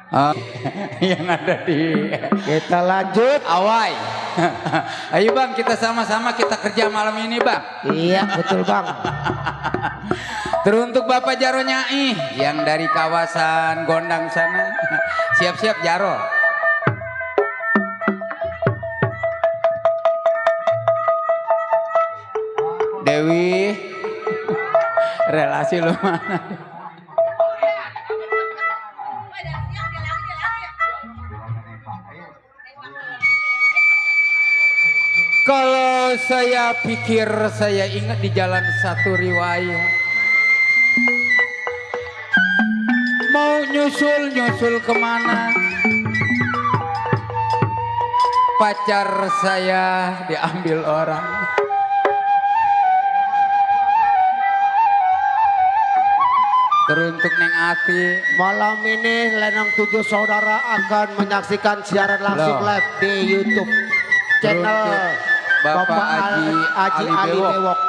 Oh, yang ada di Kita lanjut. Awai. Ayo bang, kita sama-sama kita kerja malam ini bang. Iya betul bang. Teruntuk Bapak Jaro Nyai yang dari kawasan Gondang sana. Siap-siap Jaro. Dewi, relasi lu mana? Kalau saya pikir, saya ingat di jalan satu riwayat. Mau nyusul kemana? Pacar saya diambil orang. Teruntuk Neng Ati. Malam ini Lenong 7 Saudara akan menyaksikan siaran langsung Loh. live di YouTube channel Teruntuk Bapak Haji Ali Bewok. Bewok.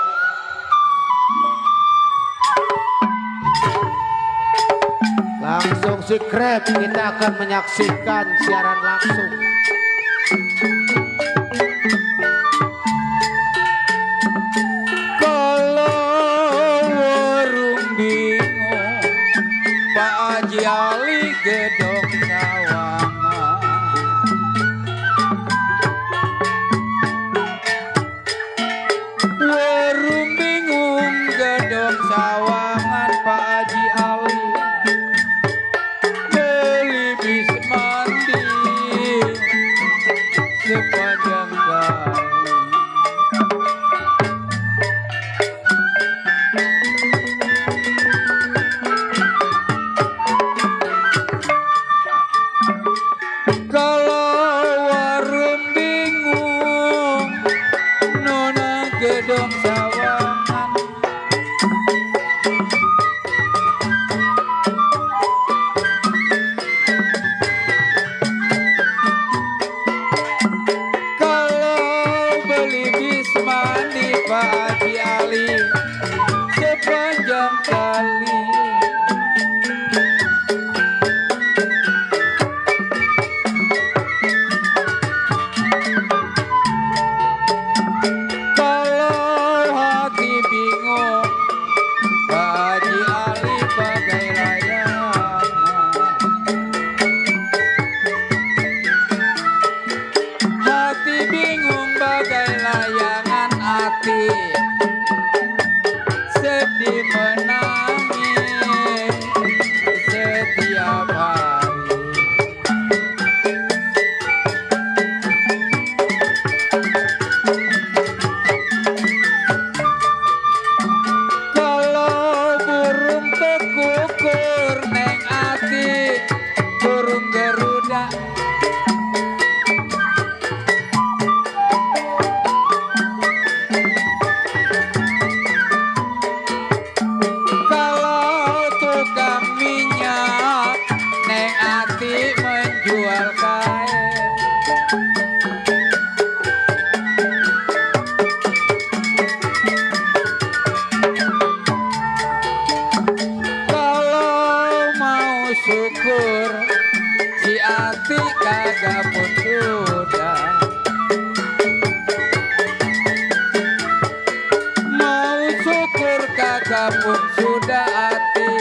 Langsung subscribe, kita akan menyaksikan siaran langsung. Kalau warung bingung, Pak Haji Ali gedong sawangan. Warung bingung gedong sawangan Pak Haji Ali. Beli bis mandi sepanjang kali. Kalau warung bingung, nona gedong sawangan. Kalau beli bis mandi Pak Haji Ali sepanjang kali. Kalau hati bingung, Pak Haji Ali bagai layangan. Hati bingung bagai layangan hati, sedih menangis setiap hari. Kalau burung tekukur Neng Ati, burung Garuda. Kalau tukang minyak Neng Ati menjual kain. Kalau mau syukur si Ati kagak pun sudah. Mau syukur kagak pun sudah Ati,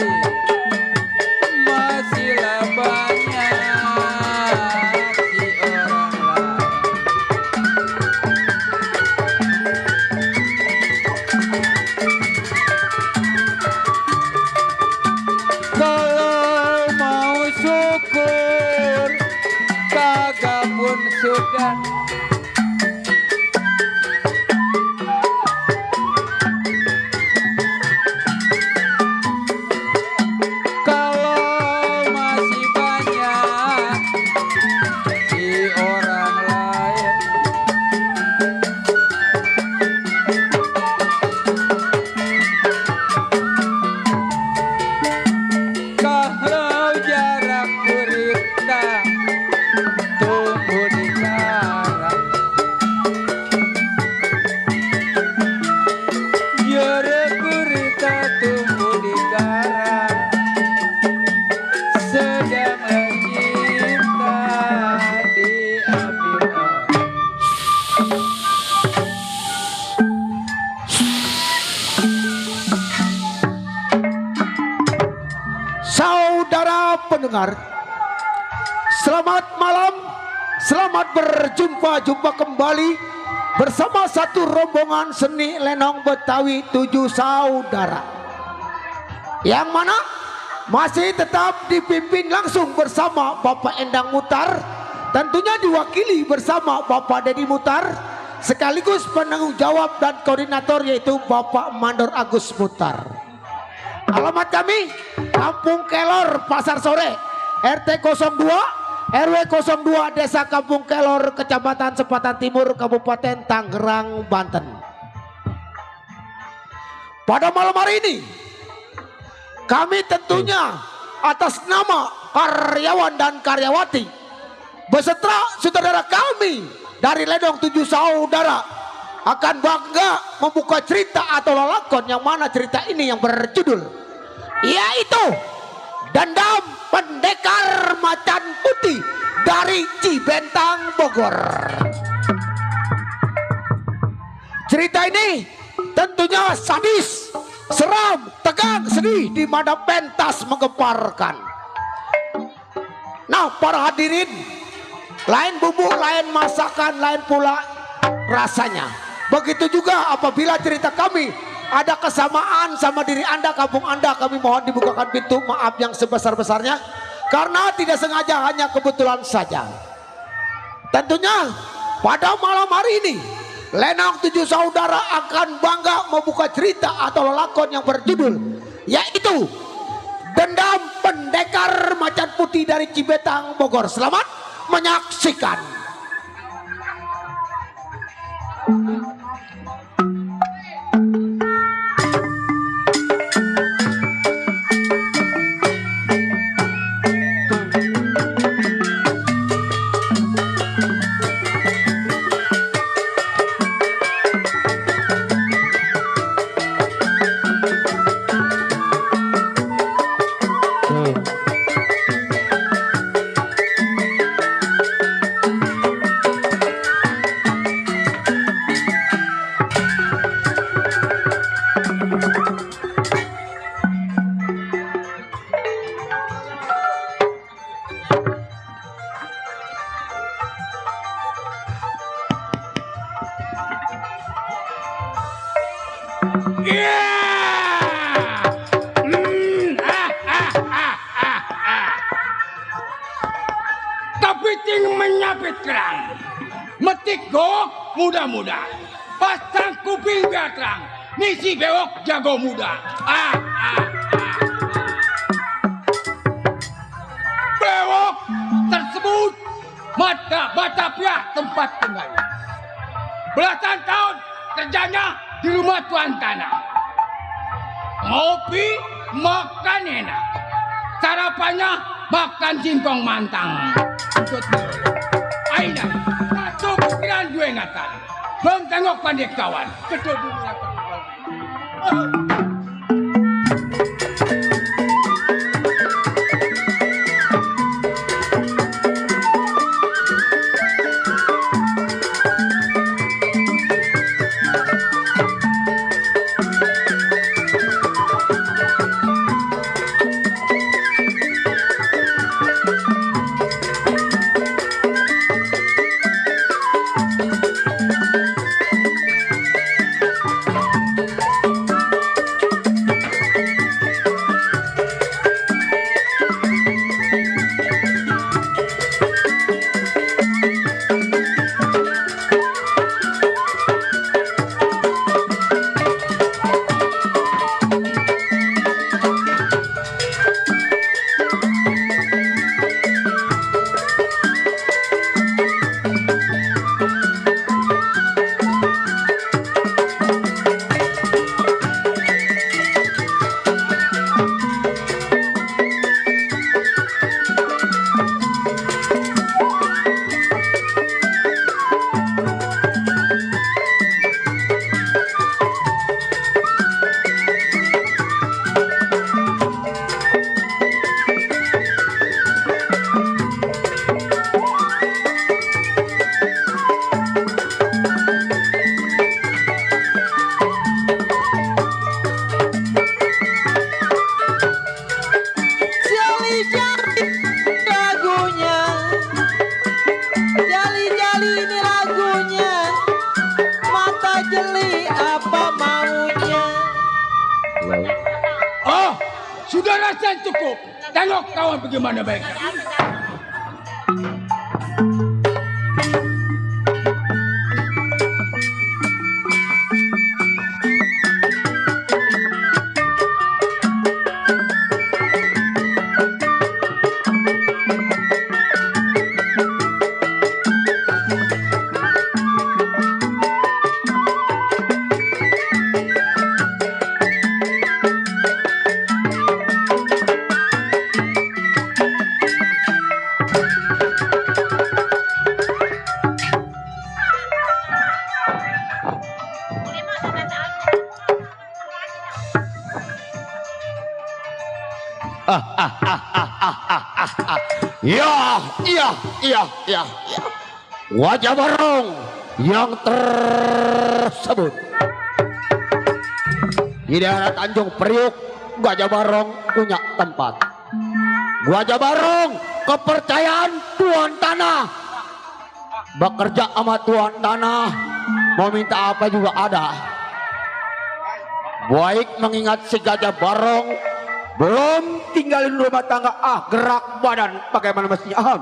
masihlah banyak si orang lain. Kalau mau syukur kagak pun sudah. Kalau masih banyak si orang lain. Kalau jarak berita tumbuh di karang. Jarak berita tumbuh di karang. Sedang lagi pendengar, selamat malam, selamat berjumpa kembali bersama satu rombongan seni lenong Betawi 7 saudara, yang mana masih tetap dipimpin langsung bersama Bapak Endang Mutar, tentunya diwakili bersama Bapak Dedi Mutar, sekaligus penanggung jawab dan koordinator yaitu Bapak Mandor Agus Mutar. Alamat kami Kampung Kelor, Pasar Sore, RT 02 RW 02, Desa Kampung Kelor, Kecamatan Sepatan Timur, Kabupaten Tangerang, Banten. Pada malam hari ini kami tentunya atas nama karyawan dan karyawati beserta saudara kami dari Lenong 7 saudara akan bangga membuka cerita atau lelakon, yang mana cerita ini yang berjudul yaitu Dendam Pendekar Macan Putih dari Cibentang, Bogor. Cerita ini tentunya sadis, seram, tegang, sedih, di mana pentas menggemparkan. Nah, para hadirin, lain bumbu, lain masakan, lain pula rasanya. Begitu juga apabila cerita kami ada kesamaan sama diri Anda, kampung Anda, kami mohon dibukakan pintu maaf yang sebesar-besarnya, karena tidak sengaja, hanya kebetulan saja. Tentunya pada malam hari ini Lenong 7 saudara akan bangga membuka cerita atau lelakon yang berjudul yaitu Dendam Pendekar Macan Putih dari Cibetang, Bogor. Selamat menyaksikan. Kepiting menyapit kerang, metik gowok muda-muda, pasang kuping biar terang, nisi bewok jago muda. Bewok tersebut mata Batavia tempat tinggal. Belasan tahun kerjanya di rumah tuan tanah. Ngopi, makan enak. Sarapannya makan singkong mantang. Aina, satu pikiran dua ingatan. Belum tengok pandai kawan. Kedua pemanasan cukup. Tengok kawan bagaimana baiknya. Ya. Wajah Barong yang tersebut di daerah Tanjung Priuk. Wajah Barong punya tempat. Wajah Barong kepercayaan tuan tanah. Bekerja sama tuan tanah, mau minta apa juga ada. Baik mengingat si Gajah Barong belum tinggalin rumah tangga, gerak badan bagaimana mestinya.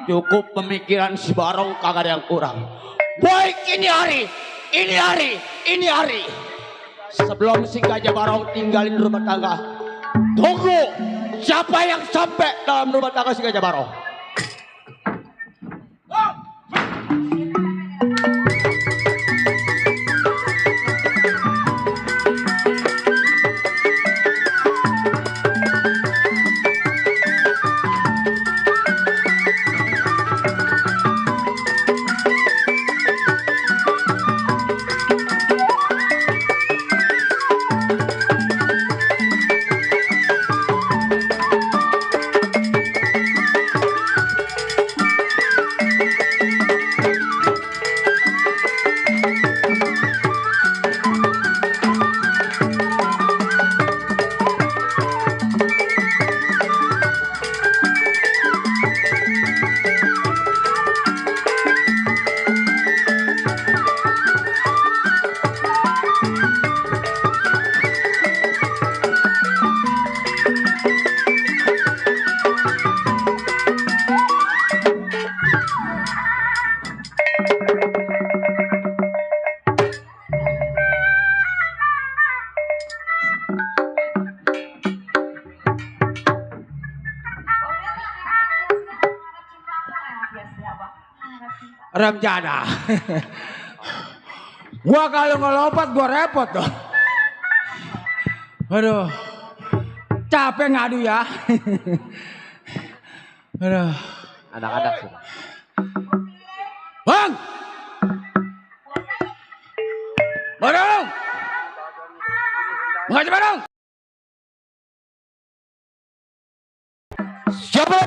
Cukup pemikiran si Barong, kagak ada yang kurang. Baik, ini hari. Sebelum si Gajah Barong tinggalin rumah tangga, tunggu siapa yang sampai dalam rumah tangga si Gajah Barong. Ramjana. Gua kalau ngelompat gua repot tuh. Aduh. Capek ngadu ya. Aduh. Anak-anak sih. Bang. Barong. Mengajak Barong. Siapa?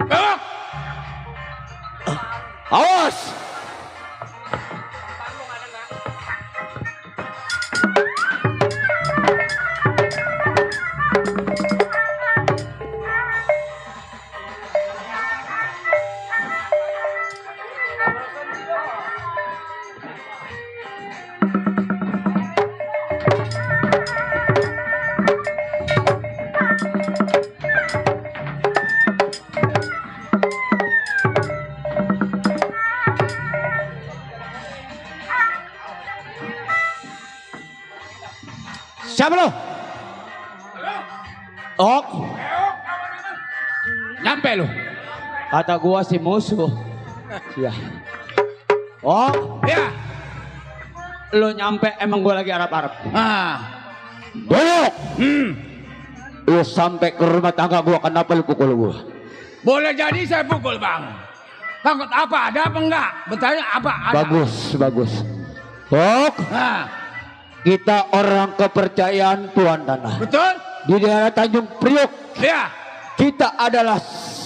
Belok. Awas. Siapa lo? Ok. Nyampe lu. Kata gua si musuh. Iya. Ok. Ya. Lo nyampe emang gua lagi Arab-Arab. Boyok. Lo sampai ke rumah tangga gua, kenapa lu pukul gua? Boleh jadi saya pukul bang. Takut apa? Ada apa enggak? Bertanya apa? Ada. Bagus, bagus. Ok. Kita orang kepercayaan Tuan Tanah. Betul? Di daerah Tanjung Priok. Ya. Kita adalah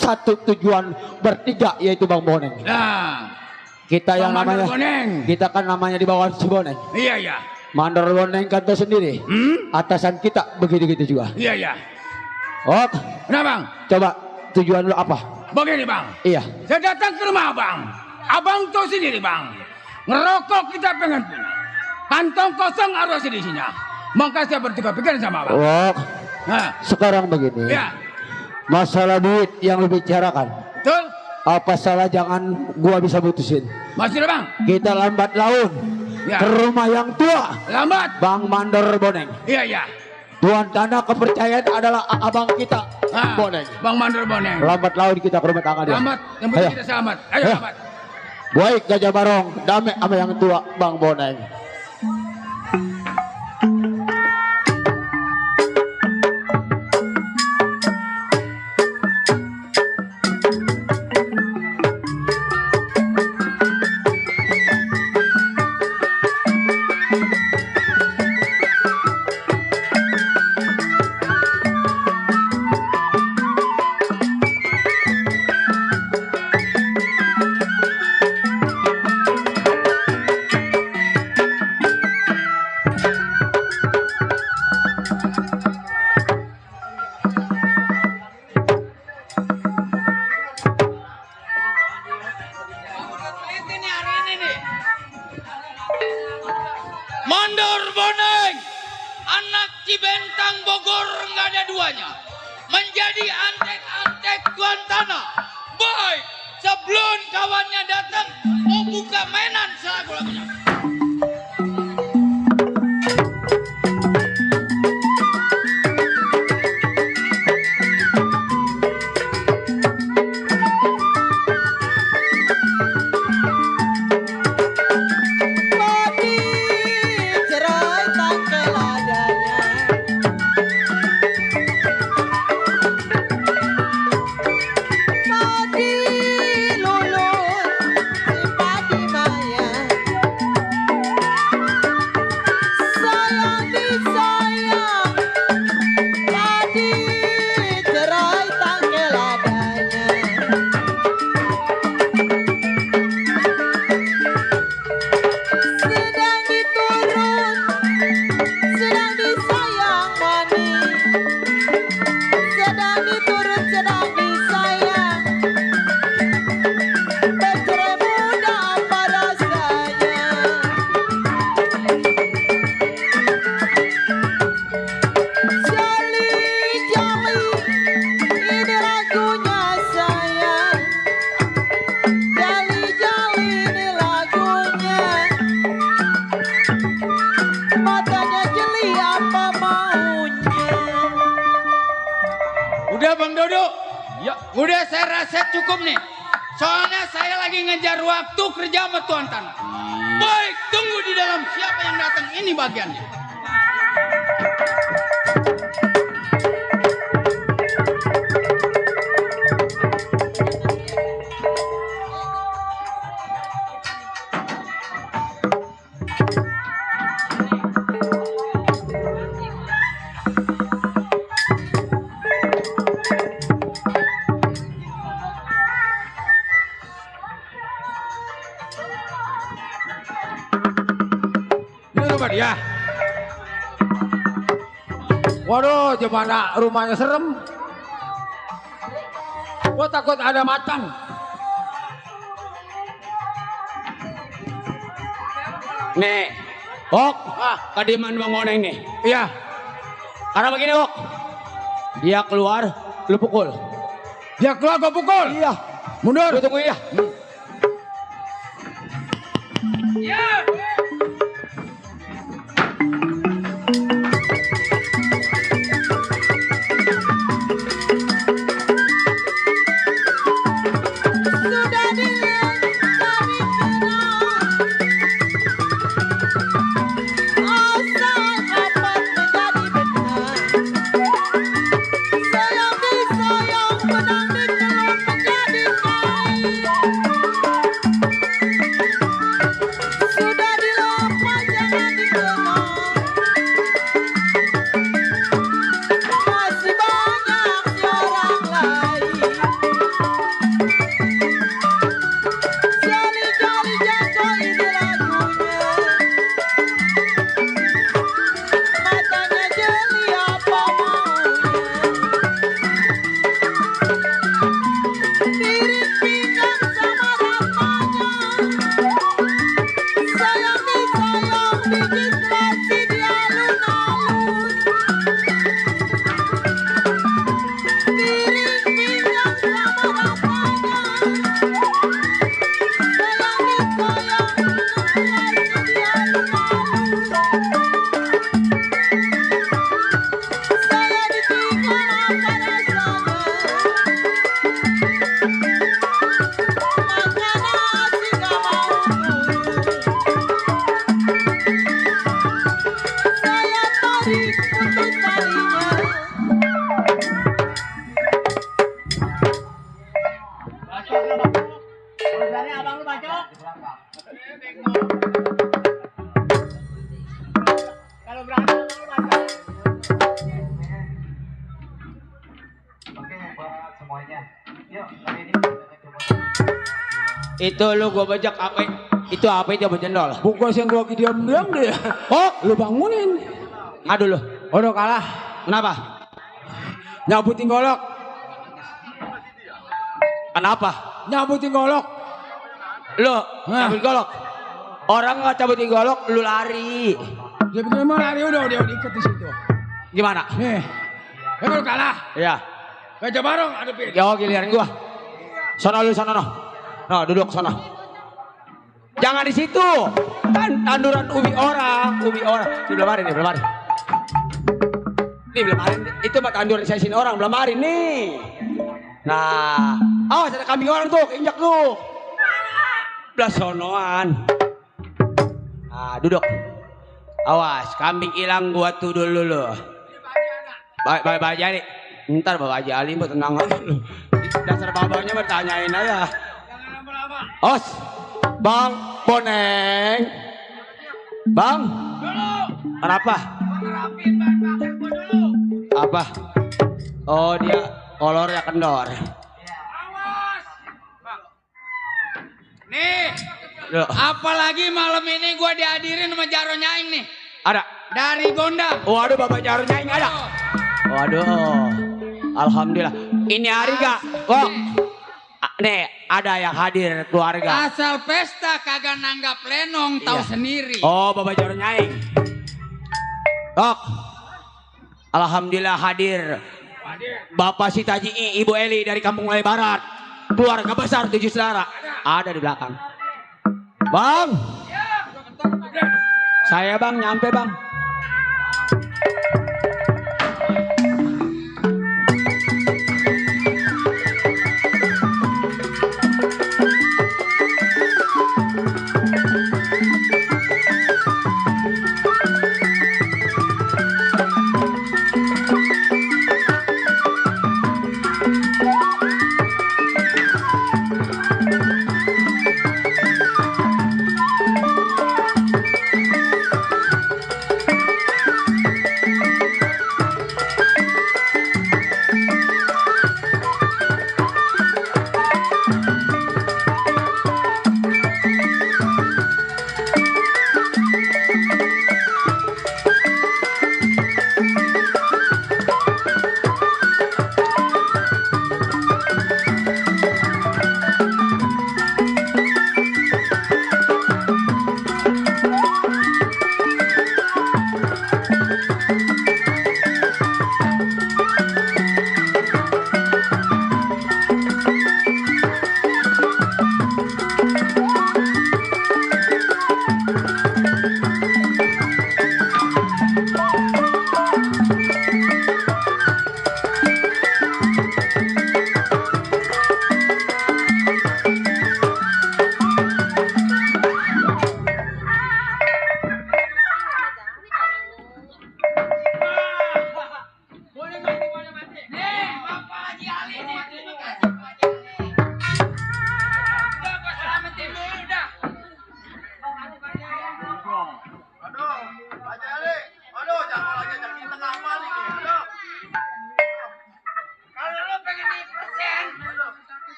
satu tujuan bertiga, yaitu Bang Boneng. Nah. Kita yang Bang Mandor namanya Boneng. kita kan namanya di bawah si Boneng. Iya iya. Mandor Boneng kan tahu sendiri. Atasan kita begitu-gitu juga. Iya iya. Ok. Nah bang. Coba tujuan lu apa? Begini bang. Iya. Saya datang ke rumah abang. Abang tahu sendiri bang. Ngerokok kita pengen punya. Kantong kosong harus di sini. Maka saya bertukar pikiran sama abang. Ok. Nah. Sekarang begini. Ya. Masalah duit yang lu bicarakan. Betul? Apa salah jangan gua bisa putusin. Masih bang? Kita lambat laun. Ya. Ke rumah yang tua. Lambat? Bang Mandor Boneng. Iya iya. Tuan Tanah kepercayaan adalah abang kita. Ah, Boneng. Bang Mandor Boneng. Lambat laun kita ke rumah tangga dia. Selamat. Yang penting Ayo. kita selamat. Ayo Ayo. selamat. Baik Gajah Barong, damai sama yang tua Bang Boneng. Mandor Boneng, anak Cibentang Bogor nggak ada duanya, menjadi antek-antek Tuan Tanah. Boy, sebelum kawannya datang mau buka mainan selagu-lagunya. Udah Bang Dodo, ya. Udah saya rasa cukup nih. Soalnya saya lagi ngejar waktu kerja sama Tuan Tanah. Baik, tunggu di dalam siapa yang datang ini bagiannya. Ya. Waduh, gimana rumahnya serem. Gua takut ada macan. Nih, Ok, kadiman Bang Boneng nih. Iya. Karena begini Ok, dia keluar, lu pukul. Dia keluar gua pukul. Iya. Mundur. Lu tunggu ya. Iya. tarik untuk tarinya. Itu lu gua bajak apa? Itu apa itu bejendol? Bukan yang gua diam-diam deh. Oh, Lu bangunin. aduh lu. Udah kalah. Kenapa? Nyabutin golok. Kenapa? Nyabutin golok. Lu cabut golok. Orang nggak cabutin golok, lu lari. Dia bikin mau lari udah diikat di situ. Gimana? Nih. Lu kalah. Ya. Gajah barong hadapin. Ya giliran gua. Sono lu sono no. No, duduk sono. Jangan di situ. Kan tanduran ubi orang. Di belamarin, di belamarin. Nih belamarin. Itu mah tanduran saya sini orang belamarin nih. Nah, awas ada kambing orang tuh, injak tuh. Belah sonoan. Nah, duduk. Awas, kambing hilang gua tuh dulu lu. Bapak Jali. Ntar Bapak Jali mau tenang aja lu. Dasar babanya bertanyain aja. Os, Bang Boneng. Bang. Kenapa? Apa? Oh dia kolor ya kendor. Nih, Loh, apalagi malam ini gua dihadirin sama Jaro Nyaing nih. ada. Dari Gondang. Waduh Bapak Jarnya ini ada. Waduh. Alhamdulillah. Ini hari gak? Kok? Nih ada yang hadir keluarga. Asal pesta kagak nanggap lenong, tahu Iya. sendiri. Oh Bapak Jarnya ini. Kok? Alhamdulillah hadir. Bapak Sitaji, Ibu Eli dari Kampung Melayu Barat. Keluarga besar 7 saudara. Ada di belakang. Bang. Saya bang nyampe bang.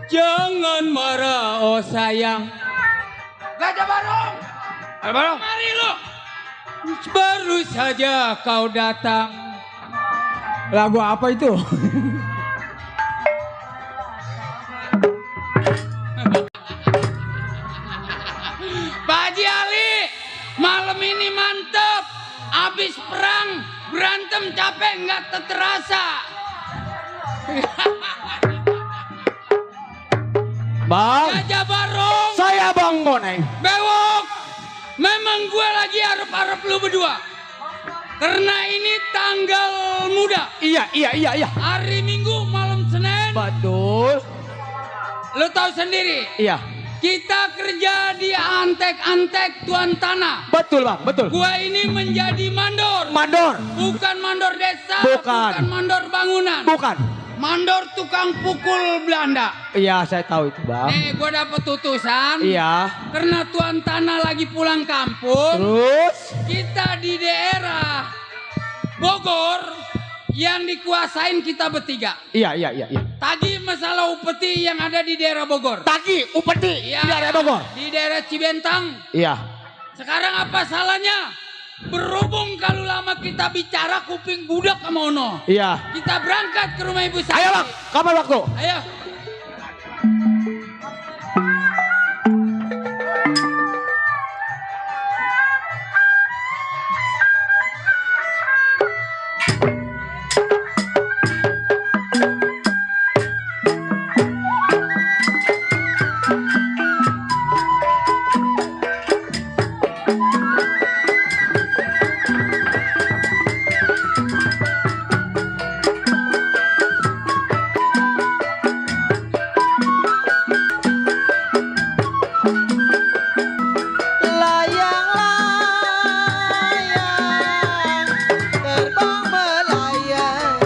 Jangan marah, oh sayang. Gajah barong. Ayo barong. Mari lu. Baru saja kau datang. Lagu apa itu? Pak Haji Ali, malam ini mantep. Abis perang berantem capek nggak terasa. Bang, Gajah Barong, saya Bang Boneng. Bewok, memang gue lagi arep-arep lu berdua. Karena ini tanggal muda. Iya. Hari Minggu malam Senin. Betul. Lu tahu sendiri. Iya. Kita kerja di antek-antek tuan tanah. Betul Bang, betul. Gua ini menjadi mandor. Mandor. Bukan mandor desa. Bukan. Mandor bangunan. Bukan. Mandor tukang pukul Belanda. Iya, saya tahu itu Bang. Nih, gua dapat utusan. Iya. Karena tuan tanah lagi pulang kampung. Terus? Kita di daerah Bogor yang dikuasain kita bertiga. Iya. Tagih masalah upeti yang ada di daerah Bogor. Tagi, upeti, Iya, di daerah Bogor. Di daerah Cibentang. Iya. Sekarang apa salahnya? Berhubung kalau lama kita bicara kuping budak sama ono. Iya. Kita berangkat ke rumah ibu saya. Ayo Bang, kapan waktu? Ayo. Layang-layang terbang melayang.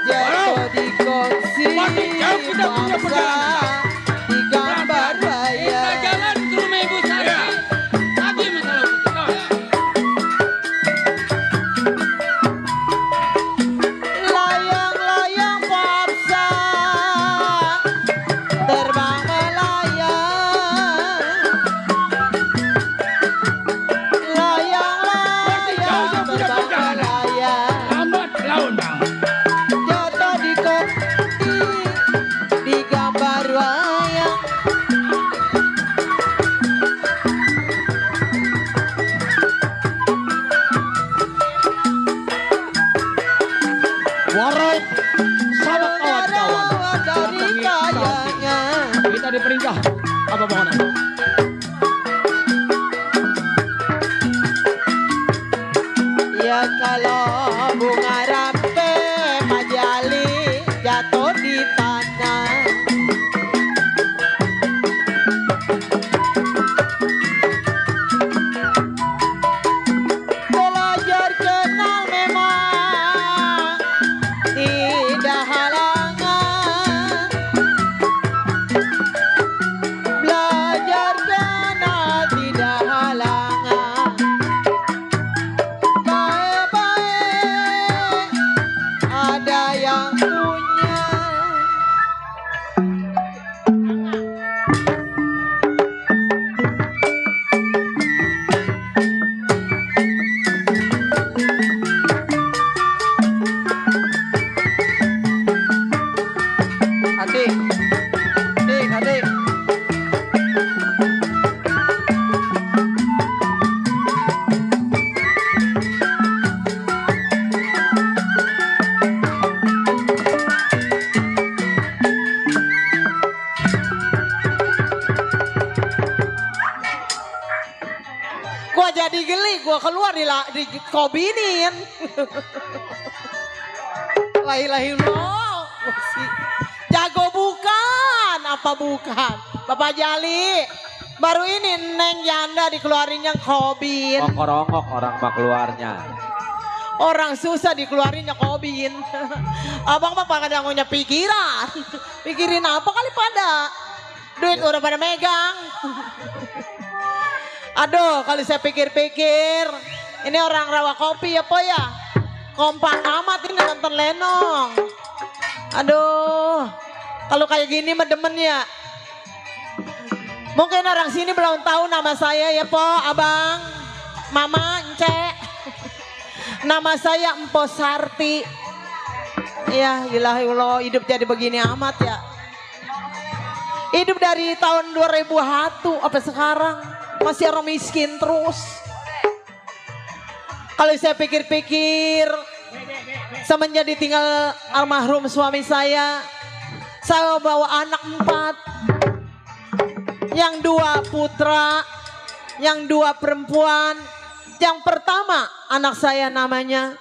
Jatuh di kongsi Makin jauh kita punya perjalanan. di gambar Kita wayang. jalan ke rumah ibu saya. Tagih masalah upeti. Layang-layang paksa terbang melayang. Layang-layang terbang melayang. Lambat laun bang. Jatuh di kopi di gambar wayang. Warok sama kawan-kawan. Rawat dari kayanya. Kita diperintah. Apa pokoknya? Ya kalau bunga rampe majali jatuh di tanah. Belajar kenal memang tidak halangan. Belajar kenal tidak halangan. Baik-baik ada yang punya. Adik. Gua jadi geli, gua keluar di kobinin. La ilaha illallah. Jago bukan, apa bukan? Bapak Jali, baru ini Neng Yanda dikeluarin yang kobin. Ngok-ngok orang mah keluarnya. Orang susah dikeluarinnya kobin. Abang mah pada punya pikiran. Pikirin apa kali pada? Duit udah pada megang. Aduh, kalau saya pikir-pikir, ini orang rawa kopi apa ya? Kompak amat ini nonton Lenong. Aduh, kalau kayak gini mah demen ya. Mungkin orang sini belum tahu nama saya ya po, abang, mama, ence. Nama saya Empo Sarti. Iya, ilahi Allah, hidup jadi begini amat ya. Hidup dari tahun 2001 sampai sekarang masih orang miskin terus. Kalau saya pikir-pikir, semenjak ditinggal almarhum suami saya bawa anak 4. Yang 2 putra, yang 2 perempuan. Yang pertama anak saya namanya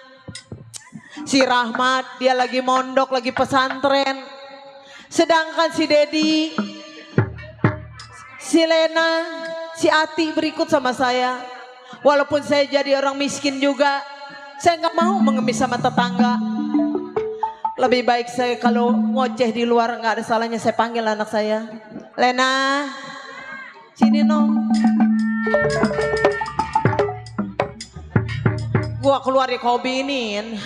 si Rahmat, dia lagi mondok, lagi pesantren. Sedangkan si Dedi, si Lena, si Ati berikut sama saya. Walaupun saya jadi orang miskin juga, saya nggak mau mengemis sama tetangga. Lebih baik saya kalau ngoceh di luar nggak ada salahnya saya panggil anak saya. Lena, sini no. Gua keluar di kopi ini.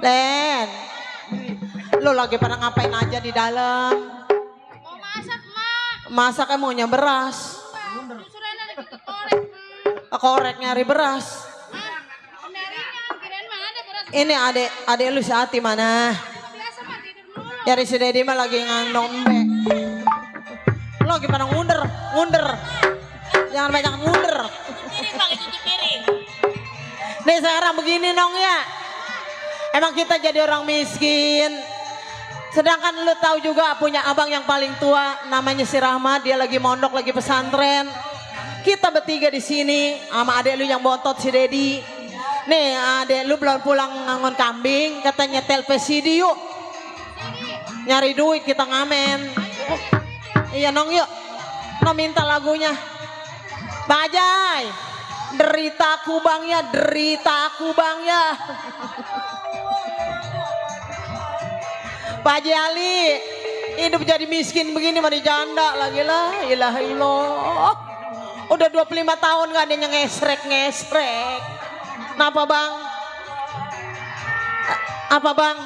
Len, lo lagi pada ngapain aja di dalam? Mau masak, Mak. Masak maunya beras. Justru enak lagi korek, Mak. Korek nyari beras. Penarinya, kirain mah ada beras. Ini adek lu si Ati mana? Biasa mah tidur dulu. Cari si Dedi mah lagi ngandong be. Lo lagi pada ngunder. Jangan banyak ngunder. Piring, Bang, cuci piring. Nih sekarang begini dong ya. Emang kita jadi orang miskin. Sedangkan lu tahu juga punya abang yang paling tua namanya si Rahmat, dia lagi mondok, lagi pesantren. Kita bertiga di sini sama adek lu yang bontot si Dedi. Nih adek lu belum pulang ngangon kambing, katanya televisi yuk. Nyari duit kita ngamen. Iya nong yuk. No minta lagunya. Bang Ajay, derita aku bang ya. Pak Haji Ali, hidup jadi miskin begini mah dijanda lagi lah, ilaha illallah. Udah 25 tahun gak ada yang ngesrek. Kenapa bang? Apa bang?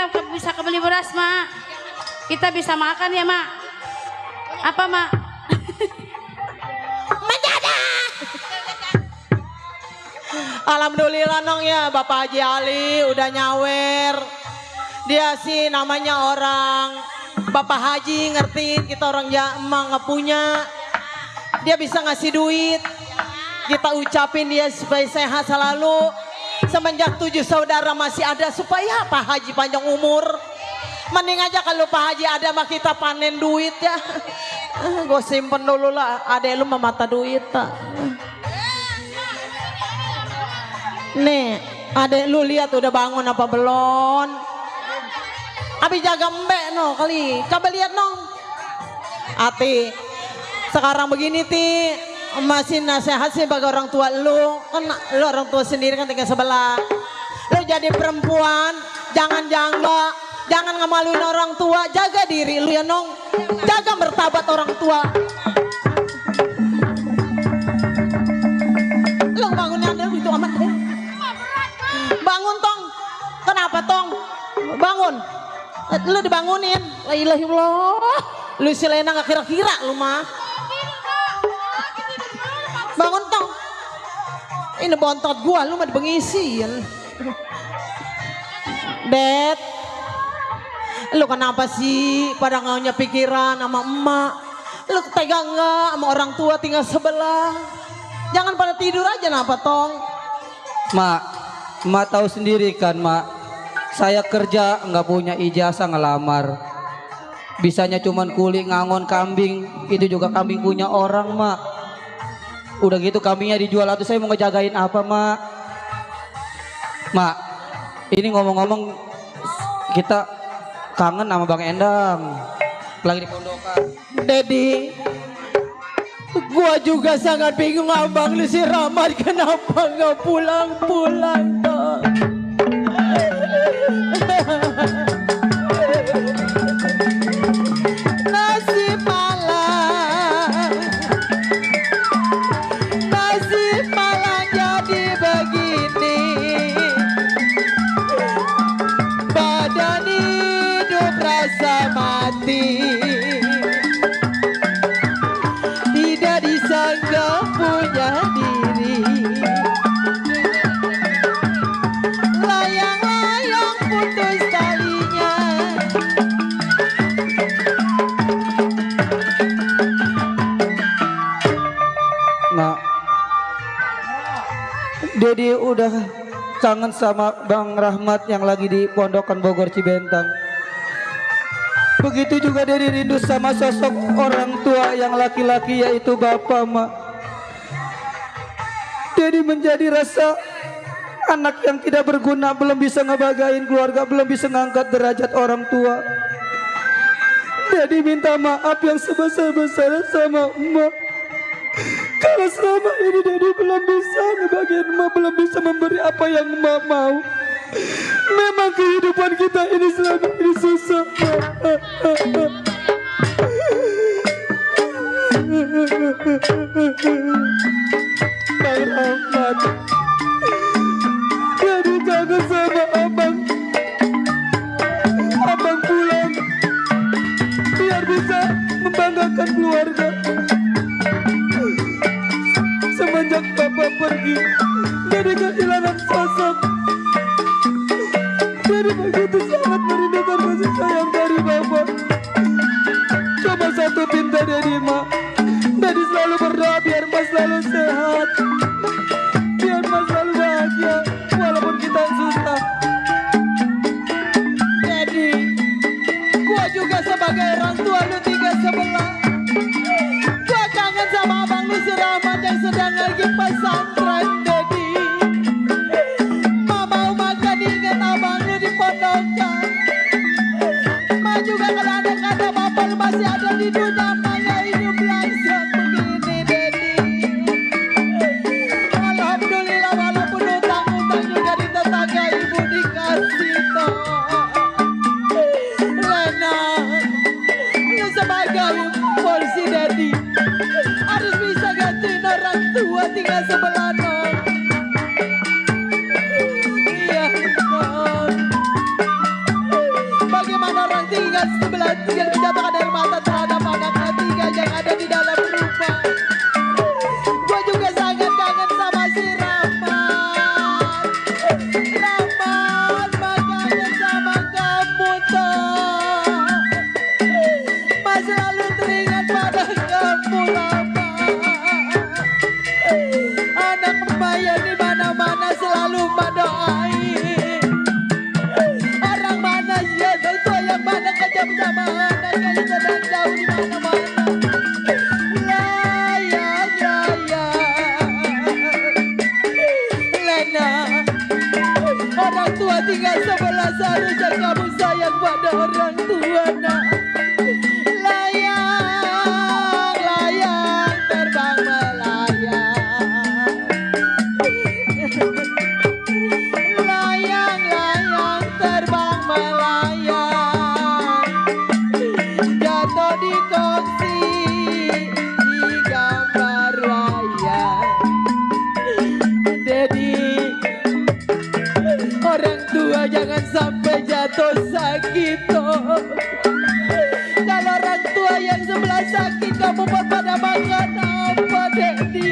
kita bisa kebeli beras, Mak. Kita bisa makan ya, Mak. Apa, Mak? Alhamdulillah nong ya, Bapak Haji Ali udah nyawer. Dia sih namanya orang Bapak Haji, ngertiin kita orang ya emang nggak punya. Dia bisa ngasih duit. Kita ucapin dia supaya sehat selalu. Semenjak 7 saudara masih ada supaya Pak Haji panjang umur. Mending aja kalau Pak Haji ada mah kita panen duit ya. Gue simpen dulu lah, adek lu mah mata duit tak. Nih, adek lu lihat udah bangun apa belum? Abi jaga mbek no kali, coba lihat no. Ati, sekarang begini ti, masih nasihat sih bagi orang tua lu. Kan lu orang tua sendiri kan tinggal sebelah. Lu jadi perempuan, jangan ngemaluin orang tua, jaga diri lu ya nong. Jaga martabat orang tua. Lu bangunnya ada itu amat deh. Bangun tong. Kenapa tong? Bangun. Lu dibangunin. La ilaha illallah. Lu si Lena gak kira-kira lu mah. Bangun tong. Ini bontot gua lu mah dibengisiin. Det. Lu kenapa sih pada ngaunya pikiran sama emak? Lu tegang gak sama orang tua tinggal sebelah? Jangan pada tidur aja napa tong? Mak tahu sendiri kan, Mak. Saya kerja nggak punya ijazah ngelamar. Bisanya cuman kuli ngangon kambing. Itu juga kambing punya orang, Mak. Udah gitu kambingnya dijual atau saya mau ngejagain apa, Mak? Mak, ini ngomong-ngomong kita kangen sama Bang Endang. Lagi di pondokan. Dedi, gua juga sangat bingung abang lu si Rahmat kenapa nggak pulang-pulang toh? Nasib malang jadi begini. Badan hidup rasa mati. Tidak disangka punya diri. Layang-layang putus talinya. Mak, Dedi udah kangen sama Bang Rahmat yang lagi di Pondokan Bogor Cibentang. Begitu juga Dedi rindu sama sosok orang tua yang laki-laki yaitu Bapak, Mak. Dedi menjadi rasa anak yang tidak berguna, belum bisa ngebagain keluarga, belum bisa ngangkat derajat orang tua. Dedi minta maaf yang sebesar-besarnya sama emak. Kalau selama ini Dedi belum bisa ngebagian emak, belum bisa memberi apa yang emak mau. Memang kehidupan kita ini selama ini susah. Bang Rahmat, Dedi kangen sama abang. Abang pulang biar bisa membanggakan keluarga. Semenjak Bapak pergi, Dedi kehilangan sosok. Dedi begitu sangat merindukan kasih sayang dari Bapak. Coba satu pinta Dedi, Mak. Dedi selalu berdoa biar Mas selalu sehat, biar Mas selalu bahagia walaupun kita susah. Dedi, gua juga sebagai orang tua lu tinggal sebelah. Gua kangen sama abang lu si Rahmat yang sedang lagi pesantren, Dedi. Ma mau makan ingat abang lu di pondokan. Ma juga kalau ada bapak lu masih ada di dunia maya hidup langsung begini, Dedi. Alhamdulillah walaupun utang-utang juga di tetangga ibu dikasih toh. Lena, lu sebagai polisi Dedi harus bisa gantiin orang tua tinggal sebelah nong. Iya nong. Orang tua tinggal sebelah, seharusnya kamu sayang pada orang tua nak. Layang, layang terbang melayang. Layang, layang terbang melayang. Jatuh di kongsi di gambar raya. Dedi, orang tua jangan sampai jatuh sakit toh. Kalau orang tua yang sebelah sakit, kamu pada makan apa Dedi?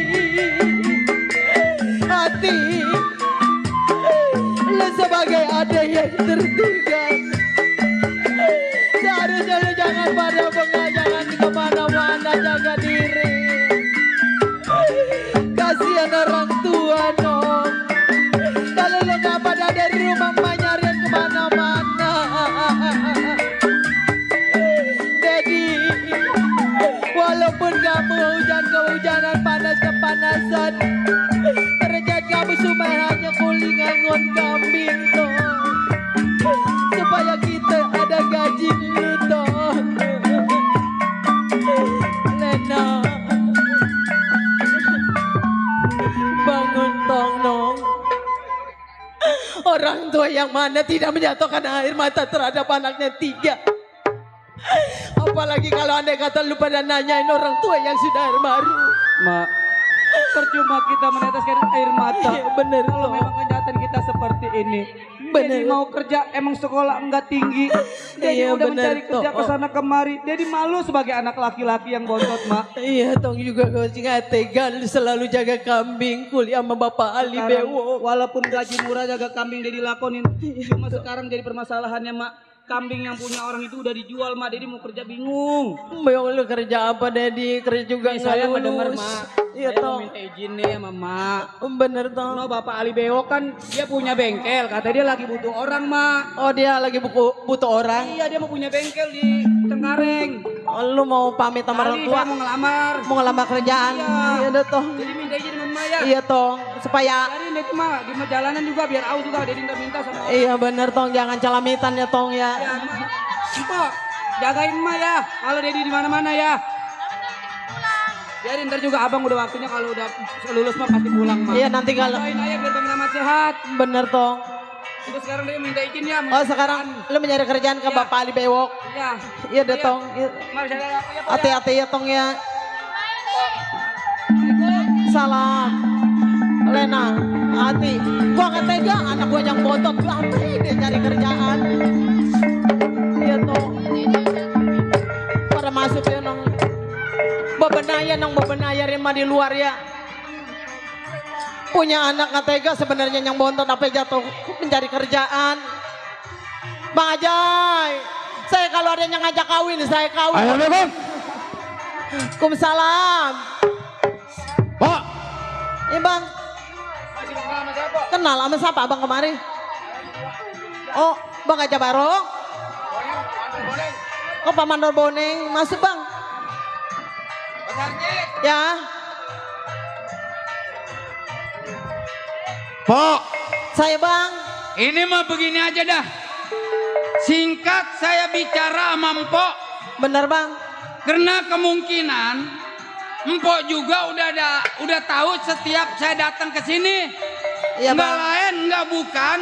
Hati, lu sebagai adik yang tertinggal, seharusnya lu jangan pada bengah, jangan kemana-mana, jaga diri. Kasihan orang tua dong. Kalau lu gak pada dari rumah emak nyariin kemana-mana. Dedi, walaupun kamu hujan kehujanan, panas kepanasan, kerjaan kamu cuma hanya kuli ngangon kambing toh. Supaya kita ada gaji lu toh. Lena, bangun tong nong. Orang tua yang mana tidak menjatuhkan air mata terhadap anaknya 3. Apalagi kalau andai kata lu pada nanyain orang tua yang sudah almarhum. Mak, percuma kita meneteskan air mata. Iya bener Kalau toh. memang kenyataan kita seperti ini. Bener. Dedi mau kerja, emang sekolah enggak tinggi. Dedi Iya, udah bener mencari kerja toh. ke sana kemari. Dedi malu sebagai anak laki-laki yang bontot, Mak. Iya tong juga kau nggak tega lu selalu jaga kambing kuliah sama Bapak Ali Sekarang, Bewo. walaupun gaji murah jaga kambing Dedi lakonin. Cuma sekarang jadi permasalahannya, Mak. Kambing yang punya orang itu udah dijual, Mak. Dedi mau kerja bingung. Bewo lu kerja apa Dedi? Kerja juga Ini nggak saya lulus. mendengar, Mak. Iya Saya mau tong. minta izin nih sama Mak. Bener tong. No, Bapak Ali Beo kan dia punya bengkel. Kata dia lagi butuh orang, Mak. Oh dia lagi butuh orang. Iya, dia mau punya bengkel di Cengkareng. Oh, lu mau pamit sama orang Ali tua? saya mau ngelamar. Mau ngelamar kerjaan? Iya. Iya dah tong. Jadi minta izin sama Mama ya. Iya tong. Supaya Jadi Dedi mah di jalanan juga biar aus juga Dedi minta sama orang. iya bener tong, jangan calamitan ya tong ya. Ya, Mak. Mpok, jagain Mak ya. Kalau Dedi di mana-mana ya. Jadi ntar juga abang udah waktunya kalau udah lulus mah pasti pulang, Mak. Iya nanti kalau Doain aja biar Bang Rahmat sehat. bener tong. Terus sekarang dia minta izin ya. Oh sekarang lu mencari kerjaan ke Iya. Bapak Ali Bewok. Iya. Iya dah tong. Iya. Mari saya apa ya, Pak? Hati-hati ya tong ya. Salam. Lena, hati. Gua nggak tega anak gua yang bontot gampang dia cari kerjaan. Iya tong. Pada masuk ya nong. Bebenaya Rima di luar ya. Punya anak nggak tega sebenarnya yang bontot apa jatuh mencari kerjaan. Bang Ajay, saya kalau ada yang ngajak kawin, saya kawin. Assalamualaikum. Waalaikumsalam. Pak, Iya bang, kenal sama siapa abang kemari? Oh, Bang Aja Barok. Oh, Pak Mandor Boneng, masuk bang. Ya, Pak. saya bang. Ini mah begini aja dah. Singkat saya bicara sama Mpok. Bener bang. Karena kemungkinan Mpok juga udah tahu setiap saya datang ke sini. Iya Nggak bang. lain nggak bukan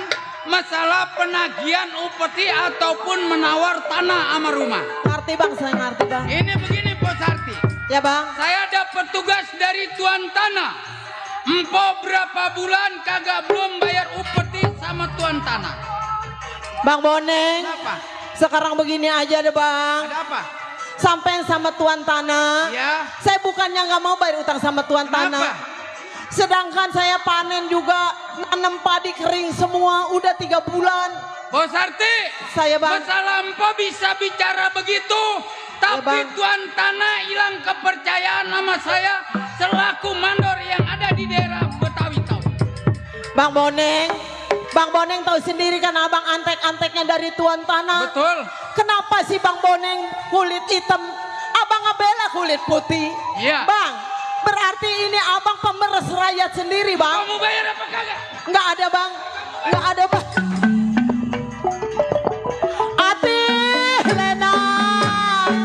masalah penagihan upeti ataupun menawar tanah sama rumah. Ngerti bang, saya ngerti bang. Ini begini Pos Sarti. Ya bang. Saya dapat tugas dari tuan tanah. Mpok berapa bulan kagak belum bayar upeti sama tuan tanah. Bang Boneng. Kenapa? Sekarang begini aja deh bang. Ada apa? Sampai sama tuan tanah. Ya. Saya bukannya nggak mau bayar utang sama tuan Kenapa? tanah. Sedangkan saya panen juga nanam padi kering semua udah 3 bulan. Bos Sarti, Saya bang. masalah Mpok bisa bicara begitu, tapi Bang. tuan tanah hilang kepercayaan sama saya selaku mandor yang ada di daerah Betawi Tahu. Bang Boneng. Bang Boneng tahu sendiri kan abang antek-anteknya dari tuan tanah. Betul. Kenapa sih Bang Boneng kulit hitam? Abang ngebela kulit putih. Iya. Bang, berarti ini abang pemeres rakyat sendiri bang. Kamu bayar apa kagak? Nggak ada bang. Ya ada apa? Ati Lenong.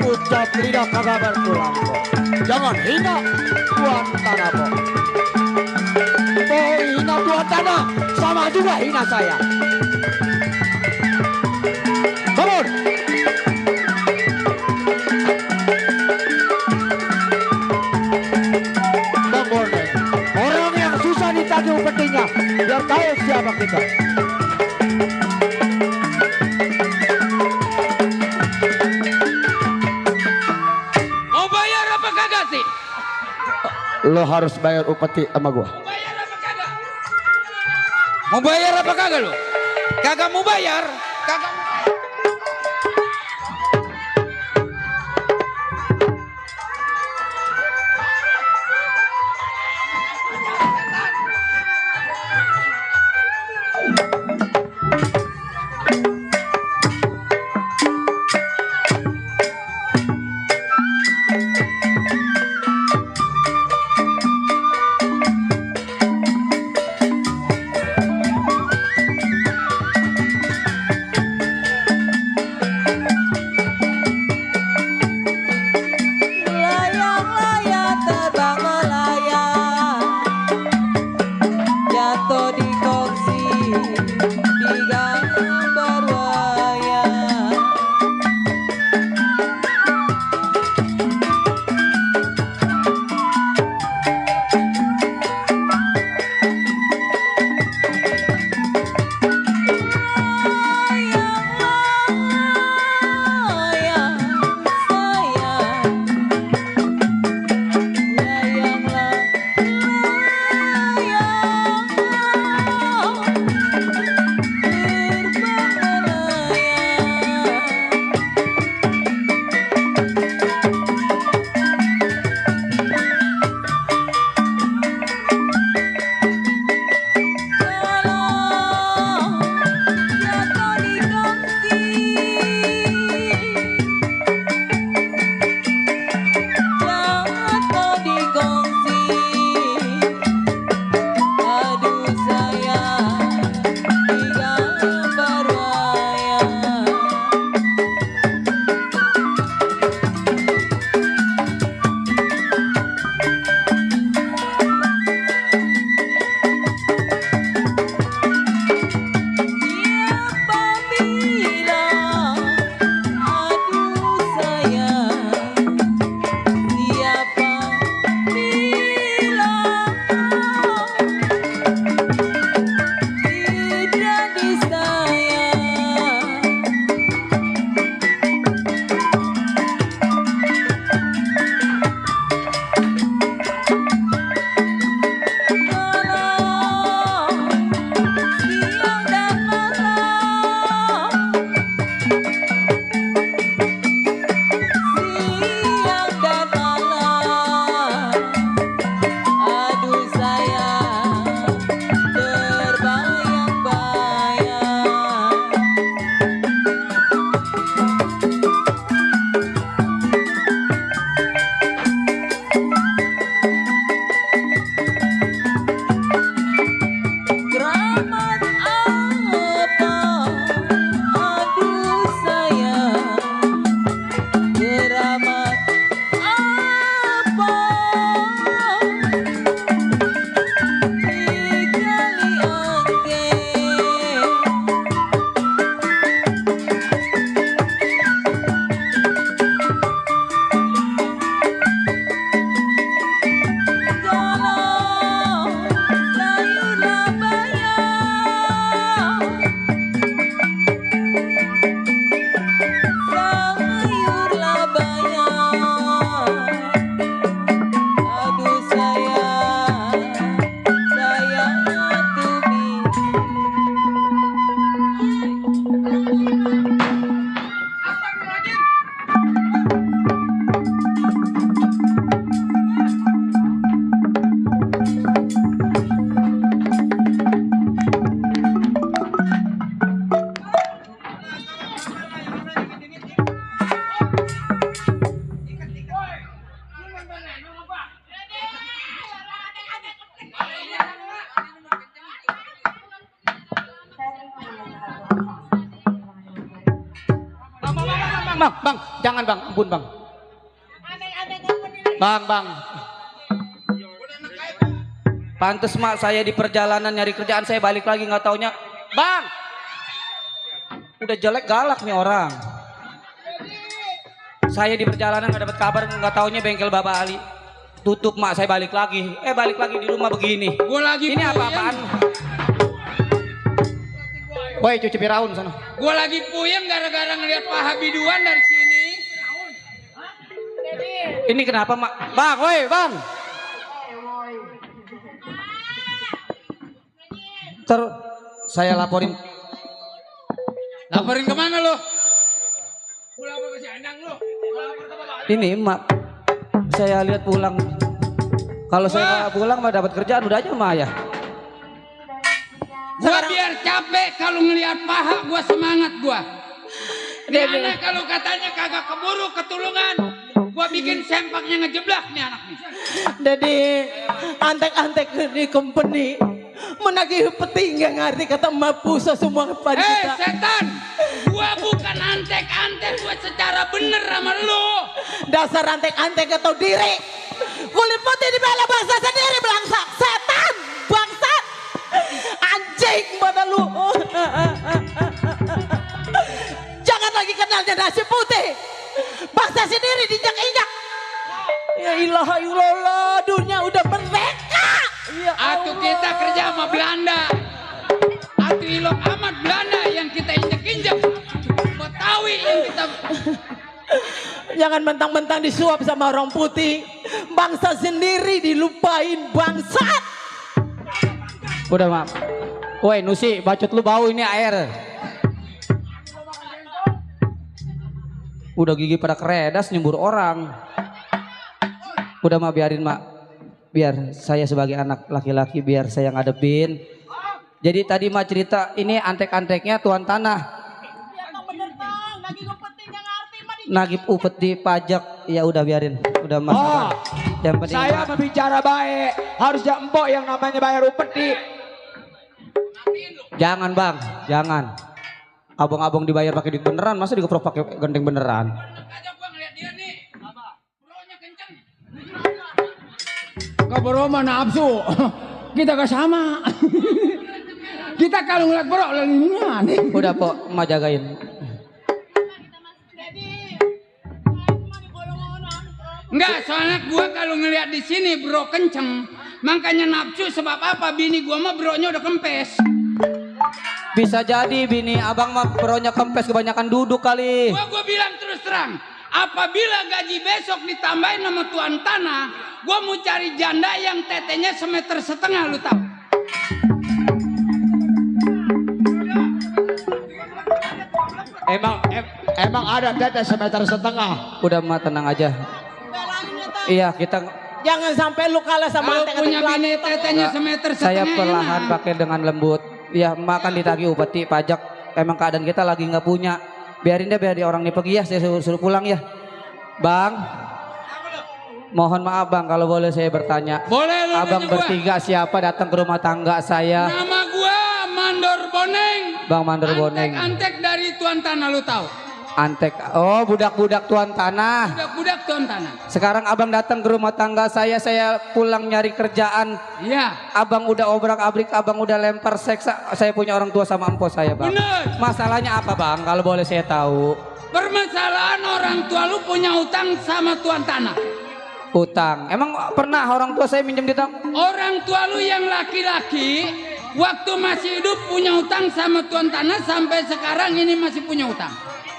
Ucap lidah kagak bertulang kok. Jangan hina tuan tanah kok. Oh hina tuan tanah, sama juga hina saya. Bangun. Bangun. Orang yang susah ditagih upetinya, biar tahu siapa kita. Mau bayar apa kagak sih? Lo harus bayar upeti sama gua. Mau bayar apa kagak? Mau bayar apa kagak lo? Kagak mau bayar? Kagak mau bayar. Bang, jangan bang, ampun bang. Bang. Pantes mak saya di perjalanan nyari kerjaan saya balik lagi nggak taunya. Bang, udah jelek galak nih orang. Saya di perjalanan nggak dapat kabar, nggak taunya bengkel Bapak Ali tutup mak, saya balik lagi. Balik lagi di rumah begini. Gua lagi Ini puyeng. apa-apaan? Woi cuci piraun sana. Gua lagi puyeng gara-gara ngeliat Pak Habiduan dari sini. Ini kenapa mak? Bang, woi bang. Saya laporin. Laporin kemana lo? Gua lapor ke si Endang lo. Gua lapor ke Bapak Ali. Ini mak, saya lihat pulang. Kalau saya nggak pulang mah dapat kerjaan udah aja mah ya. Gua biar capek kalau ngelihat paha gua semangat gua. Ini anak kalau katanya kagak keburu ketulungan, gua bikin sempaknya ngejeblak nih anak nih. Jadi antek-antek di company menagih peti nggak ngerti kata mapusa semua pada kita. Setan, gua bukan antek-antek, gua secara bener sama lu. Dasar antek-antek atau diri. Kulit putih dibela bangsa sendiri belangsa. Setan, bangsat. Anjing pada lu. Jangan lagi kenalnya nasi putih. Bangsa sendiri dijak-injak. Ya ilaha illallah, dunia udah merdeka. Ya Atuh kita kerja sama Belanda. Atuh ilok amat Belanda yang kita injek-injek. Betawi yang kita... Jangan mentang-mentang disuap sama orang putih. Bangsa sendiri dilupain bangsat. Udah mak. Woi Nusi, bacot lu bau ini air. Udah gigi pada keredas nyembur orang. Udah mak biarin mak. Biar saya sebagai anak laki-laki biar saya ngadepin. Jadi tadi mak cerita ini antek-anteknya tuan tanah. Nagib upeti pajak, ya udah biarin, udah mas. Oh, yang penting saya berbicara baik. Harusnya empok yang namanya bayar upeti. jangan bang, jangan. Abang-abang dibayar pakai duit beneran, masa dikeprok pakai genteng beneran? Aja gua ngeliat dia nih. Bro-nya kenceng. Kaboro mah nafsu. Kita gak sama. Kita kalau ngeliat bro lalingan. Udah pok, emak jagain. Enggak, soalnya gua kalau ngeliat di sini bro kenceng, makanya nafsu sebab apa? Bini gua mah bronya udah kempes. Bisa jadi bini abang mah peronya kempes kebanyakan duduk kali. Gua bilang terus terang, apabila gaji besok ditambahin sama tuan tanah, gua mau cari janda yang tetenya 1,5 meter, lu tahu? Emang ada tete 1,5 meter. Udah emak tenang aja. Iya kita. Jangan sampai lu kalah sama Kalau punya bini tetenya 1,5 meter, Saya perlahan enak. pakai dengan lembut. Ya emak kan ditagih upeti pajak. Emang keadaan kita lagi nggak punya. Biarin deh biar dia orang ini pergi ya. Saya suruh pulang ya. Bang. Mohon maaf bang kalau boleh saya bertanya. Boleh lu Abang tanya gua. bertiga siapa datang ke rumah tangga saya? Nama gua Mandor Boneng. Bang Mandor Boneng. Antek dari tuan tanah, lu tahu? Antek. Oh budak-budak tuan tanah. Budak-budak tuan tanah. Sekarang abang datang ke rumah tangga saya pulang nyari kerjaan. Iya. Abang udah obrak-abrik, abang udah lempar seksa. Saya punya orang tua sama empok saya bang. Bener. Masalahnya apa bang? Kalau boleh saya tahu. Permasalahan orang tua lu punya utang sama tuan tanah. Utang. Emang pernah orang tua saya minjem di Orang tua lu yang laki-laki waktu masih hidup punya utang sama tuan tanah sampai sekarang ini masih punya utang.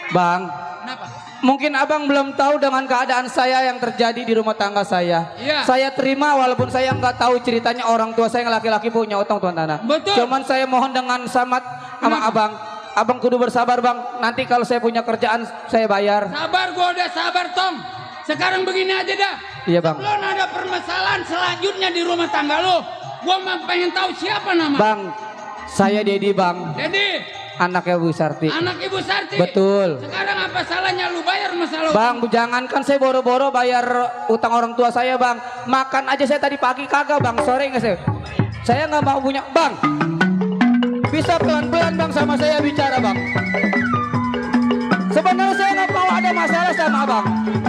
Bang? Kenapa? Mungkin abang belum tahu dengan keadaan saya yang terjadi di rumah tangga saya. Iya. Saya terima walaupun saya nggak tahu ceritanya orang tua saya yang laki-laki punya utang tuan tanah. Betul. Cuman saya mohon dengan sangat sama abang. Abang kudu bersabar bang. Nanti kalau saya punya kerjaan saya bayar. Sabar, gua udah sabar Tom. Sekarang begini aja dah. Iya bang. Sebelum ada permasalahan selanjutnya di rumah tangga lu, gua mah pengen tahu siapa nama. Bang, saya Dedi bang. Dedi. Anaknya Bu Sarti. Anak Ibu Sarti. Betul. Sekarang apa salahnya lu bayar masalah Bang, jangankan saya boro-boro bayar utang orang tua saya bang. Makan aja saya tadi pagi kagak bang, sore nggak saya. Saya nggak mau punya bang. Bisa pelan-pelan bang sama saya bicara bang. Sebenarnya saya nggak mau ada masalah sama abang.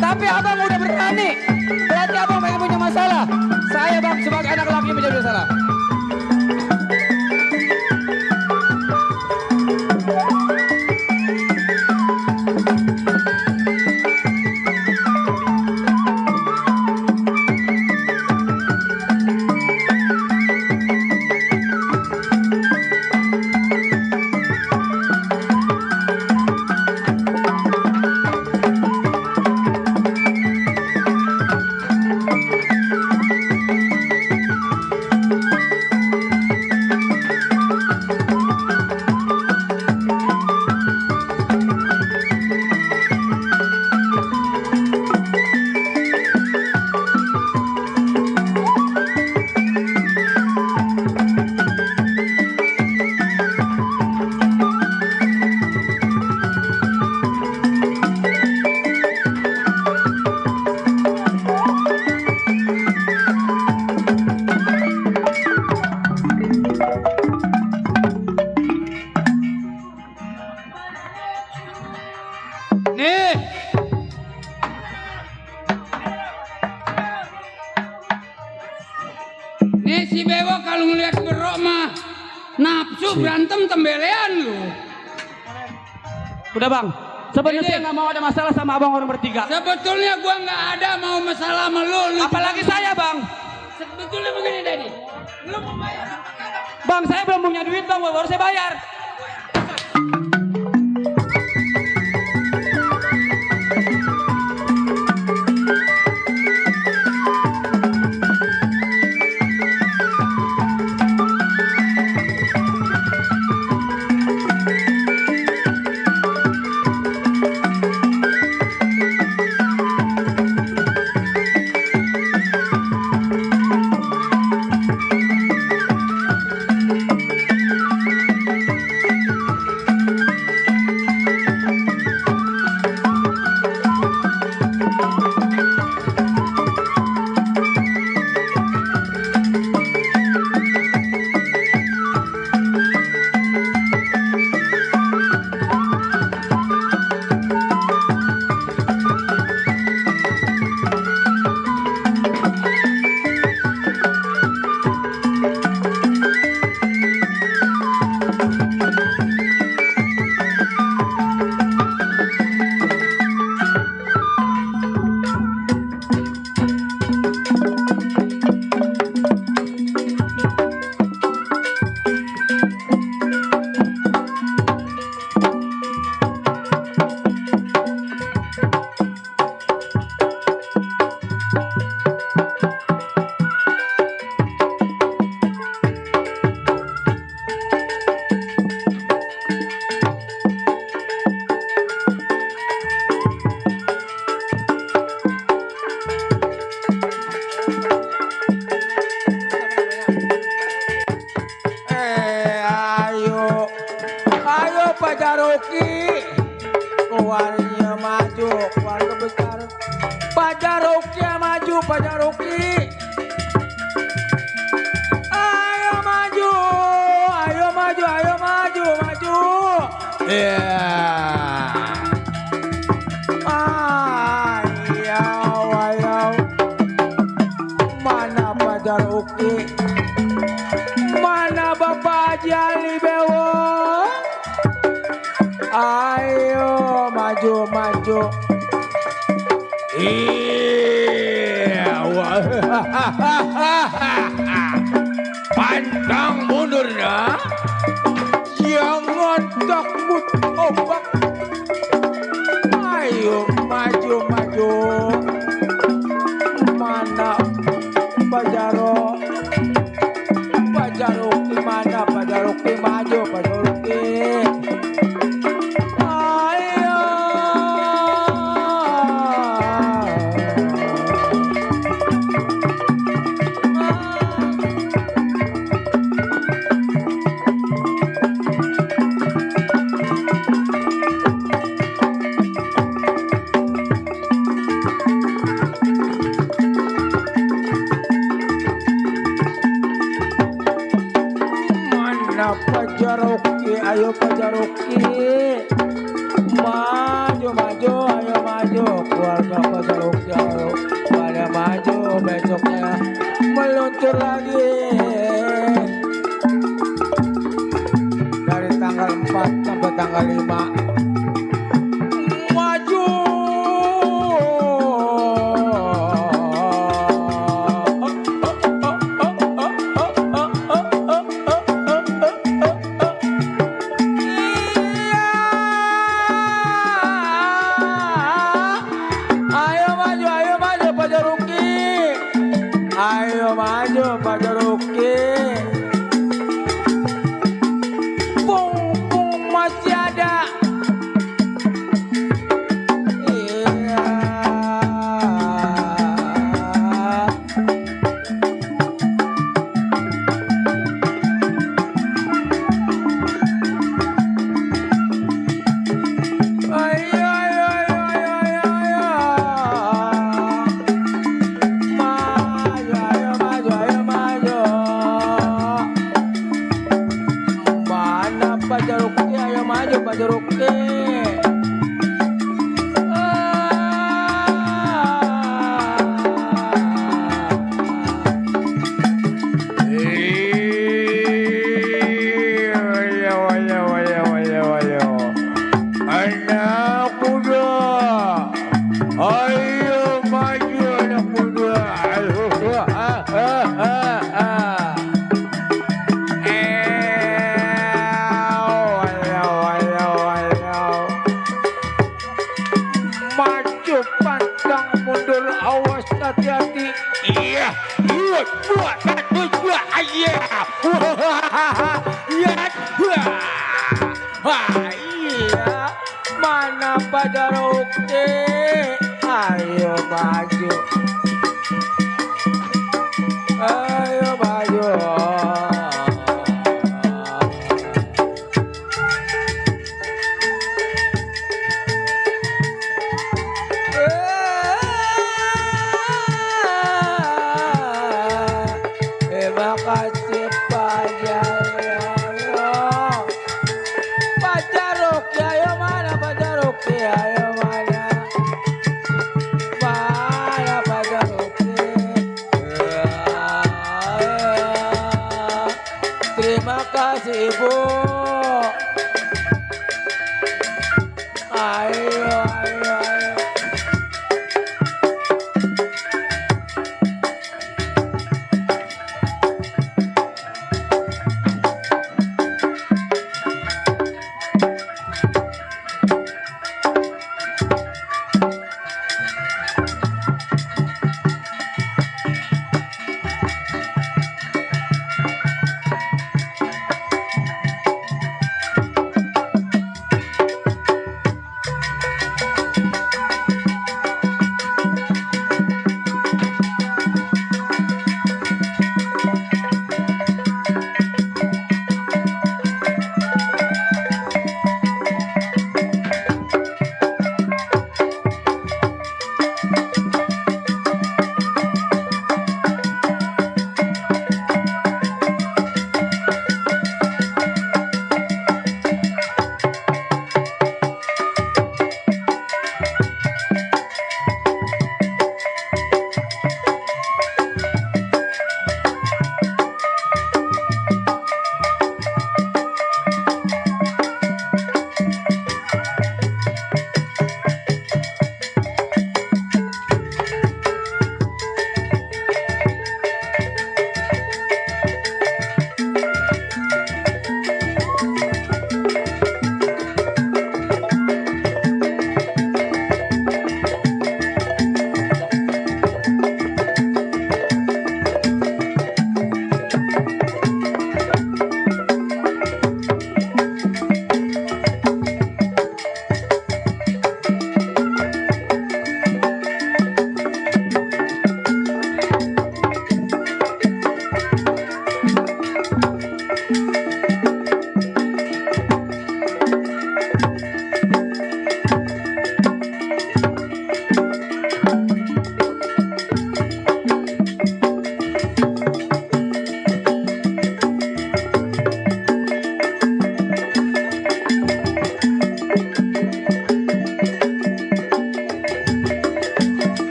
Tapi abang udah berani. Berarti abang pengen punya masalah. Saya bang sebagai anak laki menjadi masalah. Nih. Nih si Bewok kalau ngeliat berok mah nafsu berantem tembelean lu. Udah bang. Sebenarnya saya nggak mau ada masalah sama abang orang bertiga. Sebetulnya gua nggak ada mau masalah sama lu. Apalagi saya bang. Sebetulnya begini Dedi. Lu mau bayar apa kagak? Bang saya belum punya duit bang. Baru saya bayar. Pak Jaroki, keluarnya maju, keluarga besar. Pak Jaroki maju, Pak Jaroki. Ayo maju, ayo maju, ayo maju, maju. Iya. Ayo. Mana Pak Jaroki? Mana Bapak Jali Bewo? Ayo maju. Iya. Pantang mundur ya. Jangan takut obat. Ayo maju. Mana Pak Jaro? Pak Jaroki mana? Pak Jaroki maju, Pak Jaroki. Pak Jaroki, ayo Pak Jaroki, maju, ayo maju. muncul lagi dari tanggal 4 sampai tanggal 5. Maju. Ayo maju Pak Jaruki. Pung masih ada. Iya. Ayo. Pak Jaruki. Anak muda, ayo maju anak muda. Maju pantang mundur, awas hati-hati. Iya, iya, iya, iya, mana Pak Jaruki? Ayo maju, ayo maju. Terima kasih Pak Jaruki. Pak Jaruki, ayo mana Pak Jaruki? Ayo mana? Mana Pak Jaruki? Terima kasih Ibu. Ayo.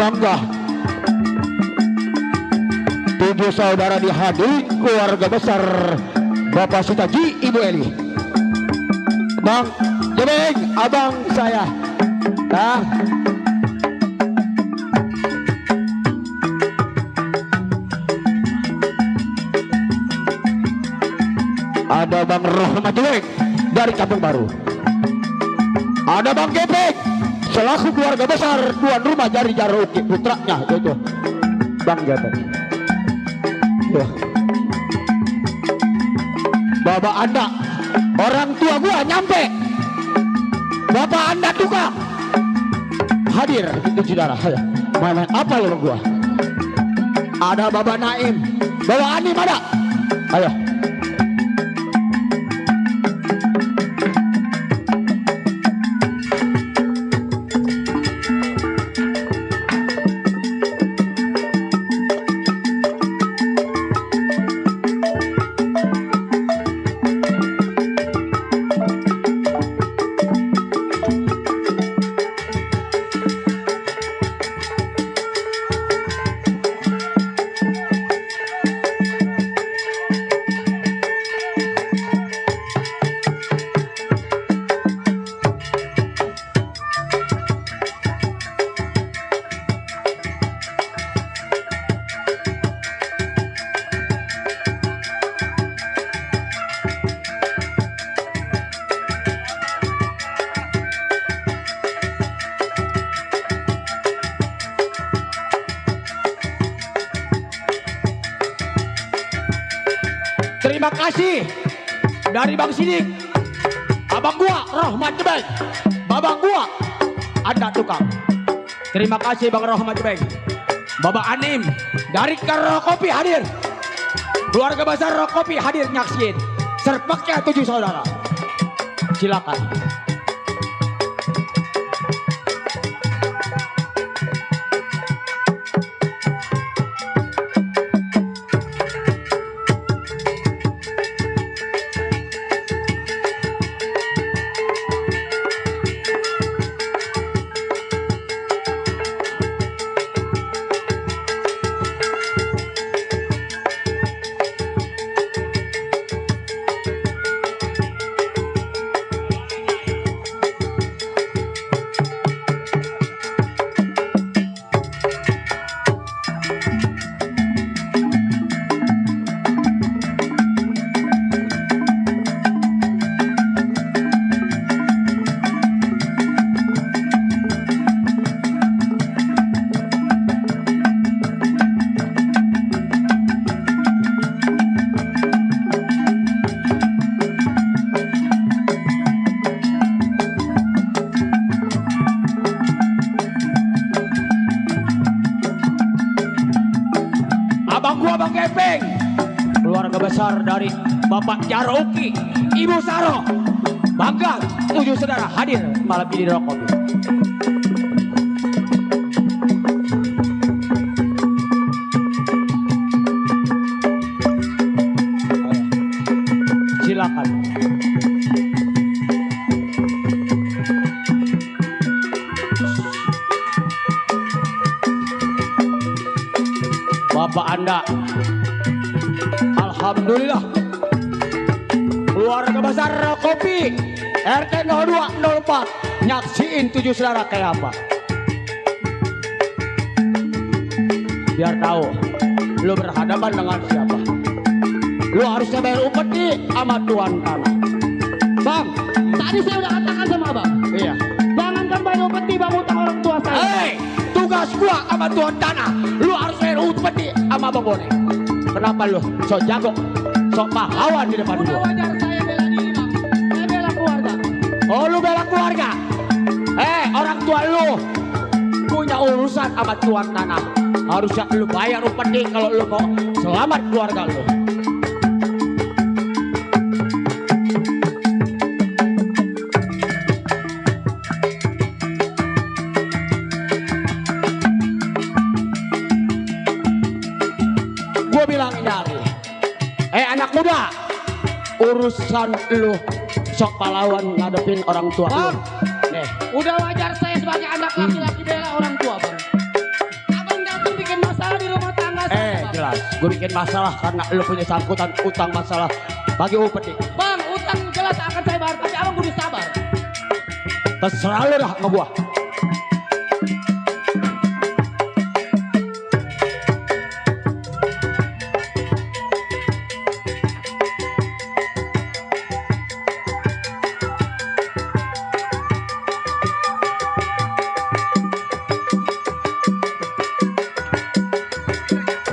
bangga 7 saudara dihadiri keluarga besar Bapak Sitaji, Ibu Eli. Bang Jebeng, abang saya. Nah, ada Bang Rohmat Jebeng dari Kampung Baru. Ada Bang Gepeng selaku keluarga besar tuan rumah dari Jarouki, putranya itu Bang Gepeng. Ya. Bapak Anda, orang tua gua nyampe. Bapak Anda tukang hadir itu saudara. Main apa lo gua? Ada Bapak Naim, Bapak Anim ada. Ayo. Terima kasih dari Bang Sidik, abang gua Rohmat Jebeng, babang gua Anda tukang. Terima kasih Bang Rohmat Jebeng, Bapak Anim dari Rokopi hadir, keluarga besar Rokopi hadir nyaksin, serpaknya 7 saudara. Silakan. Bang Gepeng, keluarga besar dari Bapak Jarouki, Ibu Saro, bangga 7 saudara hadir malam ini di Rokopi. Silakan. Bapak Anda, alhamdulillah, keluarga besar Rokopi RT 0204 nyaksiin 7 saudara kayak apa. Biar tahu lu berhadapan dengan siapa. Lu harusnya bayar upeti sama tuan tanah. Bang, tadi saya udah katakan sama abang. Iya. Jangankan bayar upeti bang, utang orang tua saya. Hei, tugas gua sama tuan tanah. Lu harus bayar upeti sama bang Bone. Kenapa lu sok jago, sok pahlawan di depan gua? Wajar saya bela diri bang. Saya bela keluarga. Oh lu bela keluarga? Orang tua lu punya urusan sama tuan tanah. Harusnya lu bayar upeti kalau lu mau selamat keluarga lu. Gue bilang ini lagi, anak muda, urusan lu sok pahlawan ngadepin orang tua lu. Nih, Udah wajar saya sebagai anak laki-laki bela orang tua bang. masalah. Jelas. Gue bikin masalah karena lu punya sangkutan utang masalah bagi upeti. Bang, utang jelas akan saya bayar, tapi abang kudu sabar. Terserah lu dah sama gua.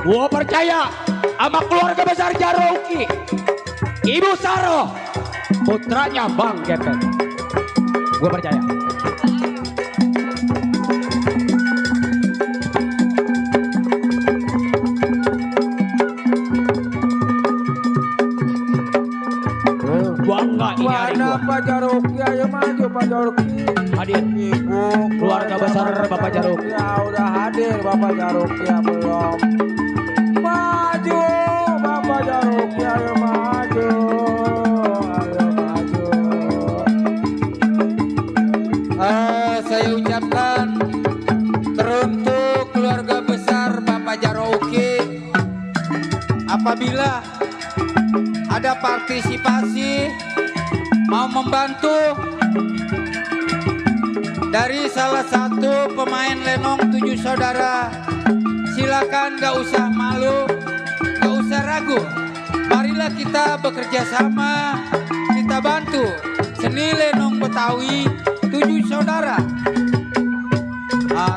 Gua percaya sama keluarga besar Jarouki, Ibu Saro, putranya Bang Gepeng. Gua percaya. Bangga ini hari gua. Pak Jarouki, ayo maju Pak Jarouki. Hadir Ibu keluarga besar Bapak Jarouki. ya udah hadir Bapak Jarouki ya belum. Maju Bapak Jarouki, ayo maju. Ayo maju. Saya ucapkan teruntuk keluarga besar Bapak Jarouki, apabila ada partisipasi mau membantu dari salah satu pemain lenong 7 saudara, silakan, gak usah malu, gak usah ragu. Marilah kita bekerja sama, kita bantu seni lenong Betawi 7 saudara.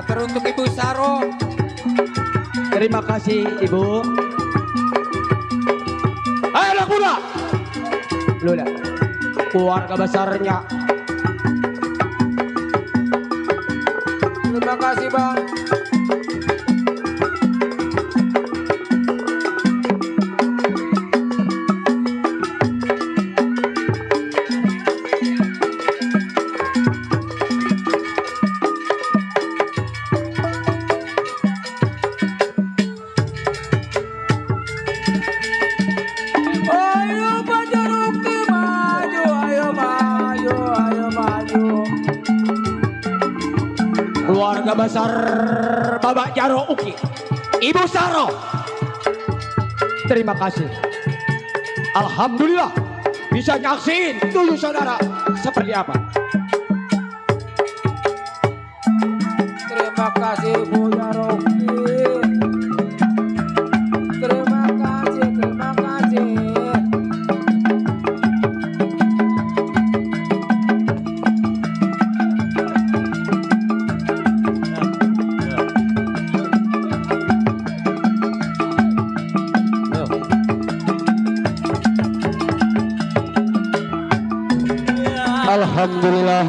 Teruntuk Ibu Saro. Terima kasih Ibu. Ayo anak muda. Lu lihat keluarga besarnya. Terima kasih Bang. Ayo Pak Jarouki maju, ayo maju, ayo maju. Keluarga besar Bapak Jarouki, Ibu Saro. Terima kasih. Alhamdulillah bisa nyaksin 7 saudara seperti apa. Terima kasih Bu Jarouki. Terima kasih, terima kasih. Alhamdulillah.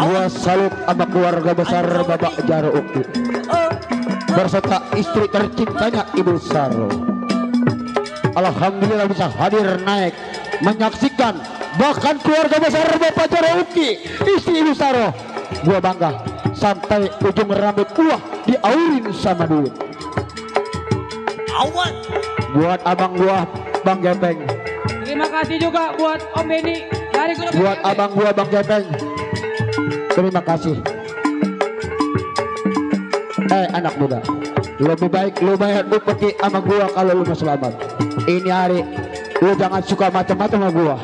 Gua salut sama keluarga besar Bapak Jarouki berserta istri tercintanya Ibu Saro. Alhamdulillah bisa hadir naik menyaksikan, bahkan keluarga besar Bapak Jarouki, istri Ibu Saro. Gua bangga sampai ujung rambut gua diaurin sama duit. Awan. Buat abang gua Bang Gepeng, Terima kasih juga buat Om Beni dari grup buat PKB. abang gua Bang Gepeng, terima kasih. Anak muda, lebih baik lu bayar upeti sama gua kalau lu mau selamat. Ini hari lu jangan suka macam-macam sama gua.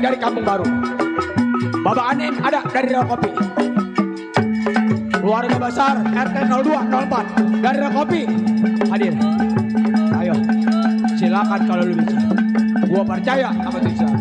dari Kampung Baru. Bapak Anin ada dari Rawa Kopi. Keluarga besar RT 0204 dari Rawa Kopi hadir. Ayo, silakan kalau lu bisa. Gua percaya sama Tisa.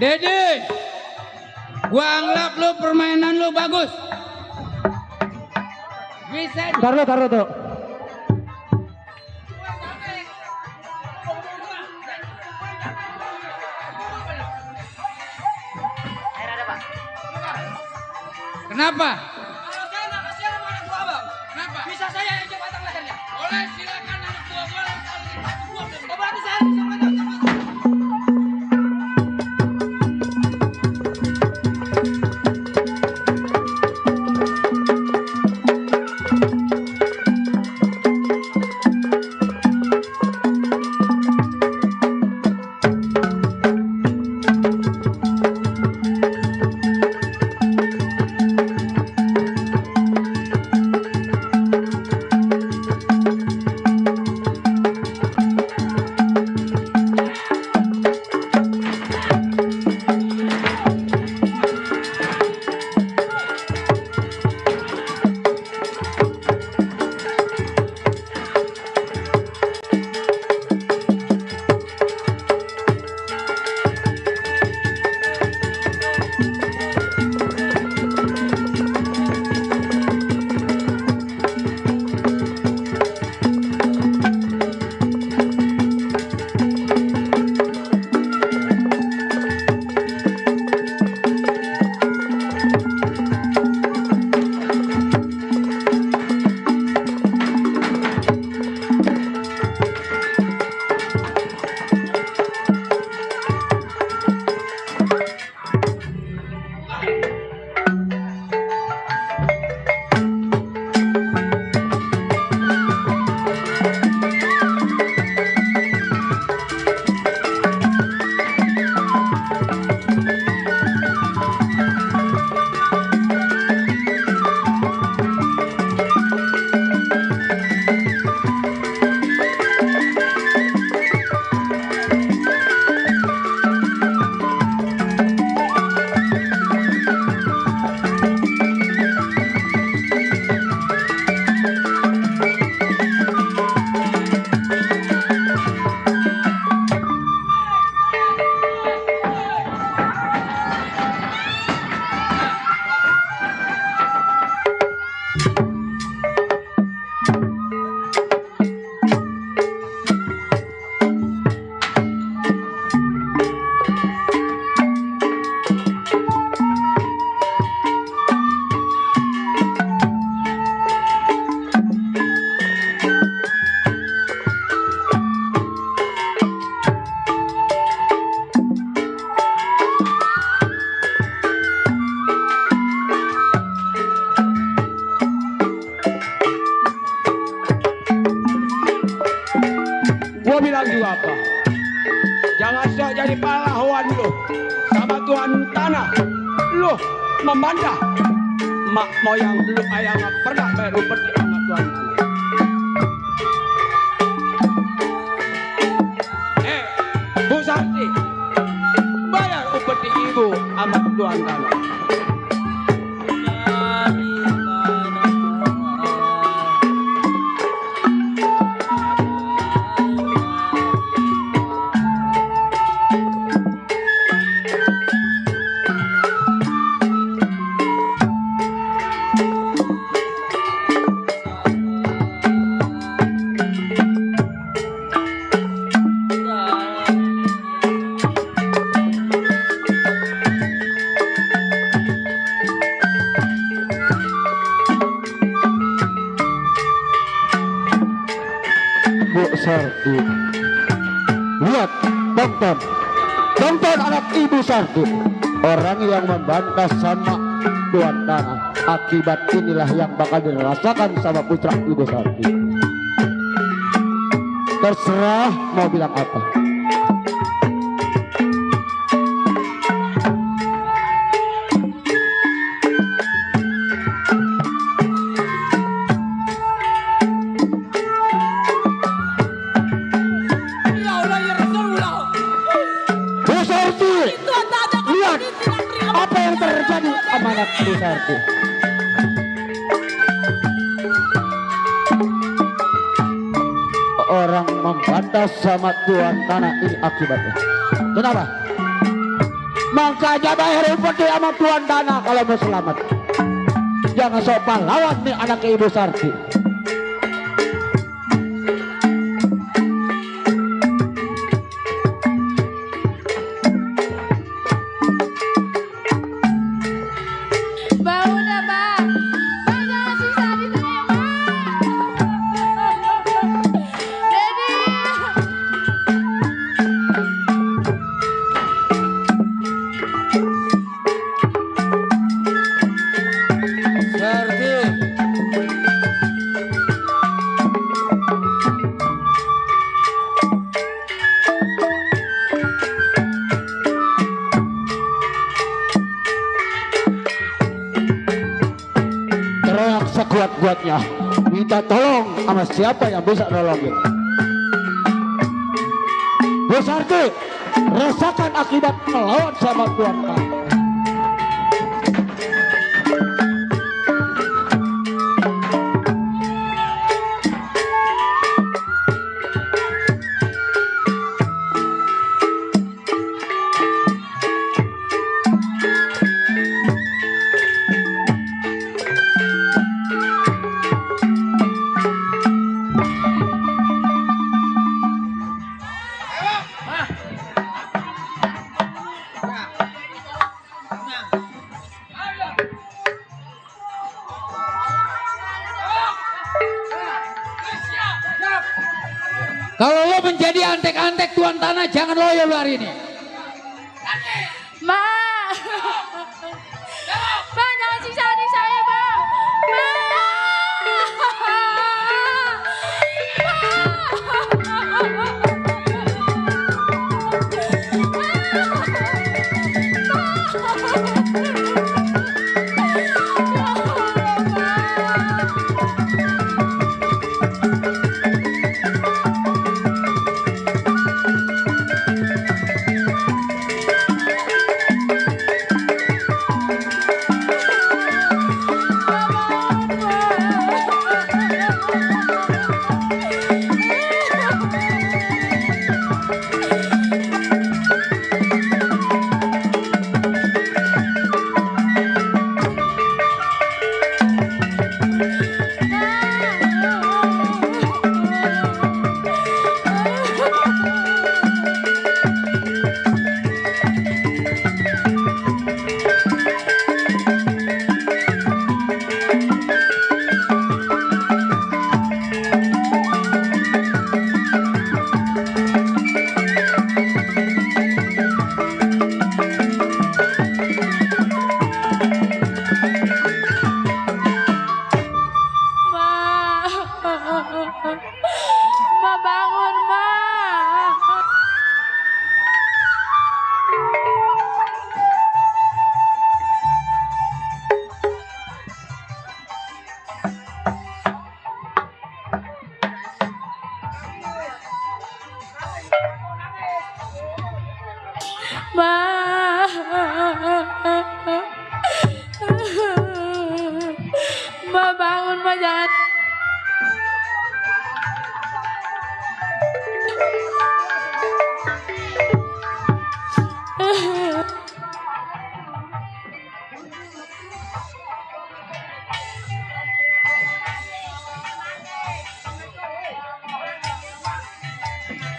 Dede, gua anggap lu permainan lu bagus. Bisa. Taruh tuh. Kenapa? Kalau saya nggak kasihan sama anak buah abang. Kenapa? Bisa saya yang coba batang lehernya. Boleh, silakan anak buah boleh. Oh, berarti saya bisa batang. Gua bilang juga apa? Jangan sok jadi pahlawan lu sama Tuhan tanah. Lu membantah mak moyang lu ayah nggak pernah bayar upeti sama Tuhan tanah. Bu Sarti, bayar Ibu amat Tuan Dana. Bu Sarti. Lihat, tonton anak Ibu Sarti. Orang yang membantah sama Tuan Dana. Akibat inilah yang bakal dirasakan sama putra Ibu Sarti. Terserah mau bilang apa. Bu Sarti, lihat apa yang terjadi sama anak Bu Sarti. Orang membantah sama Tuan Dana ini akibatnya. Kenapa? Makanya bayar upeti sama Tuan Dana kalau mau selamat. Jangan sok pahlawan nih anak Ibu Sarti. Bang udah bang. Bang jangan sisa di saya bang. Dedi. Sarti. Teriak sekuat-kuatnya, minta tolong sama siapa yang bisa nolongin. Bu Sarti, rasakan akibat melawan sama Tuan Dana. Kalau lo menjadi antek-antek Tuan Tanah, jangan loyo lo hari ini. Ma. Bang jangan sisa di saya bang.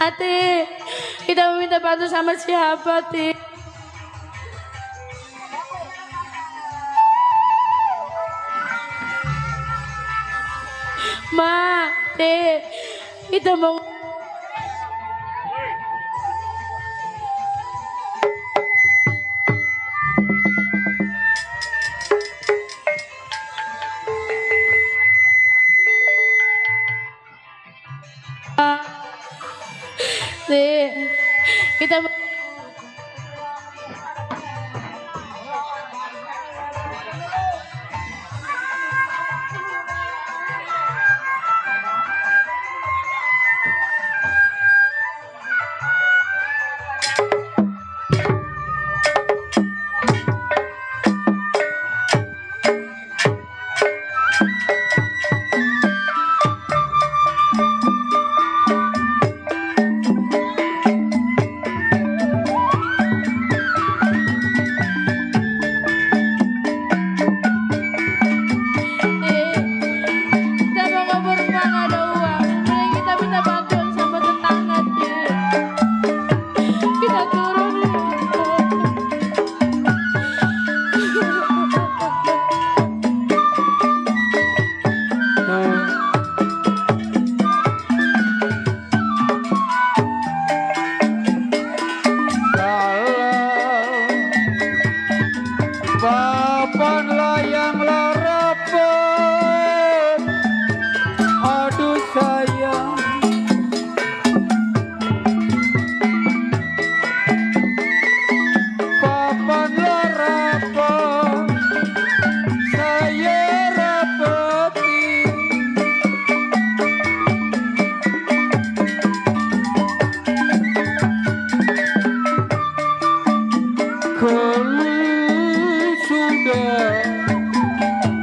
Ati, kita meminta bantu sama siapa, Ti? Ma, Ti, kita mau kita papan layang larapan, aduh sayang. Papan larapan, saya rapati.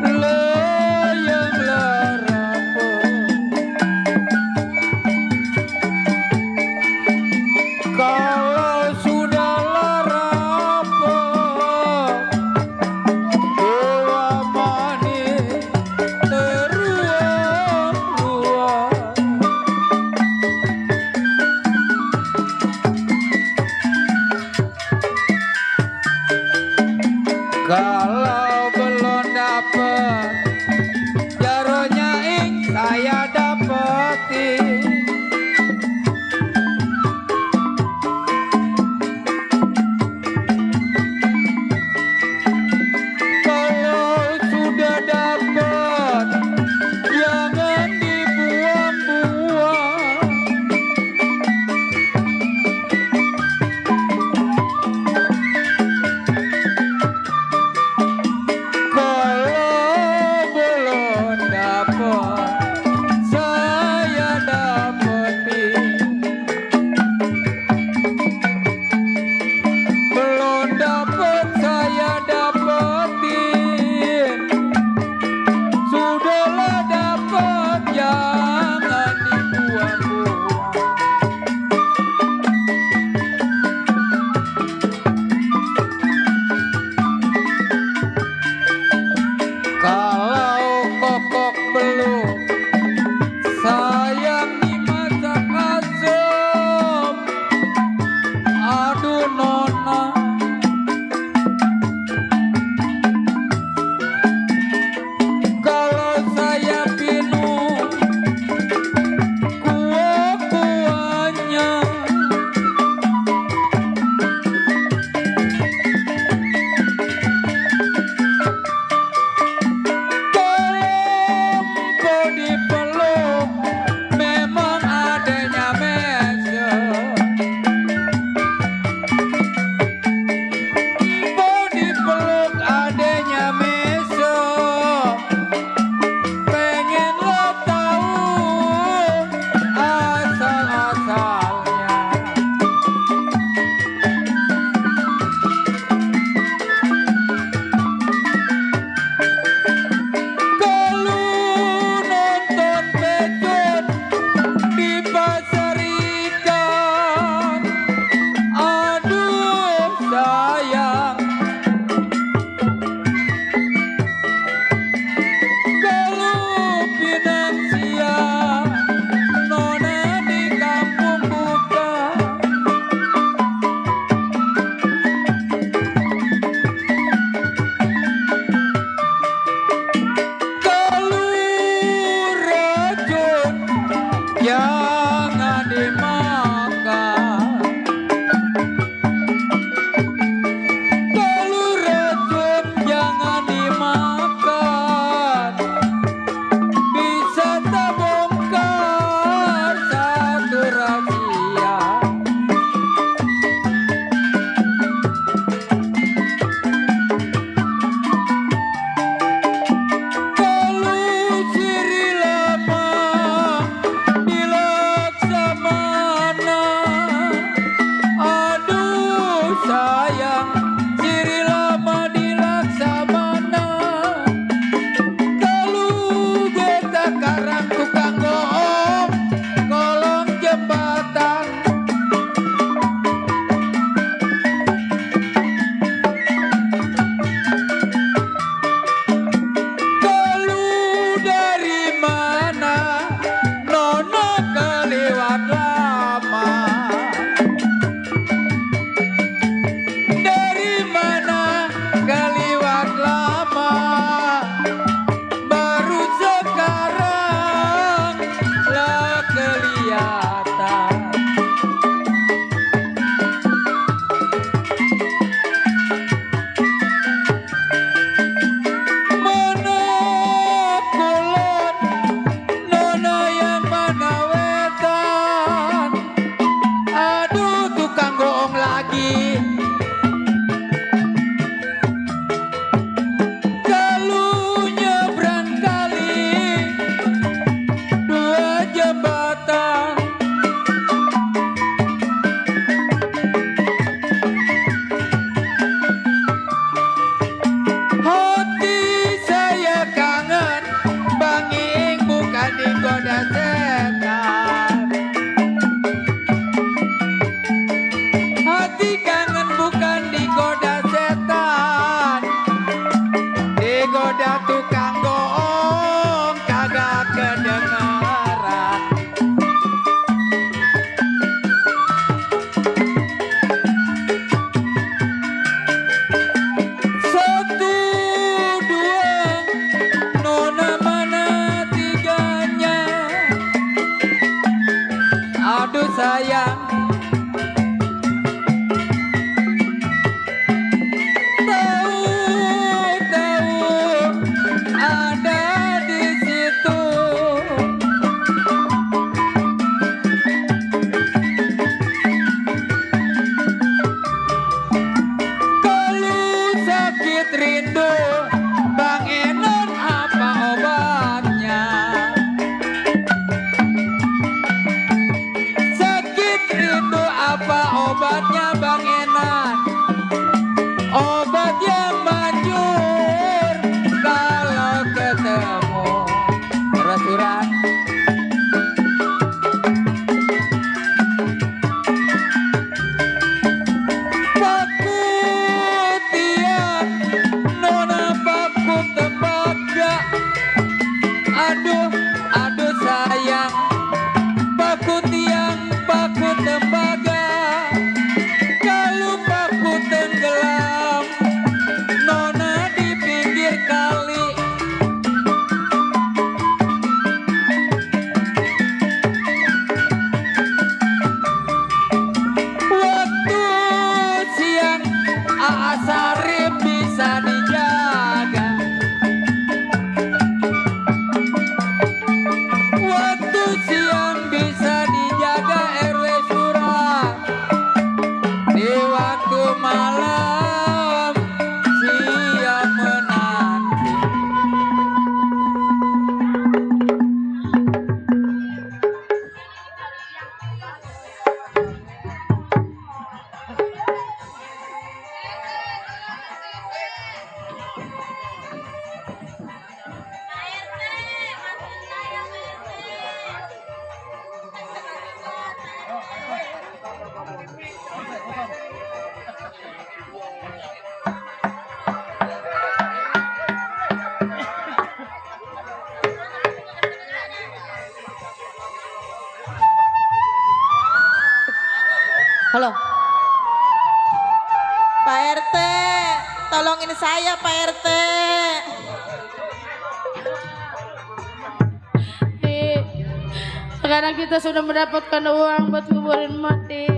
Layang larapan, kalau sudah larapan, doa manis teruap-ruap. Kalau belum dapet jaronya ing saya dapetin. Kalau sudah dapet jangan dibuang-buang. ada tukang goong kagak kedengeran. Satu dua nona mana tiganya. Aduh sayang, rindu Bang Enon apa obatnya? Sakit rindu apa obatnya Bang Enon? Obat yang manjur kalau ketemu restoran. Aduh sayang, paku tiang, paku tembaga. Kalau paku tenggelam, nona di pinggir kali. Waktu siang, Sarip bisa dijaga. Waktu siang bisa dijaga RW Surah. Di waktu malam siang menanti. Halo. Pak RT, tolongin saya Pak RT. Sekarang kita sudah mendapatkan uang buat kuburin mati.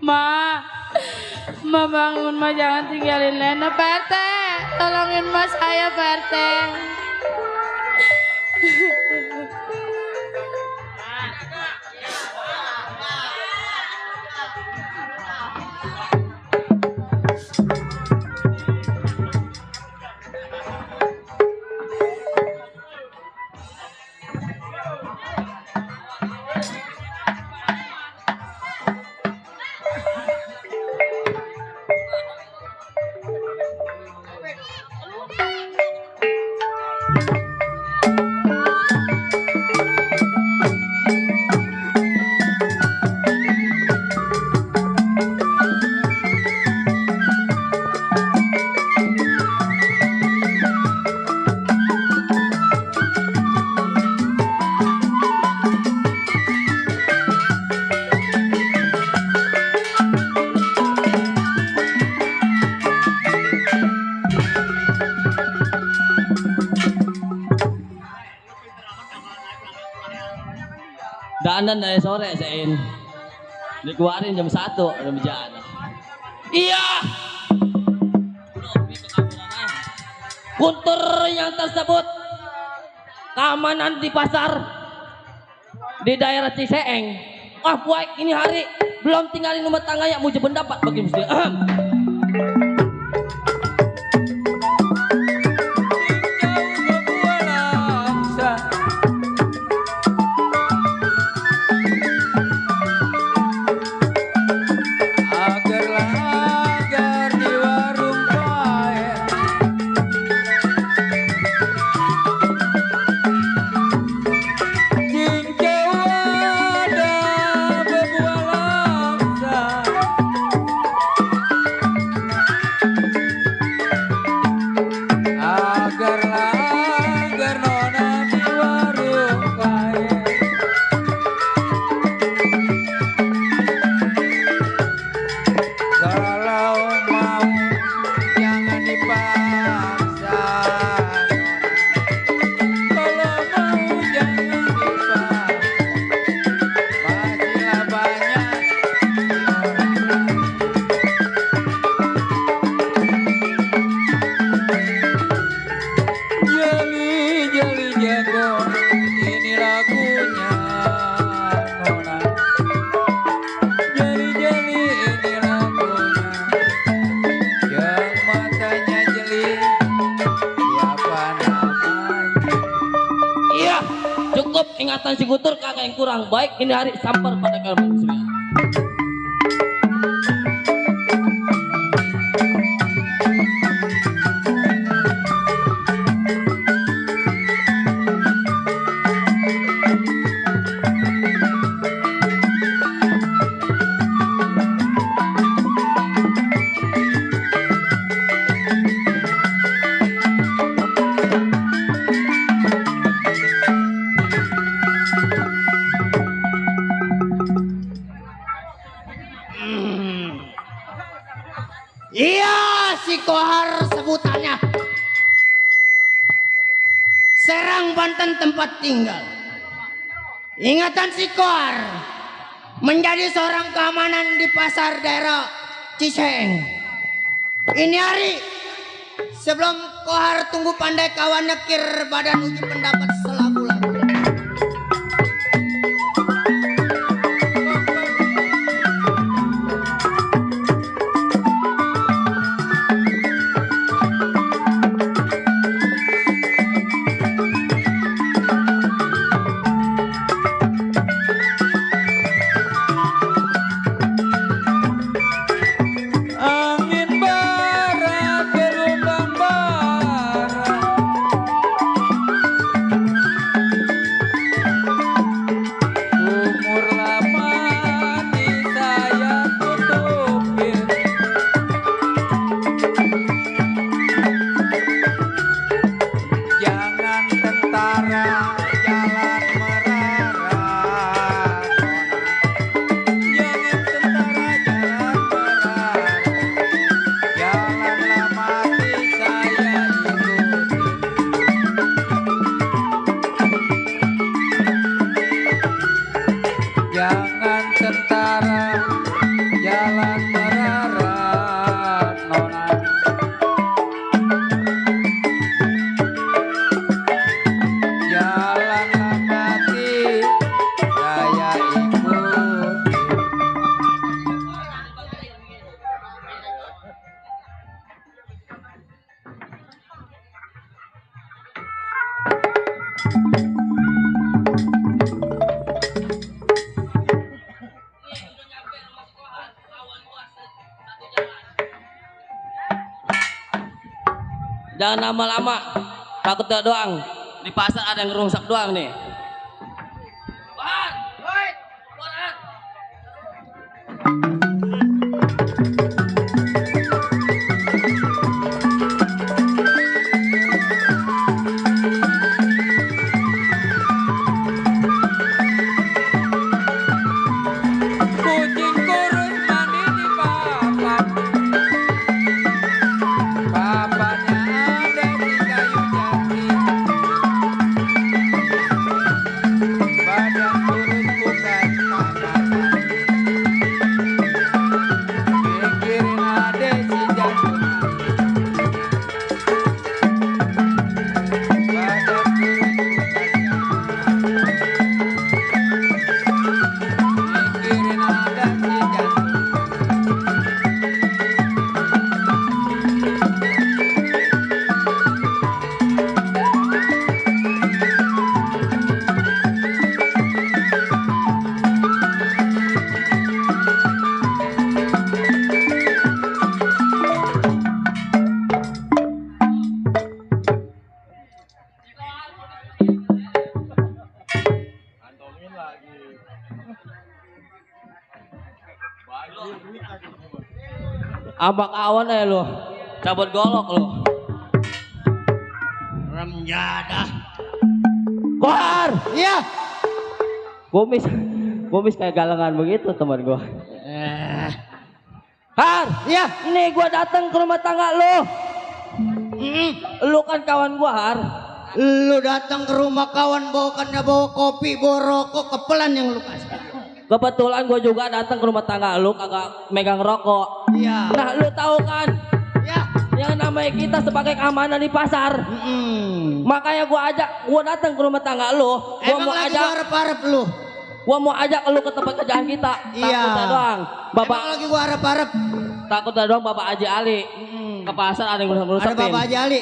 Ma bangun ma, jangan tinggalin Lena. Pak RT, tolongin ma saya Pak RT. Daanan dari sore Zain. Dikeluarin jam 1 udah berjalan. Iya. Kuntur yang tersebut keamanan di pasar di daerah Ciseeng. Ah buat ini hari belum tinggalin rumah tangga yang mau pendapat bagi mesti. ingatan si Gutur kagak yang kurang baik. Ini hari samper pada kalian semua. Iya, si Kohar sebutannya. Serang, Banten tempat tinggal. Ingatan si Kohar menjadi seorang keamanan di pasar daerah Ciseeng. Ini hari sebelum Kohar tunggu pandai kawan nekir badan uji pendapat selagu-lagu. Jangan lama-lama, takut doang. Di pasar ada yang ngerungsak doang nih. Abak awan lu, cabut golok lu. Remjadah. Kohar, Iya. Kumis kayak galangan begitu teman gua. Har, Iya. nih gua datang ke rumah tangga lu. Lu kan kawan gua, Har. Lu datang ke rumah kawan bawa kopi, bawa rokok, kepelan yang lu kasih. Kebetulan gua juga datang ke rumah tangga lu kagak megang rokok. Iya. Nah, lu tahu kan? Iya. Yang namanya kita sebagai keamanan di pasar. Makanya gua datang ke rumah tangga lu. Gua Emang mau lagi ajak harap-harap lu. Gua mau ajak lu ke tempat kerjaan kita. Iya. Takutnya doang. Emang lagi gua harap-harap. Takutnya doang Bapak Haji Ali. Ke pasar ada yang Ada ngerusakin. Bapak Haji Ali.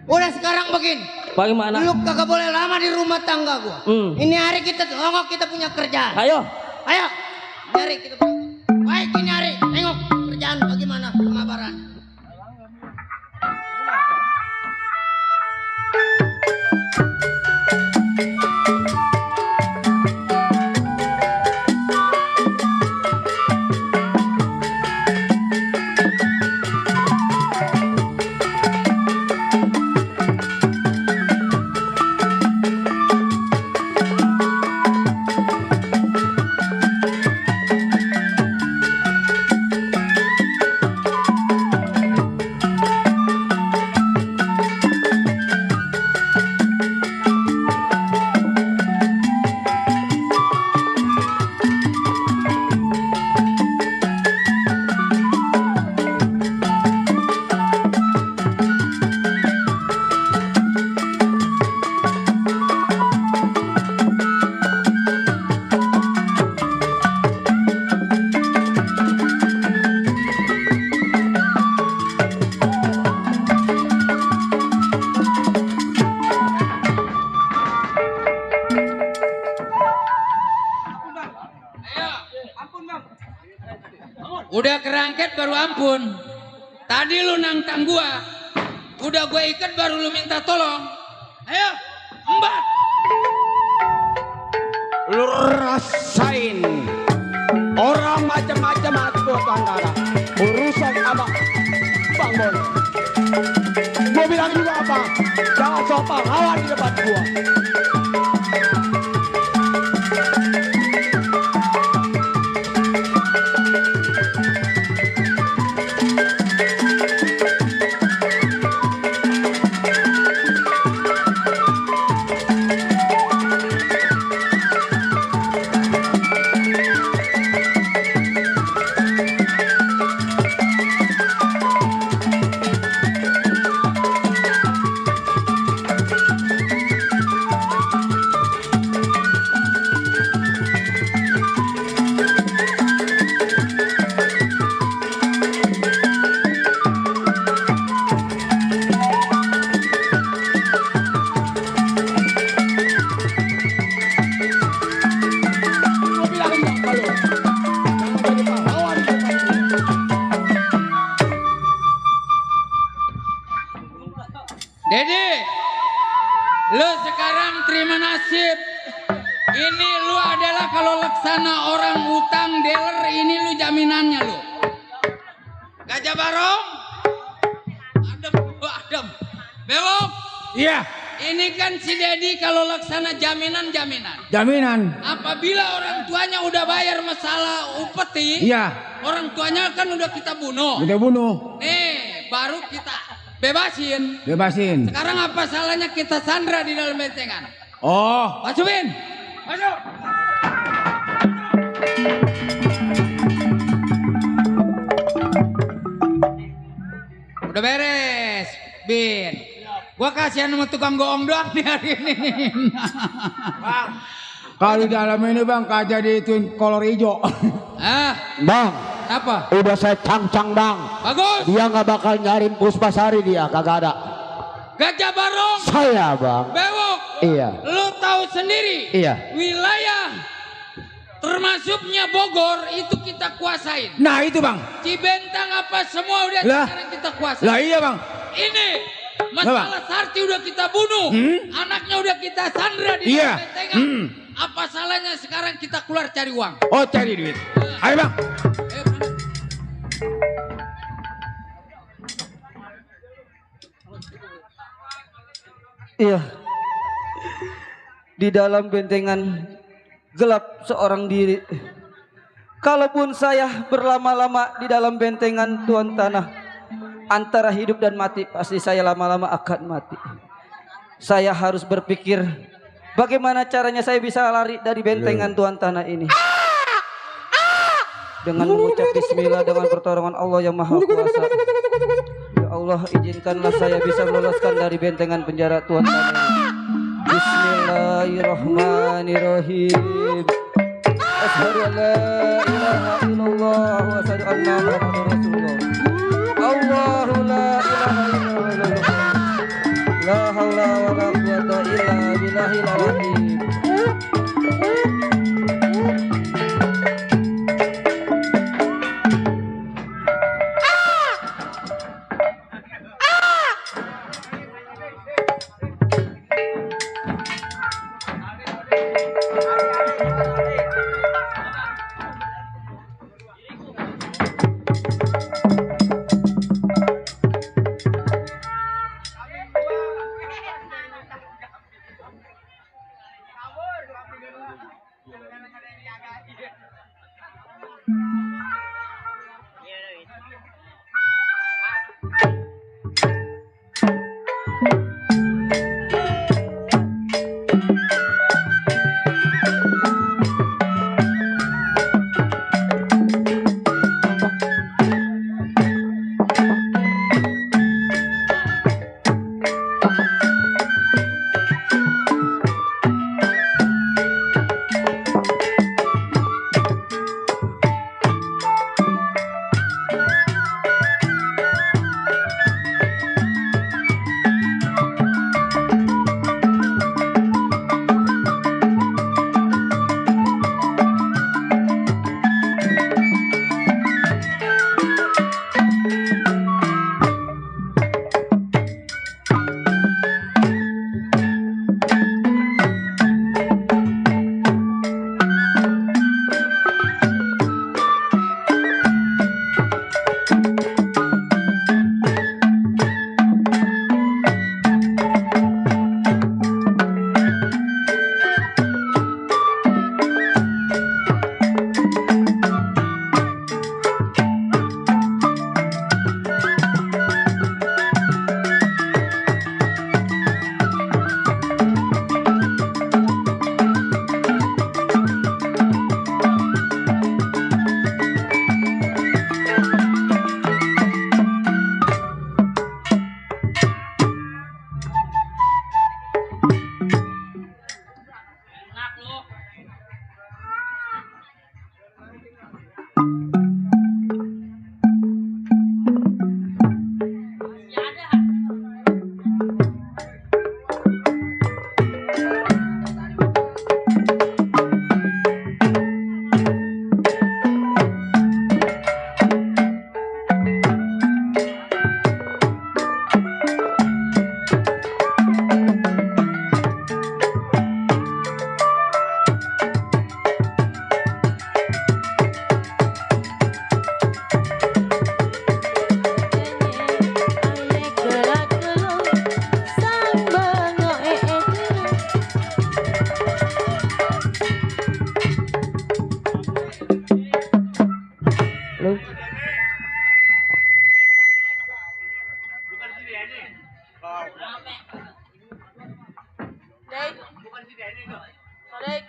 Udah sekarang begini. Bagaimana? Lu kagak boleh lama di rumah tangga gua. Ini hari kita tengok kita punya kerjaan. Ayo. Ayo. Ini hari kita punya. Baik ini hari. Tengok kerjaan bagaimana pengabaran. Udah kerangket baru ampun. Tadi lu nantang gua. Udah gue ikat baru lu minta tolong. Ayo, embat. Lu rasain. Orang macam-macam aku antara. Urusan sama Bang Bon. Gua bilang juga apa? Jangan sok pahlawan di depan gua. Dedi, lu sekarang terima nasib. Ini lu adalah kalau laksana orang utang dealer, ini lu jaminannya lu. Gajah Barong, adem. Bewok. Iya. Ini kan si Dedi kalau laksana jaminan. Jaminan. Apabila orang tuanya udah bayar masalah upeti, Iya. orang tuanya kan udah kita bunuh. Udah bunuh. Nih, baru kita bebasin. Bebasin. Sekarang apa salahnya kita sandra di dalam bentengan? Oh. Masukin. Masuk. Udah beres, Bin. Gua kasihan sama tukang goong doang nih hari ini. Kalau di dalam ini Bang kagak jadi kolor hijau. Bang, Apa? udah saya cang-cang Bang. Bagus. Dia nggak bakal nyariin Puspasari dia, kagak ada. Gajah Barong. Saya Bang. Bewok. Iya. Lu tahu sendiri. Iya. Wilayah termasuknya Bogor itu kita kuasain. Nah itu Bang. Cibentang apa semua udah Lah. sekarang kita kuasain. Lah iya Bang. Ini masalah Sarti udah kita bunuh. Anaknya udah kita sandra di Iya. dalam bentengan. Apa salahnya sekarang kita keluar cari uang? Oh cari duit. Ayo Bang. Ayo, berangkat. Iya. Di dalam bentengan gelap seorang diri. Kalaupun saya berlama-lama di dalam bentengan Tuan Tanah, antara hidup dan mati, pasti saya lama-lama akan mati. Saya harus berpikir bagaimana caranya saya bisa lari dari bentengan Tuan Tanah ini. Dengan mengucap bismillah, dengan pertolongan Allah yang Maha Kuasa. Ya Allah, izinkanlah saya bisa meloloskan dari bentengan penjara Tuan Tanah ini. Bismillahirrahmanirrahim. Asyhadu an la ilaha illallah wa asyhadu anna Muhammadar Rasulullah. Allahu la ilaha illallah. La haula wa la quwwata Dek. Dek.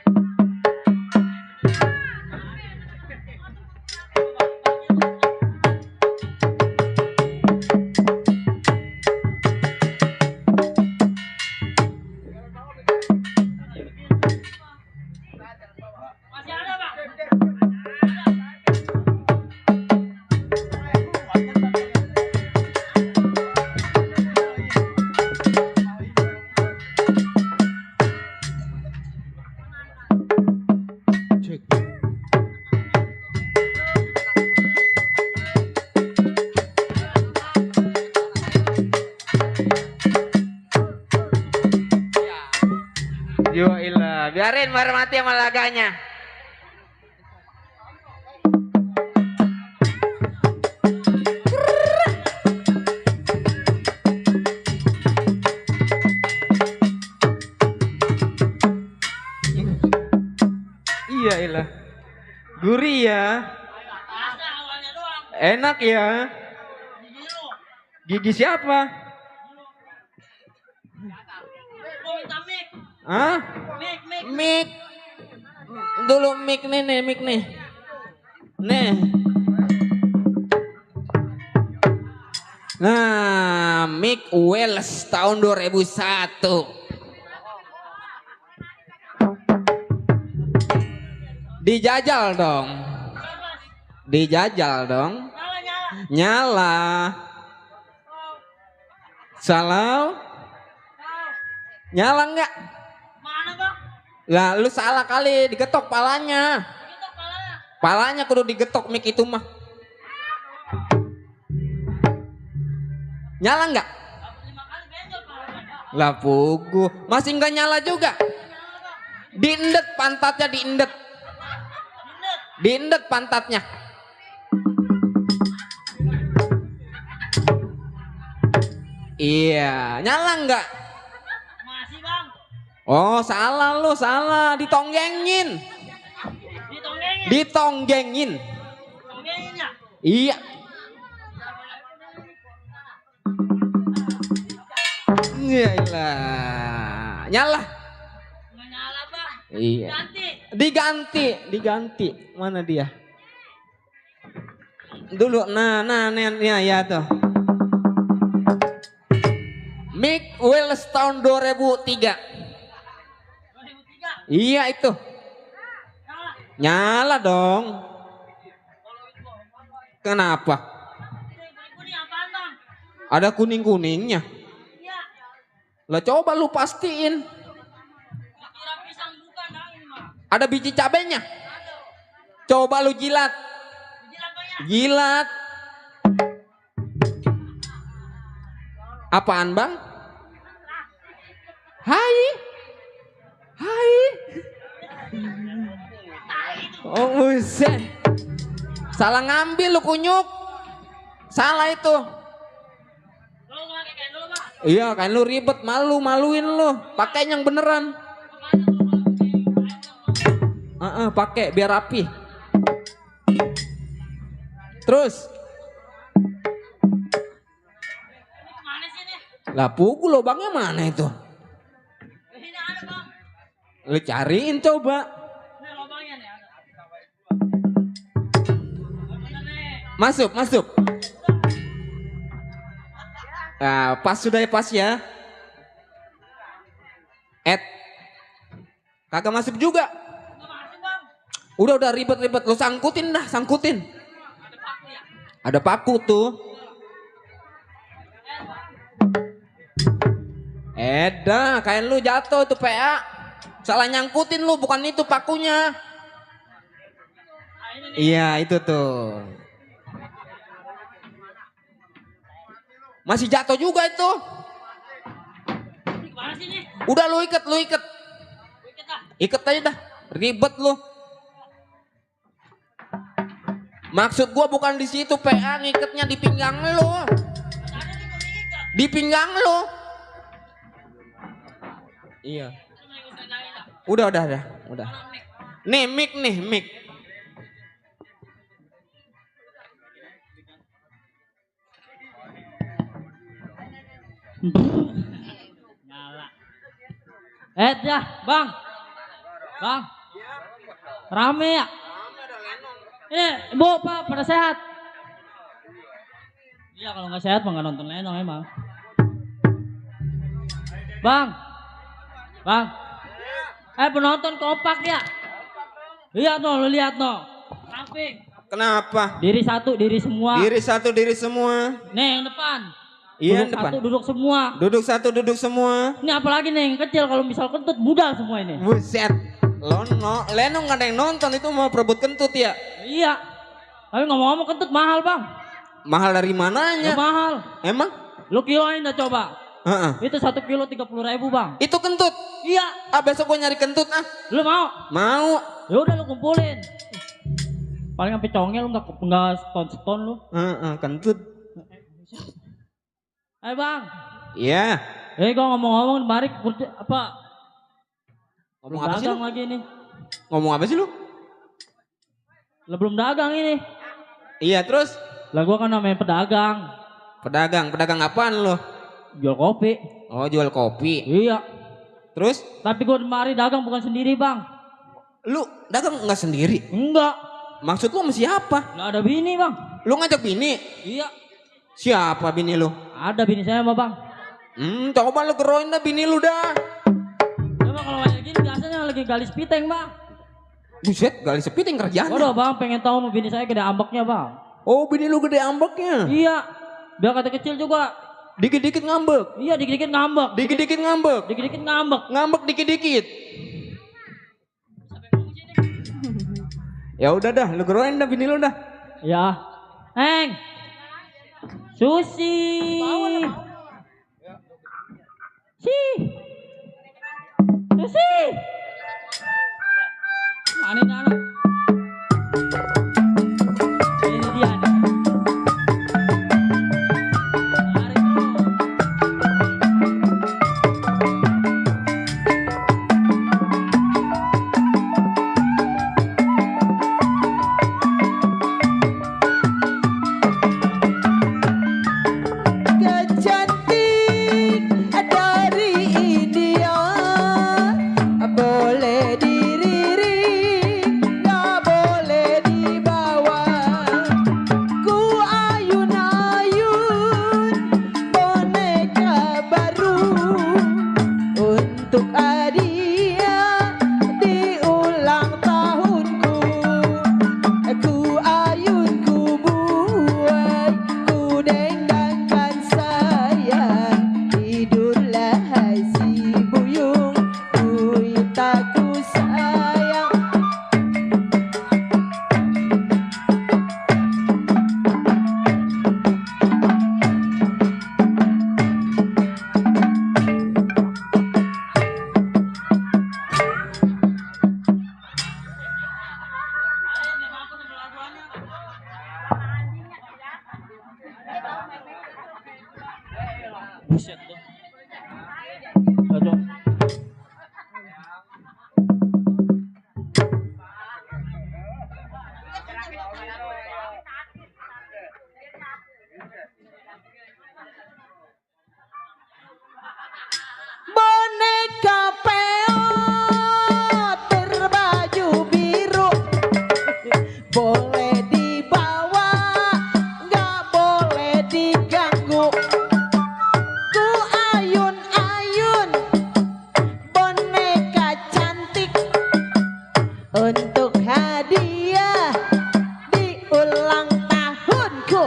Yoilah, biarin mati sama laganya. Iya ilah, gurih ya, enak ya. Gigi siapa? Hah? Mik. Dulu mik nih, mik nih. Nih. Nah, Mick Wells tahun 2001. Dijajal dong. Dijajal dong. Nyala. Salah. Nyala enggak? Mana bang? Lah lu salah kali, digetok palanya. Palanya kudu digetok mic itu mah. Nyala enggak? Lah pugu, masih enggak nyala juga. Diindet pantatnya, diindet. Diindet pantatnya. Iya, nyala enggak? Masih bang. Oh salah lu, salah, ditonggengin. Ditonggengin. Tonggengin ya? Iya. Iyalah. Nyala. Nggak nyala bang. Iya. Diganti. Mana dia? Dulu, nah, ya tuh. Mick Wells tahun 2003. Iya itu. Nyala dong. Kenapa? Ada kuning-kuningnya. Lah coba lu pastiin. Ada biji cabenya. Coba lu jilat. Jilat. Apaan bang? Hai. Oh buset. Salah ngambil lu kunyuk. Salah itu. Iya kan lu ribet, maluin lu. Pakai yang beneran. Pakai biar rapi. Terus. Lah pugu lubangnya mana itu? Lu cariin coba. Masuk. Nah, pas ya. Kagak masuk juga. Udah ribet. Lu sangkutin. Ada paku tuh. Kain lu jatuh tuh PA. Salah nyangkutin lu, bukan itu pakunya. Iya itu tuh. Masih jatuh juga itu. Udah lu ikat. Ikat aja dah. Ribet lu. Maksud gua bukan di situ PA, ngikatnya di pinggang lu. Di pinggang lu. Iya. Udah. Nih mic. Nyala. Dah, Bang. Bang. Rame ya? Ibu, Pak, pada sehat? Iya, kalau nggak sehat mah nggak nonton lenong emang. Bang. Penonton kompak ya? Iya no, lu lihat no. Samping. Kenapa? Diri satu, diri semua. Diri satu, diri semua. Nih yang depan. Iya, Duduk yang depan. satu, duduk semua. Duduk satu, duduk semua. Ini apalagi nih yang kecil, kalau misal kentut budal semua ini. Buset. Lenong nggak ada yang nonton, itu mau perebut kentut ya? Iya. Tapi ngomong-ngomong kentut mahal bang. Mahal dari mananya? Mahal. Emang? Lu kiloin dah coba. Itu 1 kilo 30.000 bang. Itu kentut? Iya. Besok gua nyari kentut ah. Lu mau? Mau. Ya udah lu kumpulin. Paling sampai congel lu nggak seton lu. Kentut. Bang. Iya. Gua ngomong-ngomong kemarin apa? Ngomong apa sih lu? Lagi nih. Ngomong apa sih lu? Lu belum dagang ini. Iya terus? Lah gua kan namanya pedagang. Pedagang apaan lu? Jual kopi. Oh jual kopi. Iya. Terus? Tapi gua kemarin dagang bukan sendiri bang. Lu dagang nggak sendiri? Enggak. Maksud lu sama siapa? Lah ada bini bang. Lu ngajak bini? Iya. Siapa bini lu? Ada bini saya mah bang. Coba lu keroin dah bini lu dah. Coba kalau kayak gini biasanya lagi gali spiteng bang. Buset, gali sepiting kerjaan. Waduh bang, pengen tahu mau bini saya gede ambeknya bang. Oh bini lu gede ambeknya? Iya. Biar kata kecil juga. Dikit-dikit ngambek? Iya dikit-dikit ngambek. Dikit-dikit ngambek? Dikit-dikit ngambek. Ngambek dikit-dikit? Ya udah dah, lu keroin dah bini lu dah. Ya. Susi. Susi. Mana ini anak? Ini dia nih. Tarik dulu. Kecantik dari India, boleh diriring, nggak boleh dibawa. Ku ayun-ayun boneka baru untuk hadiah di ulang tahunku. Ku ayun, ku buai, ku dendangkan sayang. Tidurlah hai si buyung, ku tak sayang. Buset tuh. Aduh. Boneka peot berbaju biru, boleh dibawa, nggak boleh diganggu. Ku ayun-ayun boneka cantik untuk hadiah di ulang tahunku.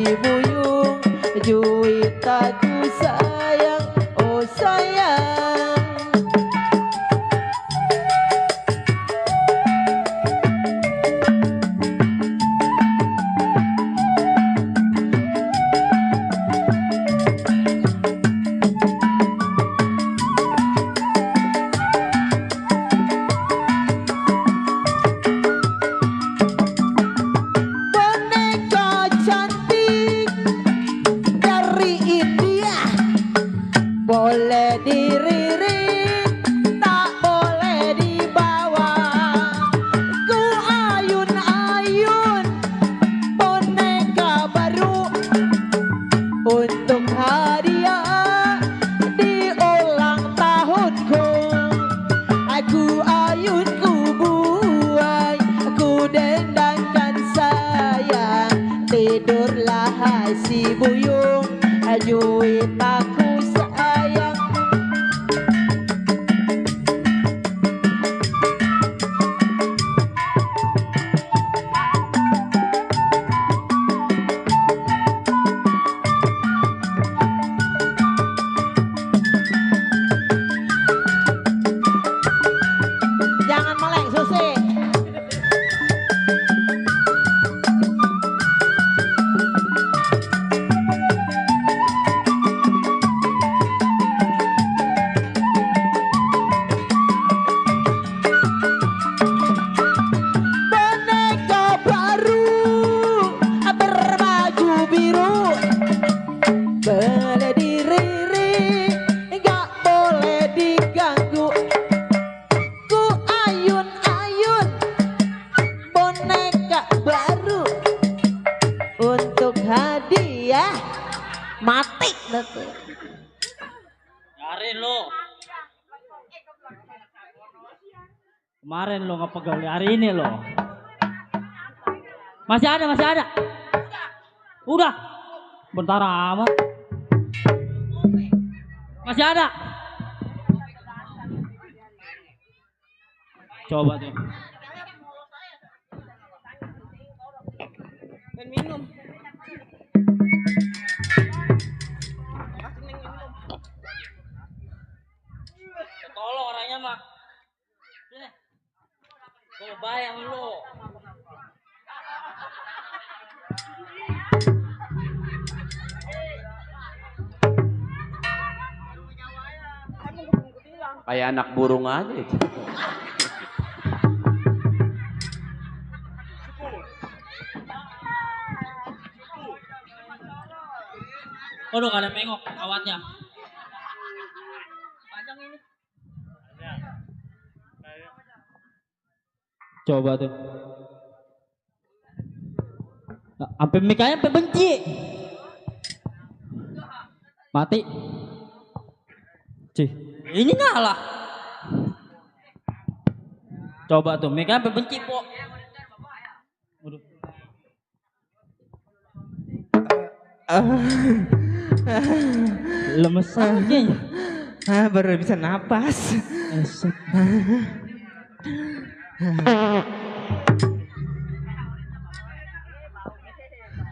si buyung juita ku sayang, oh sayang. Boneka cantik dari India, boleh diririk, tak boleh dibawa. Ku ayun-ayun boneka baru untuk hadiah di ulang tahunku. Aku ayun ku buai, aku dendangkan sayang. Tidurlah hai si buyung, juita ku sayang. Jangan meleng Susi. Boneka baru berbaju biru, boleh diririk, gak boleh diganggu. Ku ayun-ayun boneka baru untuk hadiah. Mati dah tuh. Yarin lo. Kemarin lo ngepegal, hari ini lo. Masih ada, masih ada. Udah. Bentar amat. Masih ada. Coba tuh. Minum. Tolong orangnya mah. Gue bayang lo. Kayak anak burung aja itu. Waduh, gak ada pengok awatnya. Coba tuh. Sampai mikanya sampai benci. Mati. Cih, ini ngalah. Coba tuh, mikanya sampai benci, Po. Waduh. Lemes aja. Baru bisa napas.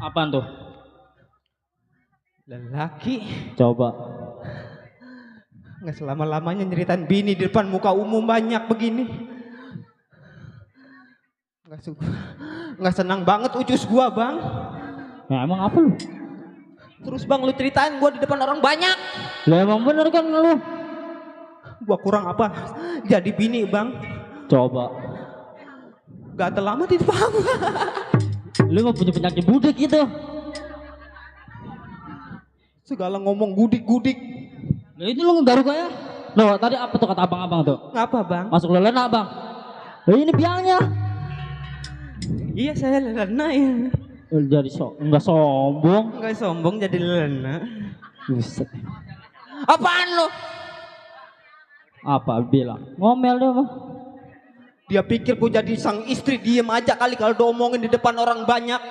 Apaan tuh? Lelaki Coba. nggak selama-lamanya nyeritain bini di depan muka umum banyak begini. Nggak senang banget ucus gua, Bang. Ya emang apa lu? Terus Bang lu ceritain gua di depan orang banyak. Lah emang bener kan lu? Gua kurang apa? Jadi bini, Bang. Coba. Gak lama di depan gua. Lu mah punya penyakit budak gitu. Segala ngomong gudik-gudik. Lah itu lu ngegaruk aja. Loh, tadi apa tuh kata abang-abang tuh? Ngapa, Bang? Masuk lelena, Bang. Lah ini biangnya. Iya, saya lelena ya. Jadi enggak sombong. Enggak sombong jadi lelena. Buset. Apaan lu? Apa bilang? Ngomel dia mah. Dia pikir gua jadi sang istri, diem aja kali kalau diomongin di depan orang banyak.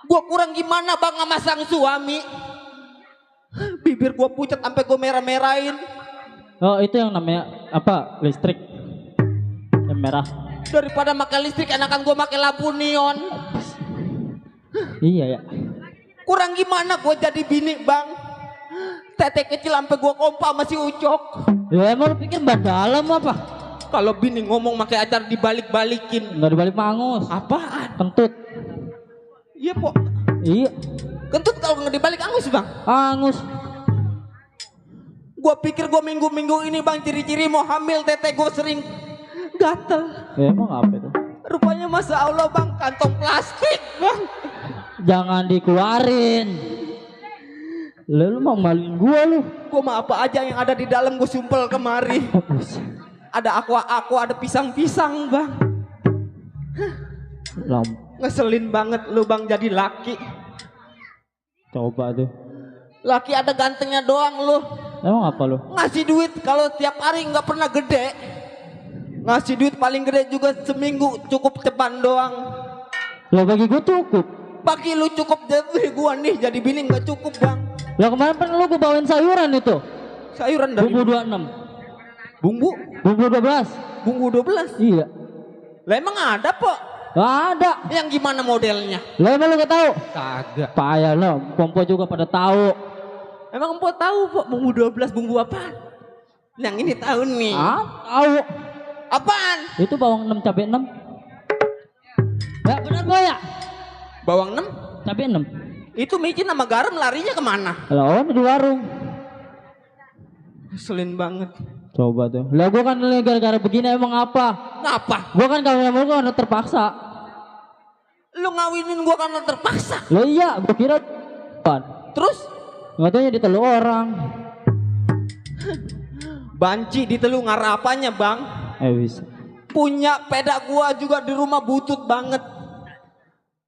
Gua kurang gimana, Bang, sama sang suami? Bibir gua pucat sampai gua merah-merahin. Oh, itu yang namanya apa? Listrik. Yang merah. Daripada pakai listrik, enakan gua pakai lampu neon. Iya ya. Kurang gimana gue jadi bini bang? Tete kecil sampai gue kompa masih ucok. Ya emang lu pikir dalam apa? Kalau bini ngomong pakai acar dibalik-balikin. Enggak dibalik mangus. Apaan? Kentut. Iya po. Iya. Kentut kalau nggak dibalik angus bang. Angus. Gue pikir gue minggu-minggu ini bang ciri-ciri mau hamil tete gue sering gatel. Ya emang apa itu? Rupanya masa Allah bang kantong plastik bang. Jangan dikeluarin. Lu mau maluin gua lu. Gue mah apa aja yang ada di dalam gue sumpel kemari. Ada aqua, ada pisang-pisang bang. Ngeselin banget lu bang jadi laki. Coba tuh. Laki ada gantengnya doang lu. Emang apa lu? Ngasih duit kalau tiap hari nggak pernah gede. Ngasih duit paling gede juga seminggu cukup ceban doang. Ya bagi gua cukup. Bagi lu cukup, jadi gua nih jadi bini nggak cukup bang. Lah kemarin kan lu gua bawain sayuran itu. Sayuran dari Bumbu 26. Bumbu? Bumbu 12. Bumbu 12? Iya. Lah emang ada po? Gak ada. Yang gimana modelnya? Lah emang lu gak tahu? Kagak. Payah lo, pompo juga pada tahu. Emang po tahu po bumbu 12 bumbu apaan? Yang ini tahu nih. Tahu. Apaan? Itu bawang 6 cabai 6. Ya benar po ya? Bawang 6? Cabai 6. Itu micin sama garam larinya kemana? Lah di warung. Selin banget. Coba tuh. Lah gua kan gara-gara begini emang apa? Ngapa? Gua kan kawin sama lu karena terpaksa. Lu ngawinin gua karena terpaksa? Lah iya, gua kira terus? Nggak taunya ditelu orang. Banci ditelu ngarapanya bang? Bisa. Punya peda gua juga di rumah butut banget.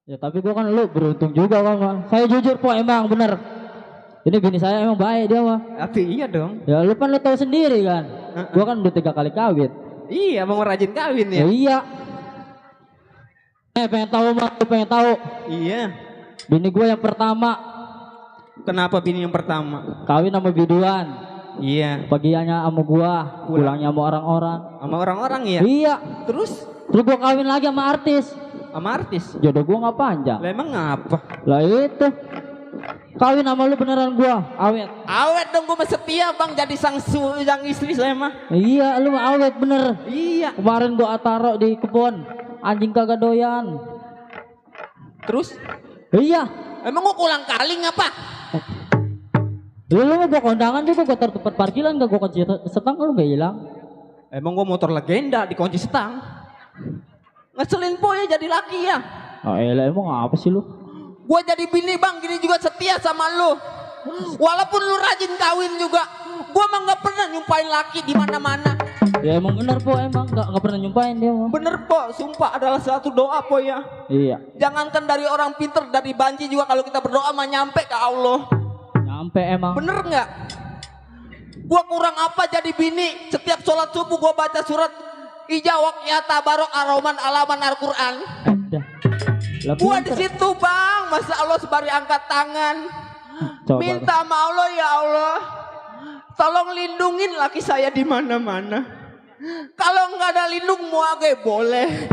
Ya tapi gua kan lu beruntung juga kan. Saya jujur po emang bener. Ini bini saya emang baik dia mah. Tapi iya dong. Ya lu kan lu tahu sendiri kan. Gua kan udah 3 kali kawin. Iya mau rajin kawin ya. Ya iya. Pengen tahu mah, pengen tahu. Iya. Bini gua yang pertama. Kenapa bini yang pertama? Kawin sama biduan. Iya. Pagiannya sama gua, pulangnya sama orang-orang. Sama orang-orang ya? Iya. Terus gua kawin lagi sama artis. sama artis? Jodoh gua nggak panjang. Lah emang ngapa? Lah itu. Kawin sama lu beneran gua, awet. Awet dong, gua mah setia bang, jadi sang istri saya mah. Iya, lu mah awet bener. Iya. Kemarin gua taruh di kebun, anjing kagak doyan. Terus? Iya. Emang gua ulang kaling apa? Lu mah gua kondangan juga, gua taruh tempat parkiran, gak gua kunci setang, lu gak hilang. Emang gua motor legenda dikunci setang. Ngeselin po ya jadi laki ya. Oh elah, emang apa sih lu? Gua jadi bini bang, gini juga setia sama lu. Walaupun lu rajin kawin juga, gua mah nggak pernah nyumpain laki di mana-mana. Ya emang bener po, emang nggak pernah nyumpain dia mah. Bener po, sumpah adalah satu doa po ya. Iya. Jangankan dari orang pinter, dari banci juga kalau kita berdoa mah nyampe ke Allah. Nyampe emang. Bener nggak? Gua kurang apa jadi bini? Setiap sholat subuh gua baca surat Ijawak ya tabarok aroman alaman Al-Quran. Gua di situ bang, masa Allah sebari angkat tangan. Coba minta sama Allah, ya Allah, tolong lindungin laki saya di mana-mana. Kalau nggak ada lindung muage boleh.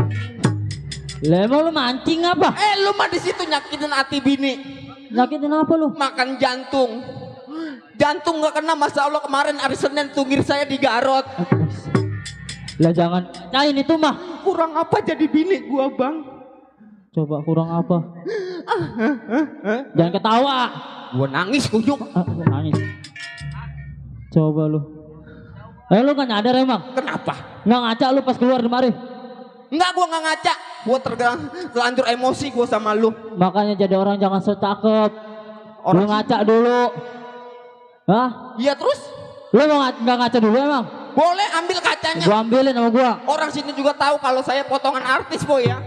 Lah emang lu mancing apa? Lu mah di situ nyakitin hati bini. Nyakitin apa lu? Makan jantung. Jantung nggak kena, masa Allah kemarin hari Senin tunggir saya digarot. Lah jangan cain itu mah. Kurang apa jadi bini gua bang? Coba kurang apa? Jangan ketawa. Gua nangis kunyuk. Nangis. Coba lu. Lu gak nyadar emang? Kenapa? Nggak ngaca lu pas keluar kemari? Enggak, gua nggak ngaca. Gua terlanjur emosi gua sama lu. Makanya jadi orang jangan secakep. Lu ngaca dulu. Hah? Iya terus? Lu mau nggak ngaca dulu emang? Boleh ambil kacanya. Gua ambilin sama gua. Orang sini juga tahu kalau saya potongan artis boy ya.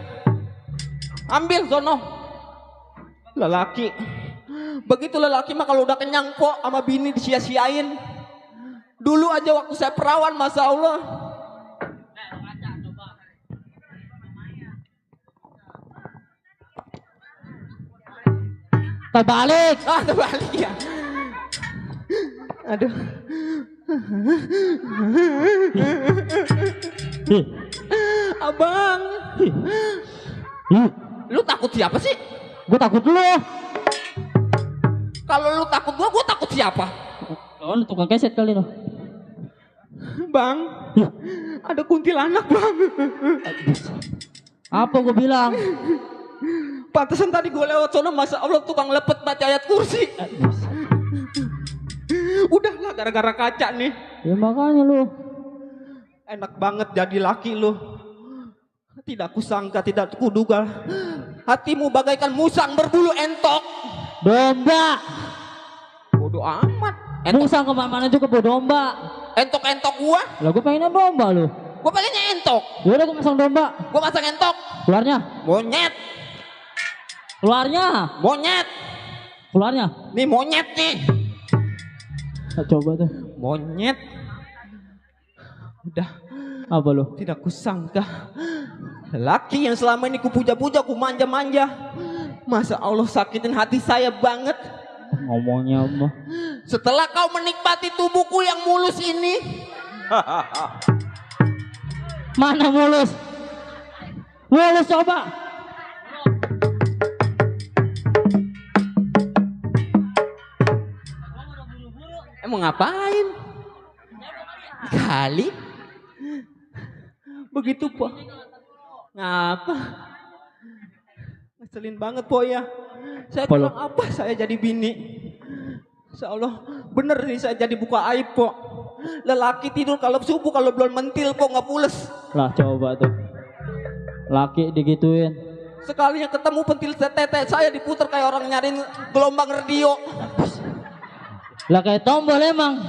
Ambil sono. Lelaki. Begitu lelaki mah kalau udah kenyang po sama bini disia-siain. Dulu aja waktu saya perawan, masa Allah. Terbalik. Terbalik ya. Aduh. Abang. Ih. Lu takut siapa sih? Gue takut lu. Kalau lu takut gua takut siapa? Oh, lu tukang keset kali lo. Bang, ada kuntilanak bang. Apa gue bilang? Pantesan tadi gue lewat sono, masa Allah tukang lepet baca ayat kursi. Udahlah gara-gara kaca nih. Ya makanya lu. Enak banget jadi laki lu. Tidak kusangka, tidak kuduga. Hatimu bagaikan musang berbulu entok. Domba. Bodoh amat. Musang kemana-mana juga bawa domba. Entok-entok gua. Lah gue pengennya domba lu. Gua pengennya entok. Yaudah gue masang domba. Gua masang entok. Keluarnya. Monyet. Keluarnya. Monyet. Keluarnya. Nih monyet nih. Nah, coba tuh. Monyet. Udah. Apa lu? Tidak kusangka. Laki yang selama ini kupuja-puja, ku manja-manja. Masa Allah sakitin hati saya banget. Ngomongnya apa? Setelah kau menikmati tubuhku yang mulus ini. Mana mulus? Mulus coba. Emang ngapain? Kali. Begitu po. Ngapa? Ngeselin banget po ya. Saya kurang apa saya jadi bini. Insya Allah bener nih saya jadi buka aib po. Lelaki tidur kalau subuh, kalau belum mentil po nggak pules. Lah coba tuh. Laki digituin. Sekalinya ketemu pentil tete saya diputar kayak orang nyariin gelombang radio. Lah kayak tombol emang.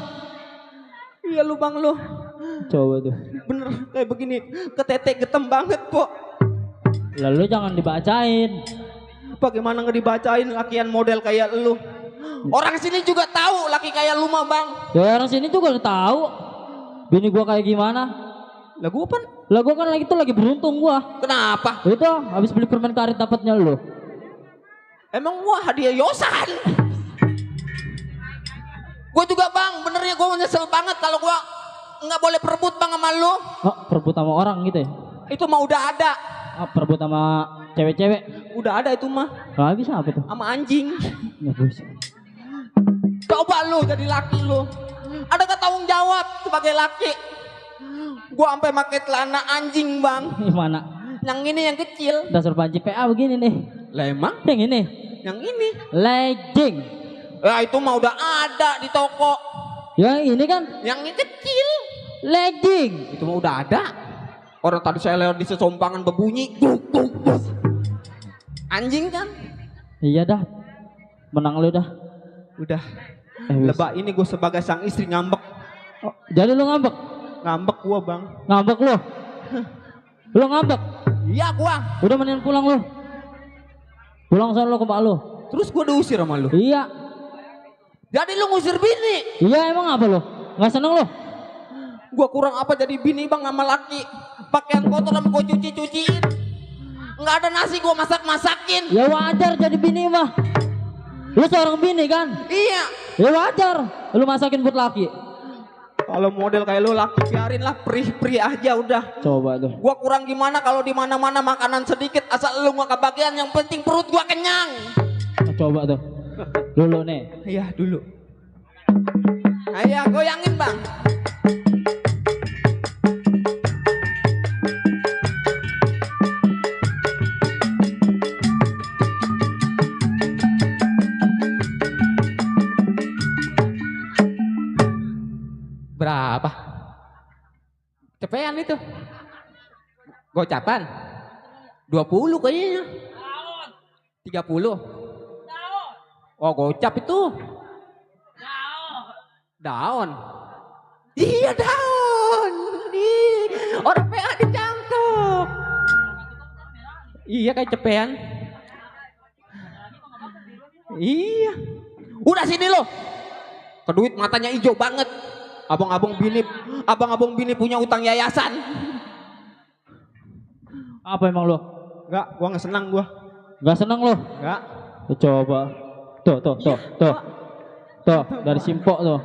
Iya lu bang lu. Coba tuh. Bener kayak begini, ke tete getem banget po. Lalu jangan dibacain. Bagaimana nggak dibacain lakian model kayak lu? Orang sini juga tahu laki kayak lu mah bang. Ya orang sini juga tahu. Bini gua kayak gimana? Lah gua kan? Lah gua kan lagi beruntung gua. Kenapa? Itu habis beli permen karet dapatnya lu. Emang gua hadiah Yosan. Gua juga bang, benernya gua menyesal banget kalau gua nggak boleh perebut bang sama lu. Oh, perebut sama orang gitu ya? Itu mah udah ada. Oh, perebut sama cewek-cewek? Udah ada itu mah. Lah bisa apa tuh? Sama anjing. Ya bisa. Coba lu jadi laki lu. Ada tanggung jawab sebagai laki. Gua sampai pakai celana anjing bang. Gimana? Yang ini yang kecil. Dasar panci PA begini nih. Lah emang? Yang ini? Yang ini. Legging. Ya itu mah udah ada di toko. Yang ini kan? Yang ini kecil. Legging. Itu mah udah ada. Orang tadi saya lewat di sesompangan berbunyi. Anjing kan? Iya dah. Menang lu dah. Udah. Lebak ini gue sebagai sang istri ngambek. Oh, jadi lu ngambek? Ngambek gua bang. Ngambek lu? Lu ngambek? Iya gua. Udah mendingan pulang lu. Pulang sana lu ke mak lu. Terus gua diusir sama lu? Iya. Jadi lu ngusir bini? Iya emang apa lu? Gak seneng lu? Gua kurang apa jadi bini bang sama laki? Pakaian kotor sama gua cuci-cuciin. Nggak ada nasi gua masak-masakin. Ya wajar jadi bini mah. Lu seorang bini kan? Iya. Ya wajar. Lu masakin buat laki. Kalau model kayak lu laki biarin lah, perih-perih aja udah. Coba tuh. Gua kurang gimana kalau di mana-mana makanan sedikit asal lu nggak kebagian, yang penting perut gua kenyang. Nah, coba tuh. Dulu nih. Iya dulu. Ayo goyangin bang. Berapa? Cepean itu. Gocapan. 20 kayaknya. 30. Oh gocap itu. Daun. Iya daun. Orang PA dicangkok. Iya kayak cepean. Iya. Udah sini lo. Keduit matanya hijau banget. Abang-abang bini punya utang yayasan. Apa emang lu? Enggak, gua nggak senang gua. Gak seneng lu? Enggak. Coba. Tuh. Tuh, dari Simpok tuh.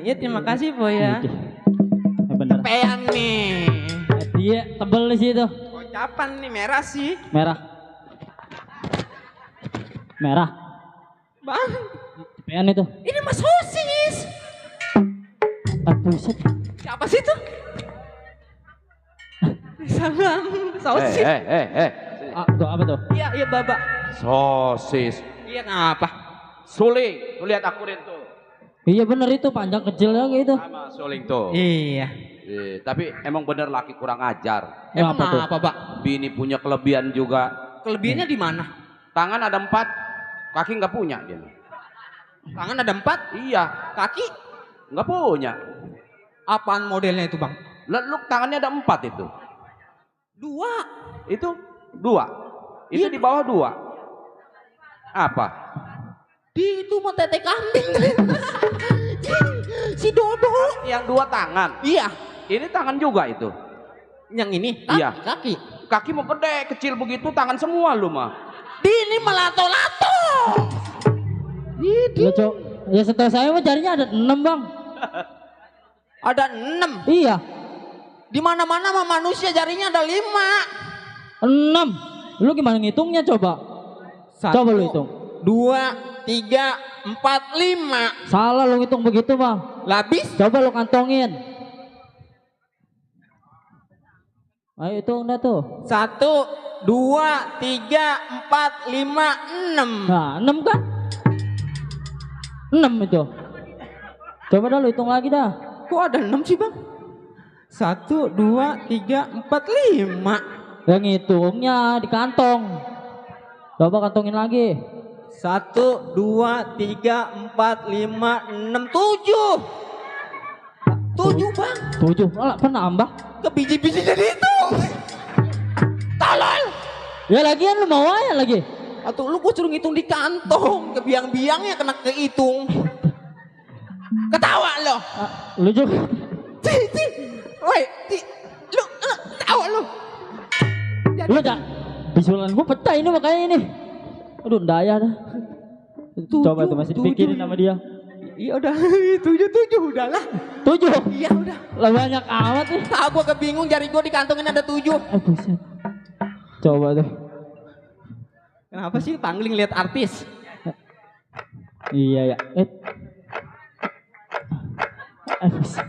Ya terima kasih po ya. Bener. Pean nih. Dia tebel di situ. Gocapan nih merah sih. Merah. Bang, Cepean itu. Ini Mas Sosis. Buset. Siapa sih itu? Salam Sosis. Tuh apa tuh? Iya, iya Bapak. Sosis. Iya ngapa? Suling. Tuh lihat akurin tuh. Iya bener itu panjang kecilnya gitu. Sama suling tuh. Iya. Tapi emang bener laki kurang ajar. Apa tuh? Apa Pak? Bini punya kelebihan juga. Kelebihannya di mana? Tangan ada 4, kaki nggak punya dia. Tangan ada 4, Iya, kaki nggak punya. apaan modelnya itu Bang? Lalu tangannya ada 4 itu. 2. Itu 2. Itu di bawah 2. Apa? Di itu mau tete kambing. Si Dodo. Yang 2 tangan. Iya. Ini tangan juga itu. Yang ini? Iya. Kaki. Kaki mau gede, kecil begitu, tangan semua lu mah. Di ini melato-lato. Ya cok. Ya setahu saya mah jarinya ada 6 bang. Ada 6. Iya. Di mana-mana mah manusia jarinya ada 5. 6. Lu gimana ngitungnya coba? 1, Coba lu hitung. 2, 3, 4, 5. Salah lu ngitung begitu bang. Labis. Coba lu kantongin. Ayo hitung dah tuh. 1, 2, 3, 4, 5, 6. Nah 6 kan? 6 itu. Coba dah lu hitung lagi dah. Kok ada 6 sih Bang? 1, 2, 3, 4, 5. Yang ngitungnya di kantong. Coba kantongin lagi. 1, 2, 3, 4, 5, 6, 7. 7 Bang. 7. Malah penambah. Ke biji-biji jadi itu. Tolol. Ya lagian lu mau aja lagi. Atau lu gua suruh ngitung di kantong. Ke biang-biangnya kena kehitung. Ketawa lo. Lu juga. Woi, lu ketawa lu. Lu dah. Bisulan gua pecah ini makanya ini. Aduh daya dah. Coba tuh masih dipikirin sama dia. Iya udah 7 udahlah. 7. Iya udah. Lah banyak amat nih. Tahu gua kebingung jari gua dikantongin ada 7. Buset. Coba tuh. Kenapa sih pangling lihat artis? Iya ya.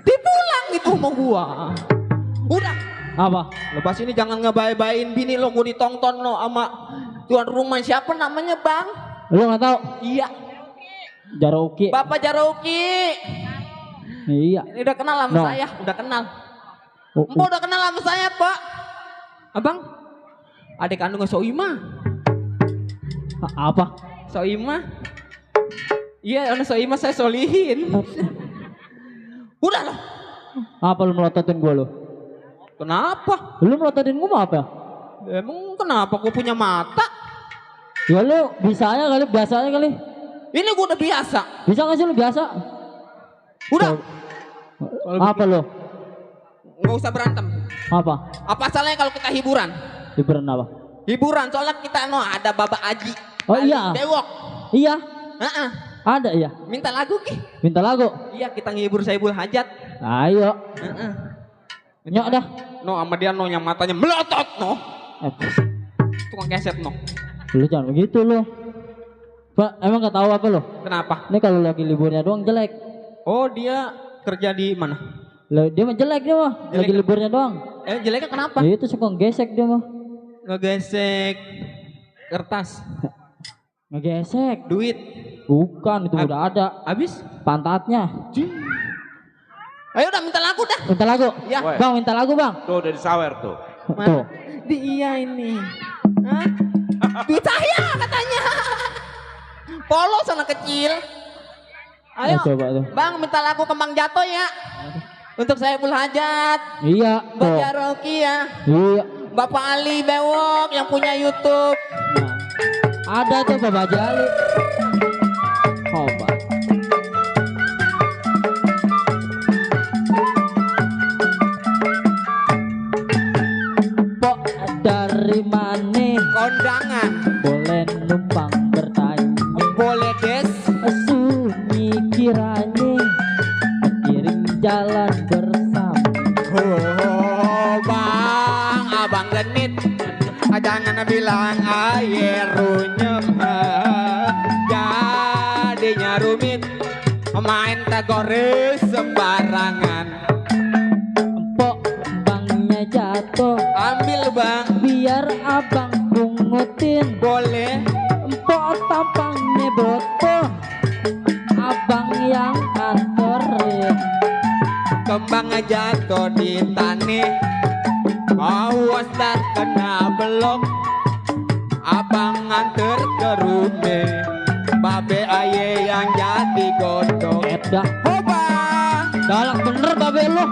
Dipulang itu mau gua. Udah. Apa? Lepas ini jangan ngebay-bayin bini lo, mau ditonton lo sama tuan rumah siapa namanya Bang? Lu nggak tahu? Iya. Jarauki. Bapak Jarauki. Iya. Ini udah kenal sama saya, udah kenal. Mbak udah kenal sama saya Pak. Abang, adik kandungnya Soima. Apa? Soima. Iya, anak Soima saya solihin. Udah loh. Apa lu melototin gua lu? Kenapa? Lu melototin gua mau apa? Emang kenapa gua punya mata? Ya lu bisa aja kali, biasa aja kali. Ini gua udah biasa. Bisa gak sih lu biasa? Udah. Apa lu? Nggak usah berantem. Apa? Apa salahnya kalau kita hiburan? Hiburan apa? Hiburan, soalnya kita ada Baba Aji. Oh Ali iya. Bewok. Iya. Heeh. Ada ya. Minta lagu Ki. Minta lagu. Iya, kita ngehibur Saibul Hajat. Ayo. Heeh. Nyok dah. No sama dia no yang matanya melotot no. Tukang keset no. Lu jangan begitu lu. Pak, emang gak tahu apa lu? Kenapa? Ini kalau lagi liburnya doang jelek. Oh, dia kerja di mana? Dia mah jelek dia mah. Lagi liburnya doang. Jeleknya kenapa? Ya itu suka gesek dia mah. Ngegesek kertas, Ngegesek. duit. Bukan, itu udah ada. Habis? Pantatnya. Ayo udah minta lagu dah. Minta lagu. Ya. Bang, minta lagu bang. Tuh udah disawer tuh. Tuh. Iya ini. Hah? Duit saya katanya. Polos anak kecil. Ayo. Coba tuh. Bang minta lagu Kembang Jatuh ya. Untuk Saibul Hajat. Iya. Mbak Tuh. Jarauki ya. Iya. Bapak Ali Bewok yang punya YouTube. Nah, ada tuh Bapak Jali. Coba. Pok dari mana? Kondangan. Boleh numpang bertanya. Boleh des. Sunyi kiranya kirim jalan bersama. Oh bang, abang genit. Jangan bilang air runyem. Jadinya rumit. main tagore sembarangan. Empok bangnya jatuh, Ambil bang, biar abang pungutin. boleh. Empok tampangnya botoh, abang yang anterin. Kembang jatuh di tanah, awas tak kena belok. Abang anter ke rumah, babe aye yang jadi godok. Edah, Hoba, galak bener babe lo.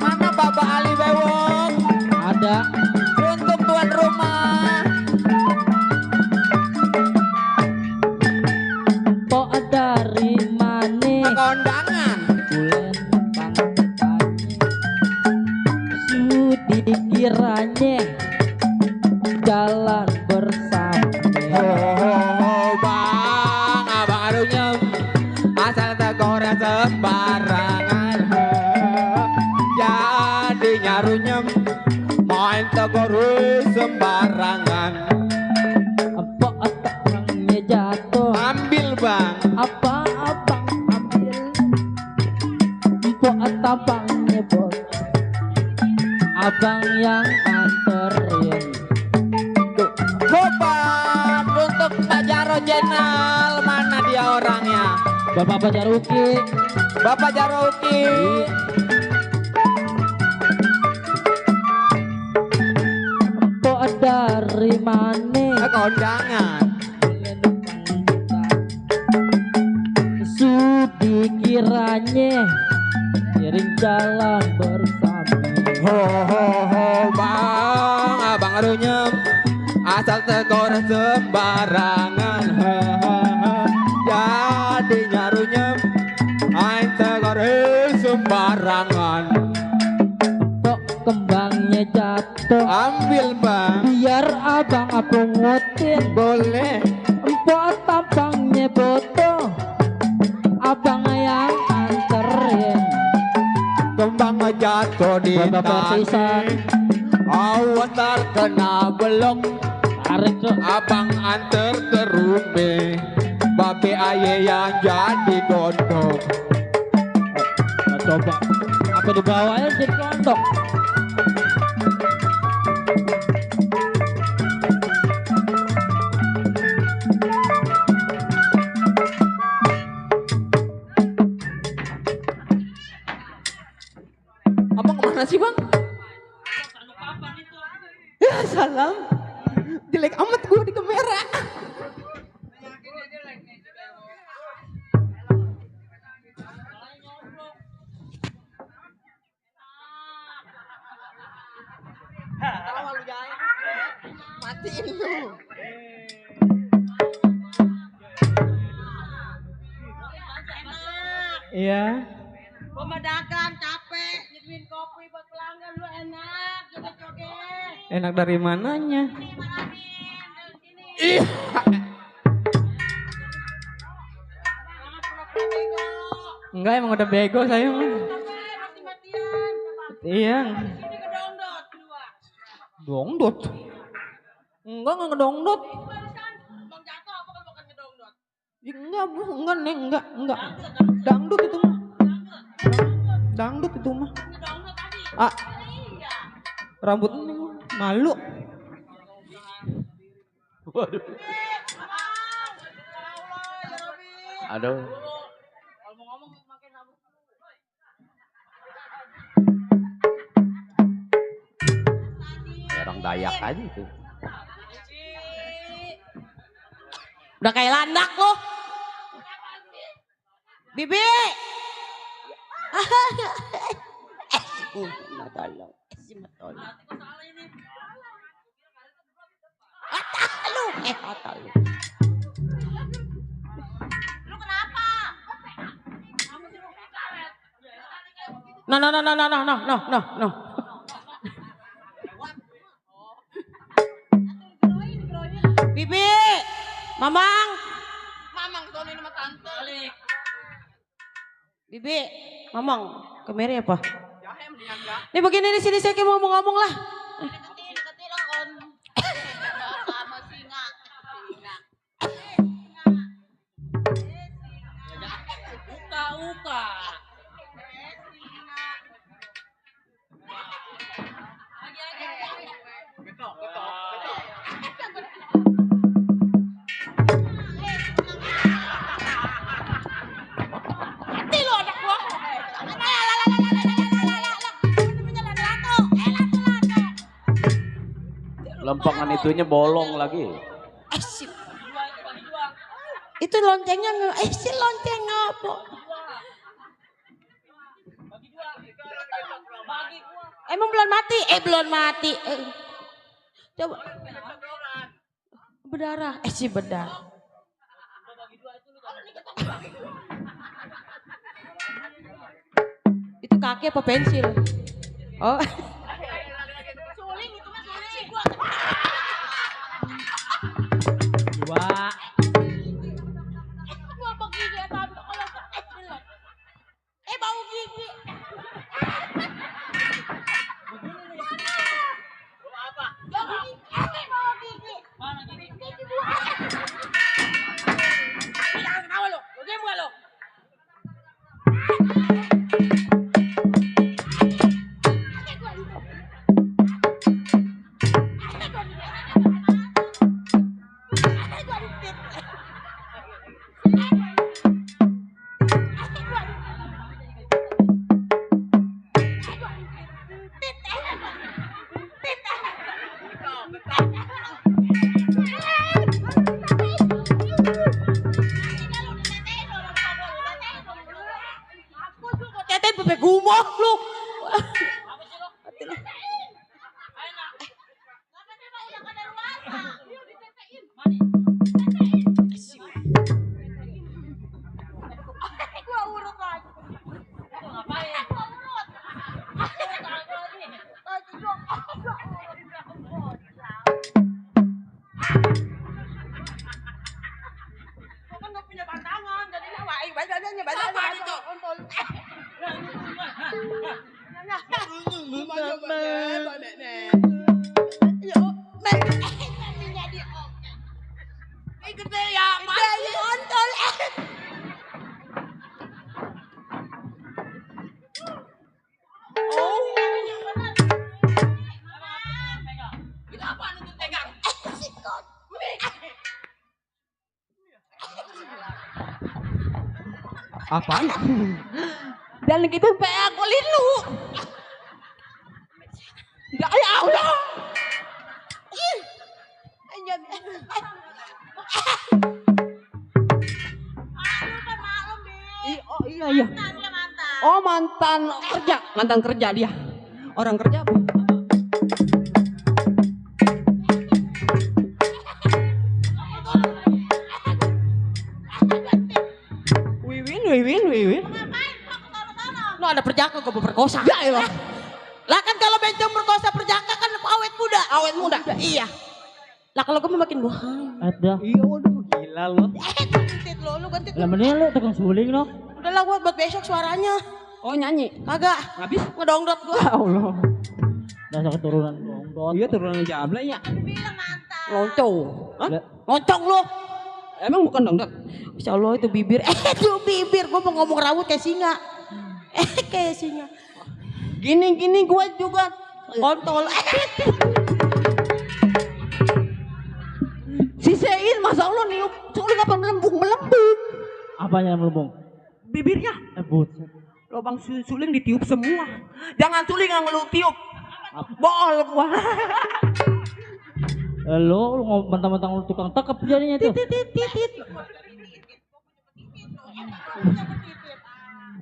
mana Bapak Ali Bewong? Ada. Untuk tuan rumah. Empok dari mana? Kondangan. Bulan bang tanya, sudi kiranya jalan bersama. Bang, abang arunyem asal tegora sembarangan. Jadi nyarunyem main tegora sembarangan. Empok abangnya jatuh, Ambil bang, apa abang ambil? Empok abangnya bos, abang yang anterin. Hobat untuk Pak Jaro Jenal, mana dia orangnya? Bapak Bajaruki. Bapak Jaroki. Empok dari mana? Kondangan. Sudi kiranya kiring jalan bersama. Bang, abang arunyem asal tegor sembarangan. Jadi nyarunyem aing tegor sembarangan. Kok kembangnya jatuh, Ambil bang, biar abang pungutin. boleh. Empok tampangnya botoh, abang yang anterin. Kembang jatuh di Bapak Partisan. tanah, awas terkena belok. Tarik tuh. Abang anter ke rumah, babe aye yang jadi godok. Nah, coba apa dibawanya jadi kondok. Abang kemana sih bang? Ya salam. Jelek amat gue di kamera. Matiin lu. Iya. Pemedakan capek, nyediain kopi buat pelanggan lu enak, joget-joget. Enak dari mananya? Ih. Enggak, emang udah bego saya mah. Iya. Ini kedongdot kedua. Dongdot. Enggak ngedongdot. Bang jatuh apa kalau bukan kedongdot? Ya, enggak, Bu. Enggak, Neng. Enggak. Dangdut itu mah. Dangdut itu mah. Kedongdot tadi. Ah. Rambut Neng mah malu. Aduh. Kalau mau ngomong makin rambut. Orang Dayak aja itu. Udah kayak landak loh. Bibi. Tolong. Lu kenapa? No. Bibi. Mamang. Mamang sono ini sama tante. Bibi. Mamang. Kemari apa? Ini begini di sini saya kayak mau ngomong lah. Deketin lah kon. Sama singa. itunya bolong lagi. Sip. Itu loncengnya si lonceng apa? Emang belum mati? Belum mati. Coba. Berdarah. Si berdarah. Itu kaki apa pensil? Oh. Dua. Bau gigi. Tete bebek gumoh lu. Apaan? Dan gitu kayak aku lilu. Ya Allah. Oh iya. Oh mantan kerja dia. Orang kerja apa? Wiwin. Lu ada perjaka gue berkosa. Ya Allah. Lah kan kalau bencong berkosa perjaka kan awet muda. Awet muda. Iya. Lah kalau gue makin buah. Ada. Iya waduh gila lu. Gantit lu gantit. Lah mending lu tukang suling lo. Udah lah gue buat besok suaranya. Oh nyanyi? Kagak. Habis? Ngedongdot gue. Ya Allah. Dasar keturunan dongdot. Iya turunan Jabla ya. Bilang mantan. Loncong. Hah? Loncong lu. Emang bukan dongdot? Insya Allah itu bibir. Itu bibir. Gue mau ngomong rambut kayak singa. Kayak singa. Gini gue juga Kontol. Sisein masa Allah nih suling apa melembung. Apanya melembung? Bibirnya. Lubang suling ditiup semua. Jangan suling yang lu tiup. Bool gua. Lu mentang-mentang lu tukang tekep jadinya tuh. Titit.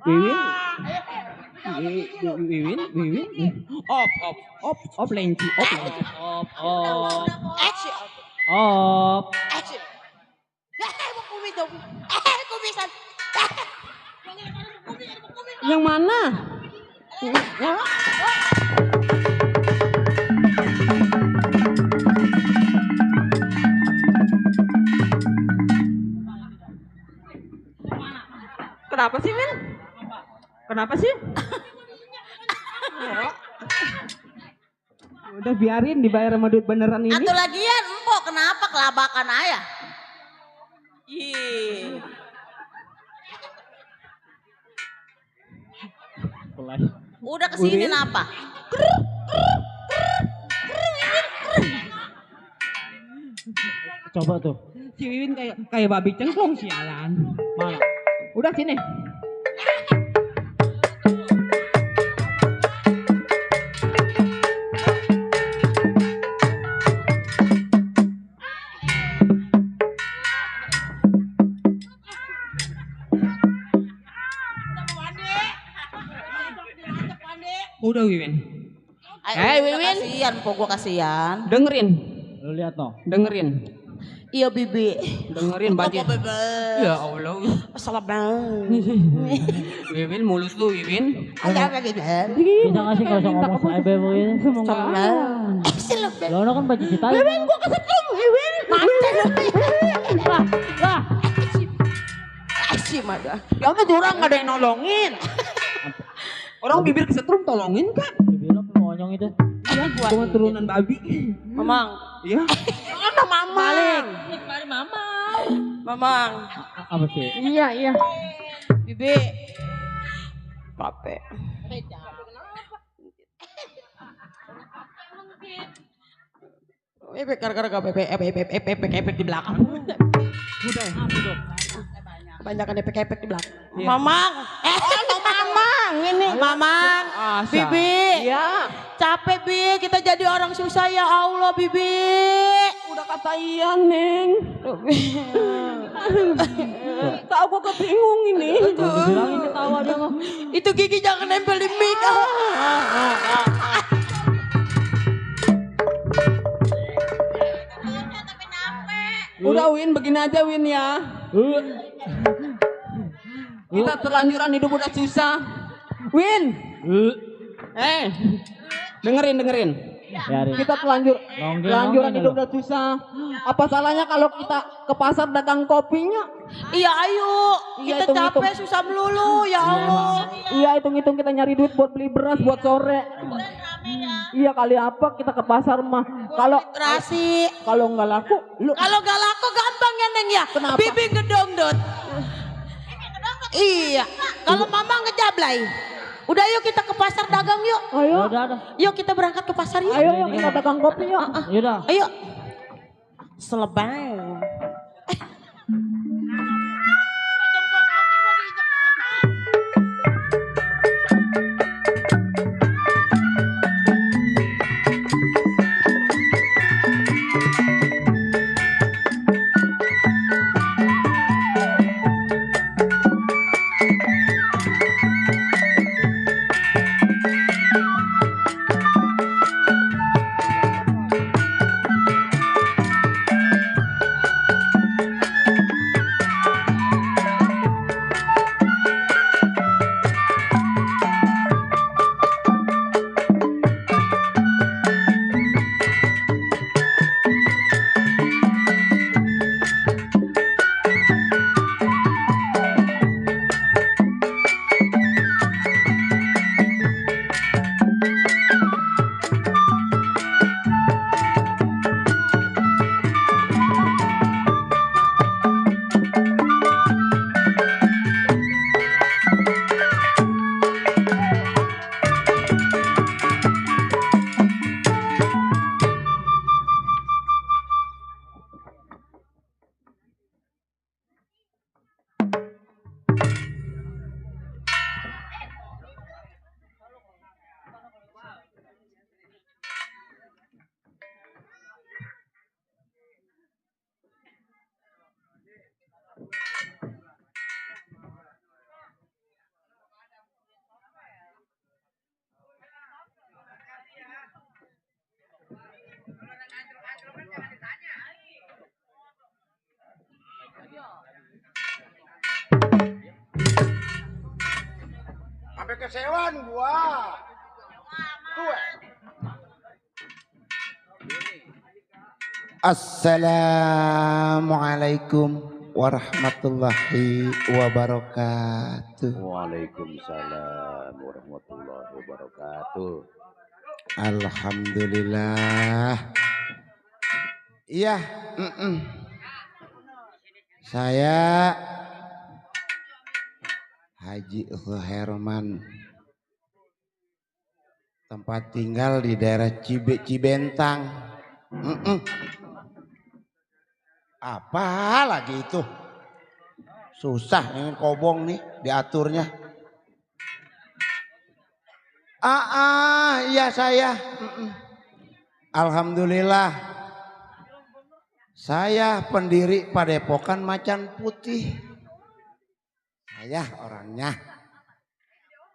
Wiwin. Op lenci. Op. Action. Mau kumis dong. Kumisan. Yang mana? Kenapa sih, Min? Kenapa sih? Udah biarin dibayar sama duit beneran ini. Atau lagian empok kenapa kelabakan ayah? Ih. Udah kesini apa? Coba tuh. Si Wiwin kayak babi cengkong sialan. Mana? Udah sini. udah Wiwin. Wiwin. Kasihan, po gua kasihan. Dengerin. Lu lihat no. Dengerin. Iya Bibi. Dengerin banjir. Ya Allah. Salah bang. Wiwin mulut lu Wiwin. Ada apa Bibi? Bisa nggak sih kalau ngomong sama Ebe begini semoga. Lo kan baju cita. Wiwin gua kesetrum Wiwin. Mantan. Lah. Asyik ada. Ya kan orang nggak ada yang nolongin. Orang bibir kesetrum tolongin kan? Bilang monyong itu. Iya buat turunan babi. Mamang. Iya. Mana Mamang? Mari Mamang. Mamang. Apa sih? Iya. Bibi. Pape. Efek gara-gara efek di belakang. Udah. Kebanyakan efek di belakang. Mamang. Mamang ini. Mamang. Bibi. Iya. Capek Bi, kita jadi orang susah ya Allah Bibi. Udah kata iya Neng. Tahu gua kebingung ini. Bilangin ketawa dia mah. Itu gigi jangan nempel di mic. Udah Win, begini aja Win ya. Kita terlanjuran hidup udah susah. Win. Dengerin. Kita telanjuran hidup udah susah. Apa salahnya kalau kita ke pasar dagang kopinya? Iya ayo, Iya, kita hitung-hitung. capek susah melulu ya Allah. Iya, hitung-hitung kita nyari duit buat beli beras buat sore. Iya kali apa kita ke pasar mah. Terasi. Kalau nggak laku, lu Kalau gak laku gampang ya Neng ya. Kenapa? Bibi ngedongdot. Iya. Kalau Mama ngejablay. Udah yuk kita ke pasar dagang yuk. ayo, Yuk kita berangkat ke pasar yuk. ayo kita dagang kopi yuk. Yaudah. Ayo. Selebang. Sampai kesewaan gua. Tuh. Assalamualaikum warahmatullahi wabarakatuh. Waalaikumsalam warahmatullahi wabarakatuh. Alhamdulillah. Iya, saya Haji Herman, tempat tinggal di daerah Cibentang. Apa lagi itu? Susah ini kobong nih diaturnya. Iya saya. Alhamdulillah. Saya pendiri Padepokan Macan Putih. Saya orangnya.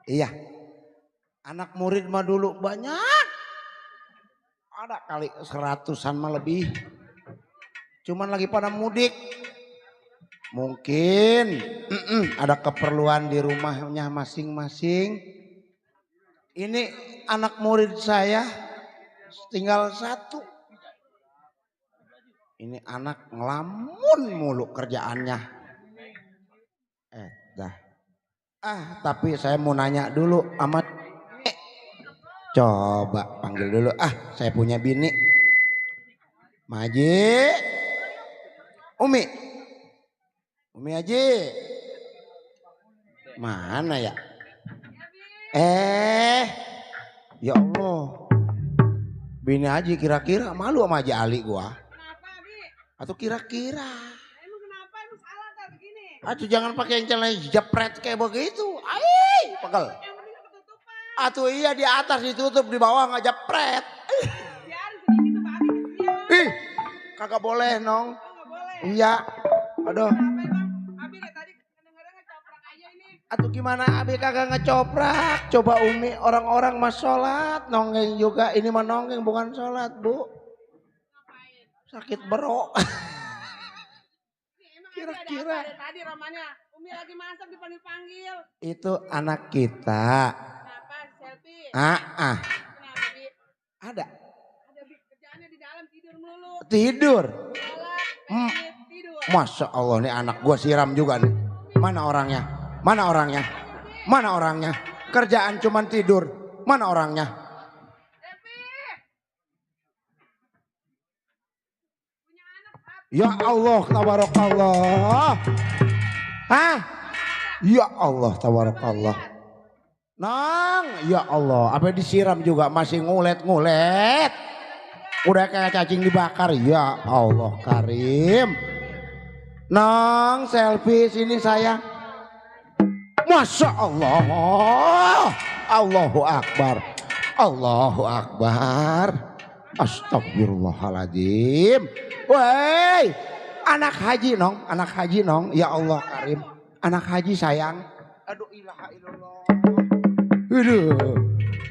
Iya. Anak murid mah dulu banyak. Ada kali 100-an mah lebih. Cuman lagi pada mudik. Mungkin ada keperluan di rumahnya masing-masing. Ini anak murid saya tinggal 1. Ini anak ngelamun mulu kerjaannya. Dah. Tapi saya mau nanya dulu amat. Coba panggil dulu. Saya punya bini. Maji. Umi Haji. Mana ya? Ya Allah. Bini Haji kira-kira malu sama Haji Ali gua. Kenapa, Bi? Atau kira-kira. Emang kenapa? Emang salah tak begini? Atuh jangan pakai yang celana jepret kayak begitu. Ai, pegel. Yang penting ketutupan. Atuh iya di atas ditutup, di bawah nggak jepret. Biarin sedikit tuh, Pak Abi. Ih, kagak boleh nong. Nggak boleh. Iya. Aduh. Kenapa emang? Abi dari tadi kadang-kadang ngecoprak aja ini. Atuh gimana Abi kagak ngecoprak? Coba Umi orang-orang mah sholat, nonggeng juga. Ini mah nonggeng bukan sholat Bu. Sakit berok. Kira-kira. Ada tadi romannya. Umi lagi masak dipanggil-panggil. Itu anak kita. Kenapa? Selfie. Kenapa Bi? Ada. Ada Bi kerjaannya di dalam tidur mulu. Tidur. Sholat, tidur. Masya Allah nih anak gua siram juga nih. Mana orangnya? Mana orangnya? Mana orangnya? Kerjaan cuman tidur. Mana orangnya? Ya Allah tabarakallah. Ya Allah tabarakallah. Nang, ya Allah, apa disiram juga masih ngulet-ngulet. Udah kayak cacing dibakar. Ya Allah Karim. Nang, selfie sini sayang. Masya Allah. Allahu Akbar. Allahu Akbar. Astagfirullahaladzim. Woi, anak haji nong. Ya Allah Karim. Anak haji sayang. Aduh ilaha illallah.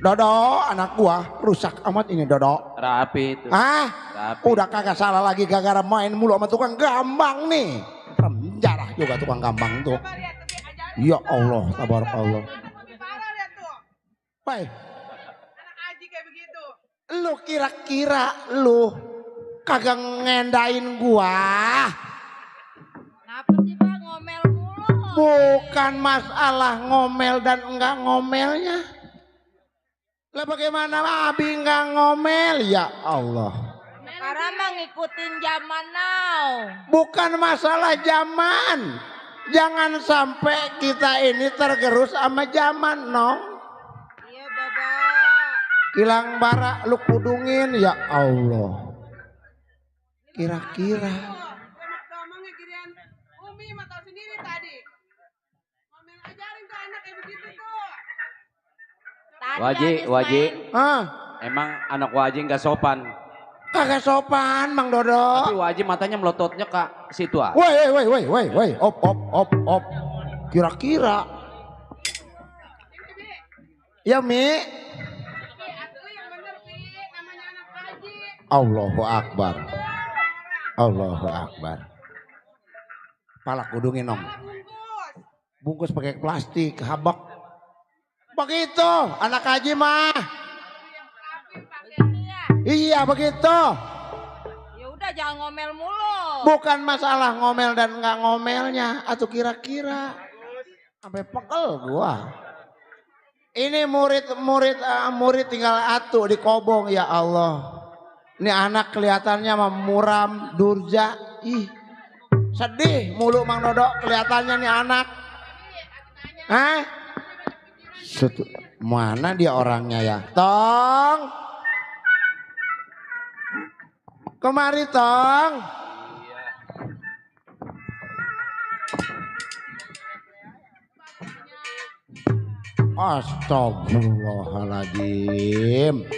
Dodo anak gua rusak amat ini Dodo. Rapi itu. Rapi. Udah kagak salah lagi gara-gara main mulu sama tukang gambang nih. Penjara juga tukang gambang tuh. Ya Allah tabarakallah. Baik. Anak haji kayak begitu. Lu kira-kira lu kagak ngendain gua? Kenapa sih Pak ngomel mulu? Bukan masalah ngomel dan enggak ngomelnya. Lah bagaimana Abi enggak ngomel? Ya Allah. Karena mah ngikutin zaman now. Bukan masalah zaman. Jangan sampai kita ini tergerus sama zaman, nong. Iya Bapak. Kilang bara lu kudungin, ya Allah. Kira-kira. Ngomongnya ginian. Umi mah tahu sendiri tadi. Ngomel ajarin tuh anak kayak begitu tuh. Waji. Hah? Emang anak Waji nggak sopan. Kagak sopan, Mang Dodo. Tapi Waji matanya melototnya ke situ ah. Woi. Op. Kira-kira. Ya, Mi. Allahu Akbar. Allahu Akbar. Palak kudungin nong. Bungkus pakai plastik, habak. Begitu, anak haji mah. Iya begitu. Ya udah jangan ngomel mulu. Bukan masalah ngomel dan nggak ngomelnya, atau kira-kira. Sampai pegel gua. Ini murid tinggal atu di kobong, ya Allah. Ini anak kelihatannya muram, durja. Ih, sedih mulu Mang Dodo kelihatannya nih anak. Hah? Mana dia orangnya ya? Tong. Kemari Tong. Astagfirullahaladzim.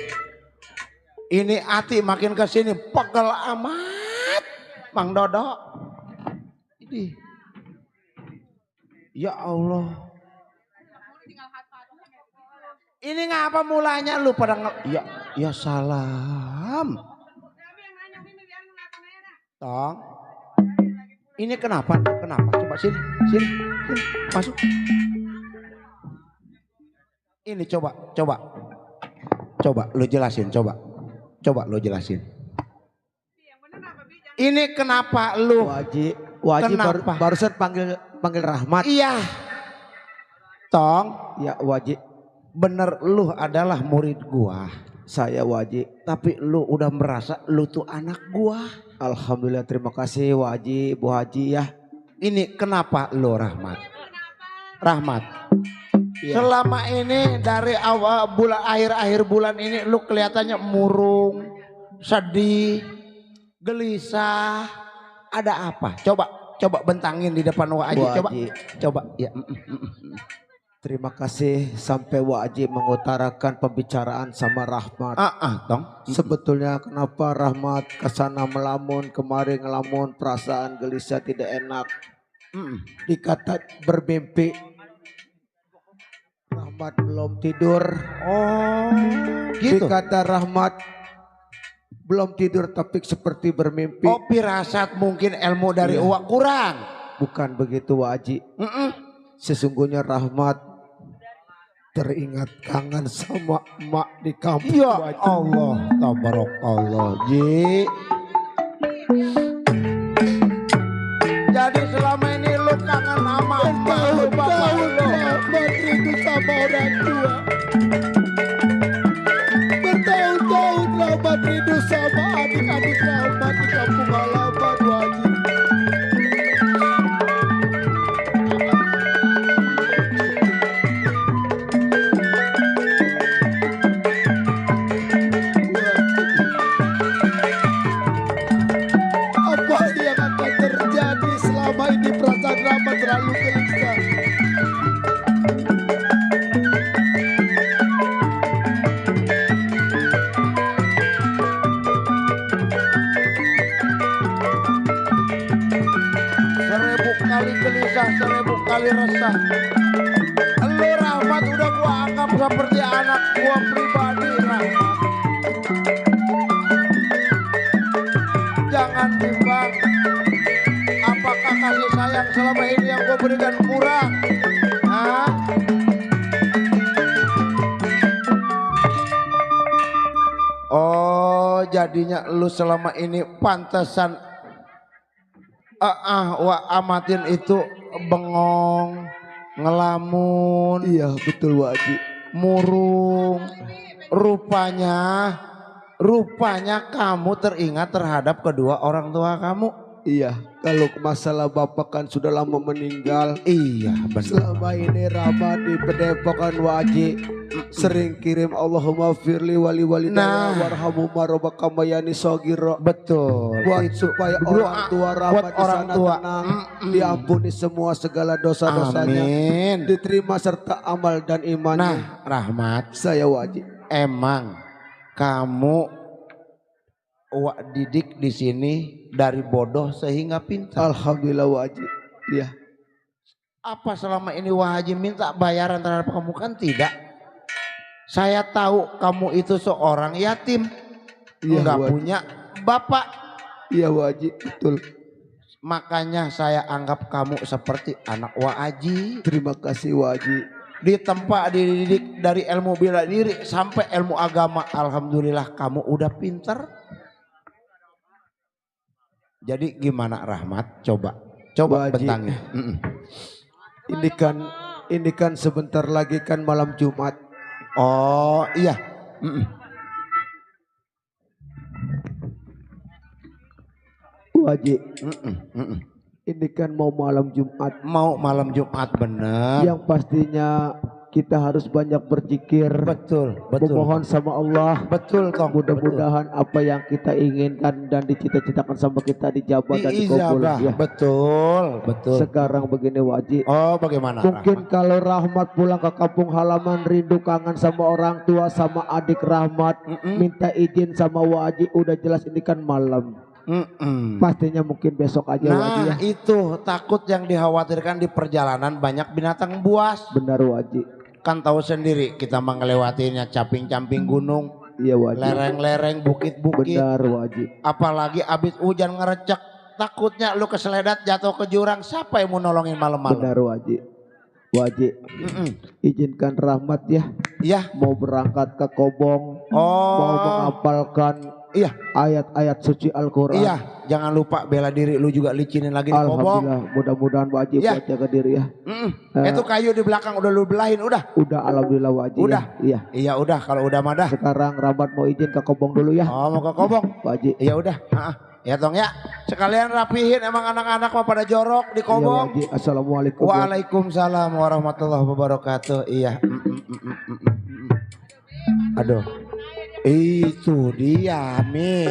Ini hati makin kesini pegel amat, Mang Dodo. Ini, ya Allah. Ini ngapa mulanya lu pada ya salam. Tong. Ini kenapa? Kenapa? Coba sini, masuk. Ini coba lu jelasin, coba lu jelasin. Ini kenapa lu? Waji Kenapa? barusan panggil Rahmat. Iya. Tong, Ya Waji, bener lu adalah murid gua. saya Waji. Tapi lu udah merasa lu tuh anak gua. Alhamdulillah, terima kasih Waji, Bu Haji ya. Ini kenapa lu Rahmat? Iya. Selama ini dari awal bulan akhir bulan ini lu kelihatannya murung, sedih, gelisah. Ada apa? Coba bentangin di depan Waji. Coba. Ya. Terima kasih sampai Waji mengutarakan pembicaraan sama Rahmat. Tong. Sebetulnya kenapa Rahmat kesana melamun, kemari ngelamun, perasaan gelisah tidak enak. Dikata bermimpi. Rahmat belum tidur. Oh, gitu. Dikata Rahmat belum tidur tapi seperti bermimpi. Oh, pirasat mungkin ilmu dari Iya. Uwak kurang. Bukan begitu Waji. Sesungguhnya Rahmat teringat kangen sama emak di kampung. Ya Waji. Allah, tabarakallah, Ji. Jadi selama ini lu kangen sama emak lu, bapak lu. Rindu sama orang tua. Bertahun-tahun Rahmat rindu sama adik-adik Rahmat di kampung halaman Waji. Apa yang akan terjadi selama ini perasaan Rahmat terlalu gelisah. Seribu kali gelisah, seribu kali resah. Lu Rahmat udah gua anggap seperti anak gua pribadi, Rahmat. Jangan bimbang. Apakah kasih sayang selama ini yang gua berikan kurang? Hah? Oh, jadinya lu selama ini pantesan wah amatin itu bengong, ngelamun, Iya betul Waji. murung. Rupanya kamu teringat terhadap kedua orang tua kamu. Iya, kalau masalah bapak kan sudah lama meninggal. Iya, benar. Selama ini Rahmat di Padepokan Waji sering kirim Allahumma firli wali walidayya warhamhuma robakamayani sogiro. Betul. Buat supaya orang tua Rahmat di orang sana tua. tenang, diampuni semua segala dosa-dosanya, Amin. diterima serta amal dan imannya. Nah, Rahmat, Saya Waji. emang kamu Wak didik di sini dari bodoh sehingga pintar. Alhamdulillah Waji. Iya. Apa selama ini Wak Haji minta bayaran terhadap kamu? Kan tidak. Saya tahu kamu itu seorang yatim, Iya, nggak Waji. punya bapak. Iya Waji, betul. Makanya saya anggap kamu seperti anak Wak Haji. Terima kasih Waji. Ditempa dididik dari ilmu bela diri sampai ilmu agama. Alhamdulillah kamu udah pinter. Jadi gimana Rahmat? Coba Waji. bentangin. Ini kan sebentar lagi kan malam Jumat. Oh iya. Waji, ini kan mau malam Jumat. Mau malam Jumat bener. Yang pastinya kita harus banyak berzikir. Betul. Memohon sama Allah. Betul Tong. Mudah-mudahan apa yang kita inginkan dan dicita-citakan sama kita dijabah dan dikabul. Diijabah. Ya. Betul. Sekarang begini Waji. Oh bagaimana? Mungkin kalau Rahmat pulang ke kampung halaman rindu kangen sama orang tua sama adik Rahmat, minta izin sama Waji, udah jelas ini kan malam. Pastinya mungkin besok aja Waji ya. Nah itu takut yang dikhawatirkan di perjalanan banyak binatang buas. Benar Waji. Kan tahu sendiri kita mengelewatinya camping-camping gunung, Iya wajib. lereng-lereng, bukit-bukit. Benar wajib. Apalagi abis hujan ngerecek, takutnya lu keseledat jatuh ke jurang, siapa yang mau nolongin malam-malam? Benar wajib. Wajib. Izinkan Rahmat ya. Iya. Mau berangkat ke Kobong. Oh. Mau menghafalkan iya ayat-ayat suci Al-Quran. Iya. Jangan lupa bela diri lu juga licinin lagi di Kobong. Alhamdulillah. Mudah-mudahan wajib Iya. buat jaga diri ya. Itu kayu di belakang udah lu belahin udah. Udah alhamdulillah wajib. Udah. Ya. Iya. Iya udah kalau udah madah. Sekarang Rahmat mau izin ke Kobong dulu ya. Oh mau ke Kobong. Wajib. Iya udah. Ya Tong ya. Sekalian rapihin emang anak-anak mah pada jorok di Iya Kobong. wajib. Assalamualaikum. Waalaikumsalam warahmatullahi wabarakatuh. Iya. Aduh. Itu dia Mi.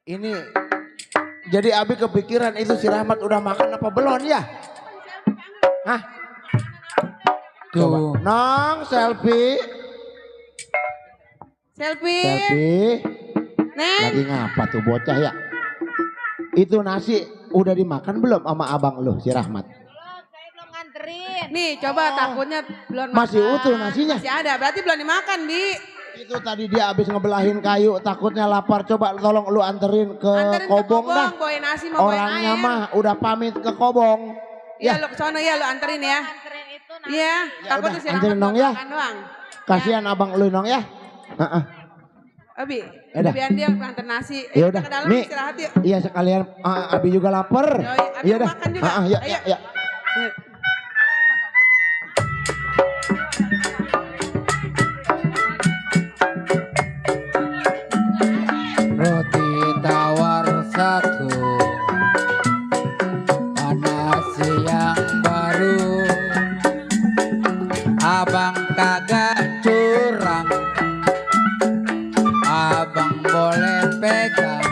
Ini jadi Abi kepikiran itu si Rahmat udah makan apa belum ya? Hah? Tuh. Nong selfie. Selfie. Lagi ngapa tuh bocah ya? Itu nasi udah dimakan belum sama abang lu si Rahmat? Nih coba takutnya belum Masih makan. utuh nasinya? Masih ada, berarti belum dimakan Bi. Itu tadi dia habis ngebelahin kayu takutnya lapar, coba tolong lu anterin ke Kobong dah. Bawain nasi mau bawain Orangnya air. mah udah pamit ke Kobong. Iya lu kesana ya lu anterin ya. Iya, takutnya si anterin Rahmat dong ya. makan doang. Kasihan abang lu nong ya. Abi, Udah. biar dia anter nasi. Ya udah. Ke dalam Nih, istirahat yuk. iya sekalian Abi juga lapar. Abi Iya mau dah. makan juga. Ya, Ayo. ya. Roti tawar satu, panas yang baru, abang kagak curang, abang boleh pegang,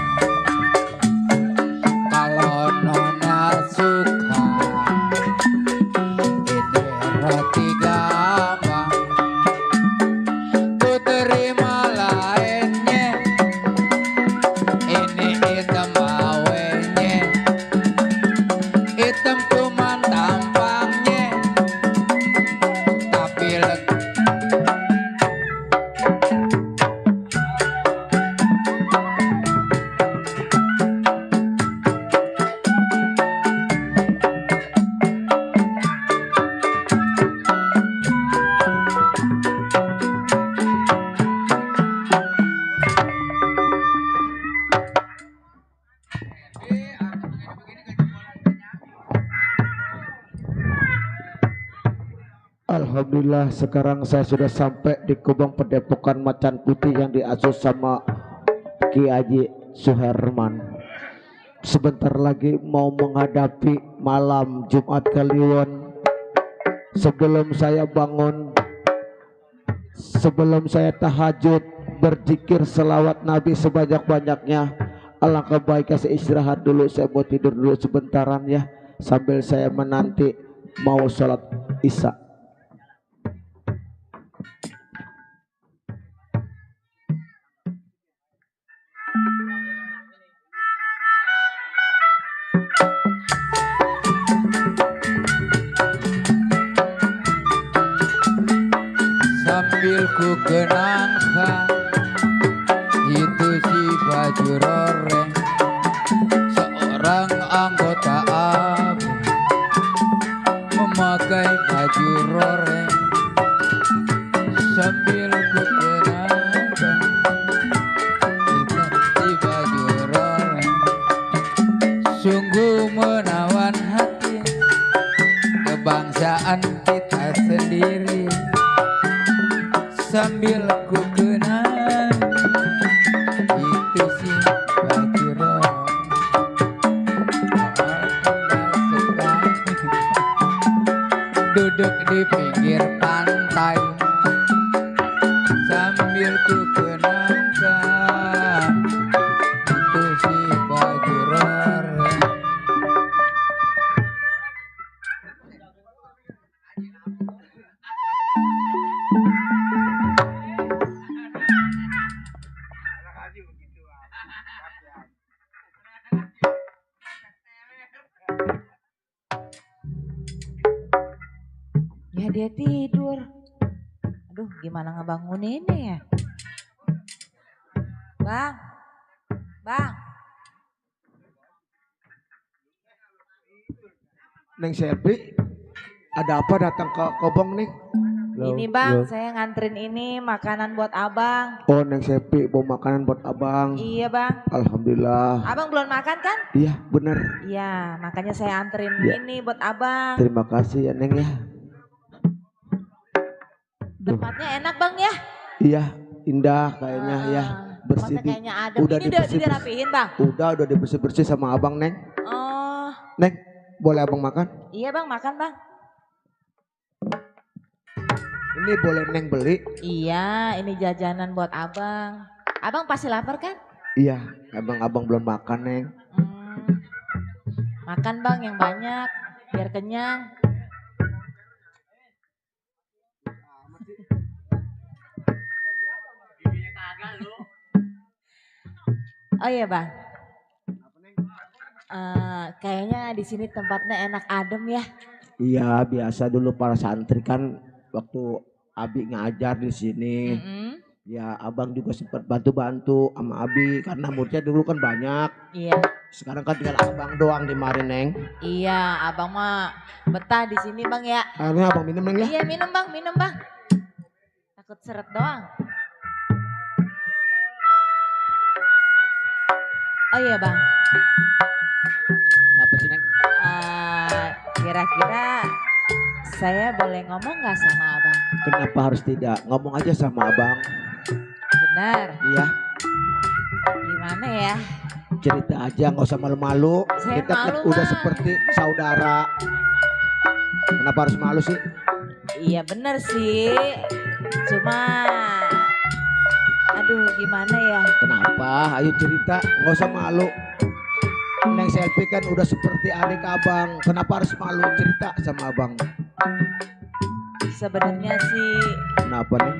kalau nona suka, ini roti gabang, ku terima lainnya. Ini hitam awenya, hitam cuman tampangnya, tapi Alhamdulillah sekarang saya sudah sampai di Kobong Padepokan Macan Putih yang diasuh sama Ki Haji Suherman. Sebentar lagi mau menghadapi malam Jumat Kliwon. Sebelum saya bangun, sebelum saya tahajud, berzikir selawat Nabi sebanyak-banyaknya. Alangkah baiknya saya istirahat dulu, saya mau tidur dulu sebentaran ya, sambil saya menanti mau sholat isya. sambil ku kenangkan itu si baju roreng, seorang anggota ABRI memakai baju roreng, sambil ku kenangkan itu si baju roreng, sungguh menawan hati kebangsaan kita sendiri. Sambil ku kenang itu si baju roreng, duduk di pinggir pantai sambil ku kenangkan itu si baju roreng. dia tidur. Aduh, gimana ngebanguninnya ya? Bang, Bang. Neng Selvi, ada apa datang ke Kobong nih? Ini Bang, saya nganterin ini makanan buat Abang. Oh, Neng Selvi bawa makanan buat Abang. Iya Bang. Alhamdulillah. Abang belum makan kan? Iya, bener. Iya, makanya saya anterin Ya. ini buat Abang. Terima kasih ya Neng ya. Tempatnya enak Bang ya? Iya, indah kayaknya ya. Bersih. Tempatnya kayaknya adem. Udah Ini udah dibersih- dirapihin Bang? Udah dibersih-bersih sama Abang Neng. Oh, Neng, boleh Abang makan? iya Bang, makan Bang. Ini boleh Neng beli? Iya, ini jajanan buat Abang. Abang pasti lapar kan? Iya, Abang belum makan Neng. Makan Bang yang banyak, biar kenyang. Oh iya Bang. Kayaknya di sini tempatnya enak adem ya. Iya, biasa dulu para santri kan waktu Abi ngajar di sini. Ya, Abang juga sempat bantu-bantu sama Abi karena muridnya dulu kan banyak. Iya. Sekarang kan tinggal Abang doang di mari Neng. Iya, Abang mah betah di sini Bang ya. Akhirnya Abang minum Neng ya. Iya, minum Bang. Takut seret doang. Oh iya Bang. Kenapa sih Neng? Kira-kira saya boleh ngomong gak sama Abang? Kenapa harus tidak? Ngomong aja sama Abang. Benar. Iya. Gimana ya? Cerita aja, nggak usah malu-malu. Saya Kita kan malu, udah Bang. seperti saudara. Kenapa harus malu sih? Iya bener sih. Cuma aduh gimana ya? Kenapa? Ayo cerita, nggak usah malu. Neng Selvi kan udah seperti adik Abang. Kenapa harus malu cerita sama Abang? Sebenarnya sih Kenapa nih?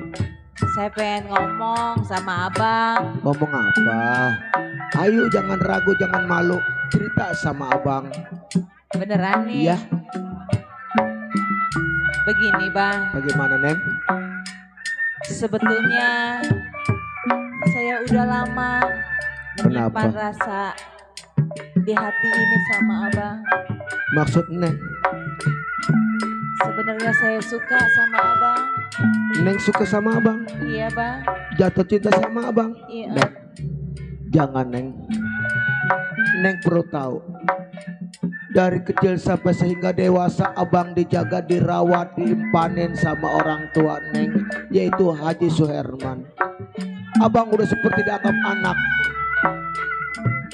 saya pengen ngomong sama Abang. Ngomong apa? Ayo jangan ragu, jangan malu. Cerita sama Abang. Beneran nih. Iya. Begini Bang. Bagaimana Neng? Sebetulnya saya udah lama menyimpan Kenapa? rasa di hati ini sama Abang. Maksud Neng? Sebenarnya saya suka sama Abang. Neng suka sama Abang? Iya Bang. Jatuh cinta sama Abang? Iya. Neng, jangan Neng. Neng perlu tahu. Dari kecil sampai sehingga dewasa Abang dijaga, dirawat, diimpanin sama orang tua Neng, yaitu Haji Suherman. Abang udah seperti dianggap anak.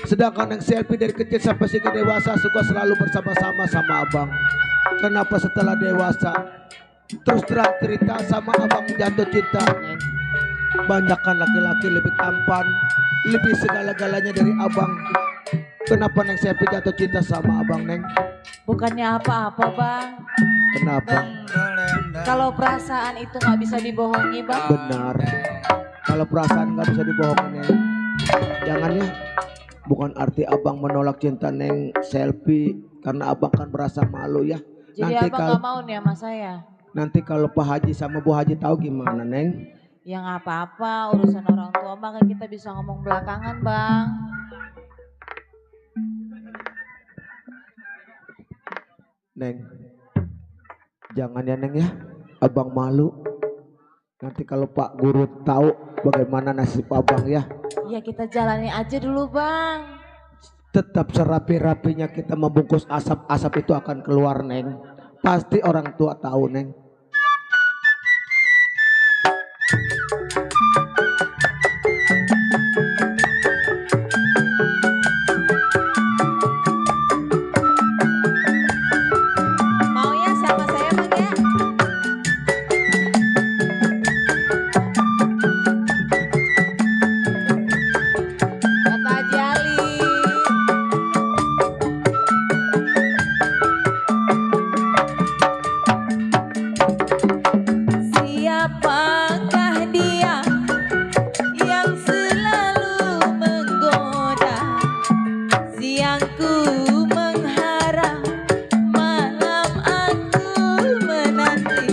Sedangkan Neng Selvi dari kecil sampai sehingga dewasa suka selalu bersama-sama sama Abang. Kenapa setelah dewasa terus terang cerita sama Abang jatuh cinta Neng? Banyakkan laki-laki lebih tampan, lebih segala-galanya dari Abang. Kenapa Neng Selvi jatuh cinta sama Abang Neng? Bukannya apa-apa Bang. Kenapa? Kalau perasaan itu nggak bisa dibohongi Bang. Benar. Kalau perasaan nggak bisa dibohongin Neng. Jangan ya. Bukan arti Abang menolak cinta Neng Selvi karena Abang kan merasa malu ya. Jadi Abang nggak mau nih sama saya. Nanti kalau Pak Haji sama Bu Haji tahu gimana Neng? Ya nggak apa-apa, urusan orang tua Bang kan kita bisa ngomong belakangan Bang. Neng, jangan ya Neng ya. Abang malu. Nanti kalau Pak Guru tahu bagaimana nasib Abang ya. Ya kita jalani aja dulu Bang. Tetap serapi-rapinya kita membungkus asap itu akan keluar Neng. Pasti orang tua tahu Neng. Mau ya sama saya Bang ya? Kata Haji Ali. Siapakah dia yang selalu menggoda? Siang ku mengharap, malam aku menanti.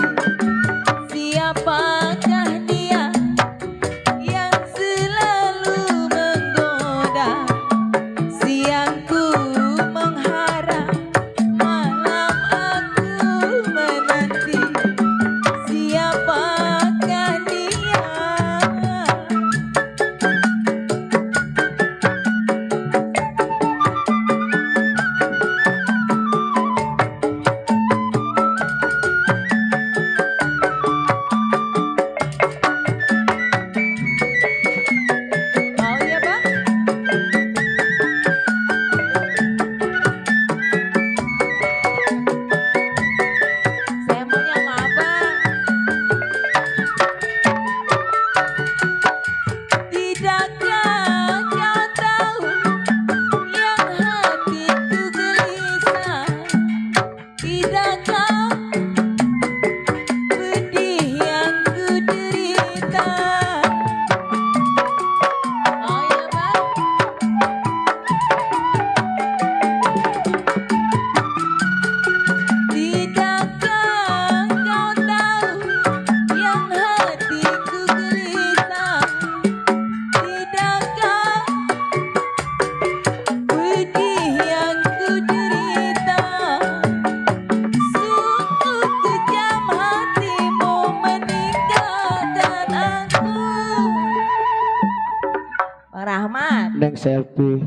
Selfie.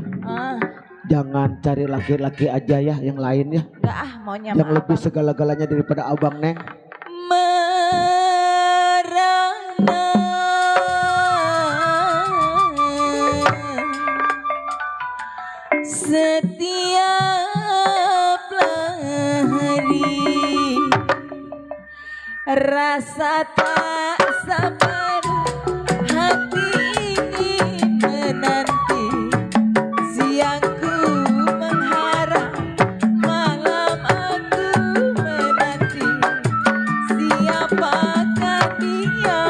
Jangan cari laki-laki aja ya, yang lain ya. Enggak maunya yang lebih segala-galanya daripada abang Neng. Merana setiap hari rasa tak sabar hati ingin menanti siangku mengharap malam aku menanti siapakah dia.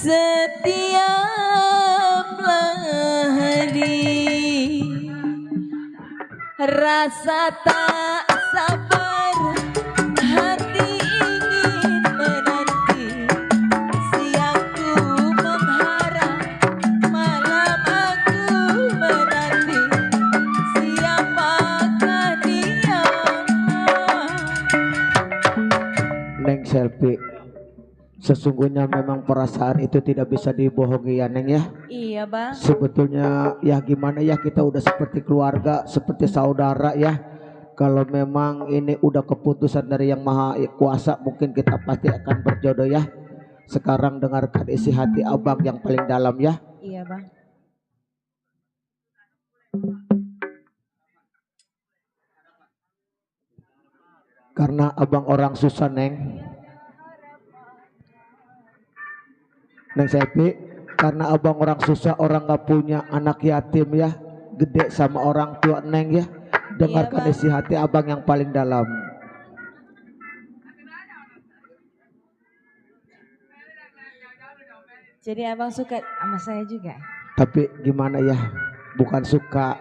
Setiap hari rasa tak sabar hati ingin menanti siangku mengharap malam aku menanti siapakah dia. Neng Selfie, sesungguhnya memang perasaan itu tidak bisa dibohongi ya Neng ya. Iya bang. Sebetulnya ya gimana ya, kita udah seperti keluarga, seperti saudara ya. Kalau memang ini udah keputusan dari Yang Maha Kuasa, mungkin kita pasti akan berjodoh ya. Sekarang dengarkan isi hati abang yang paling dalam ya. Iya bang. Karena abang orang susah Neng. Neng Selfie, karena abang orang susah, orang gak punya anak yatim ya, gede sama orang tua Neng ya. Dengarkan iya, isi hati abang yang paling dalam. Jadi abang suka sama saya juga? Tapi gimana ya, bukan suka.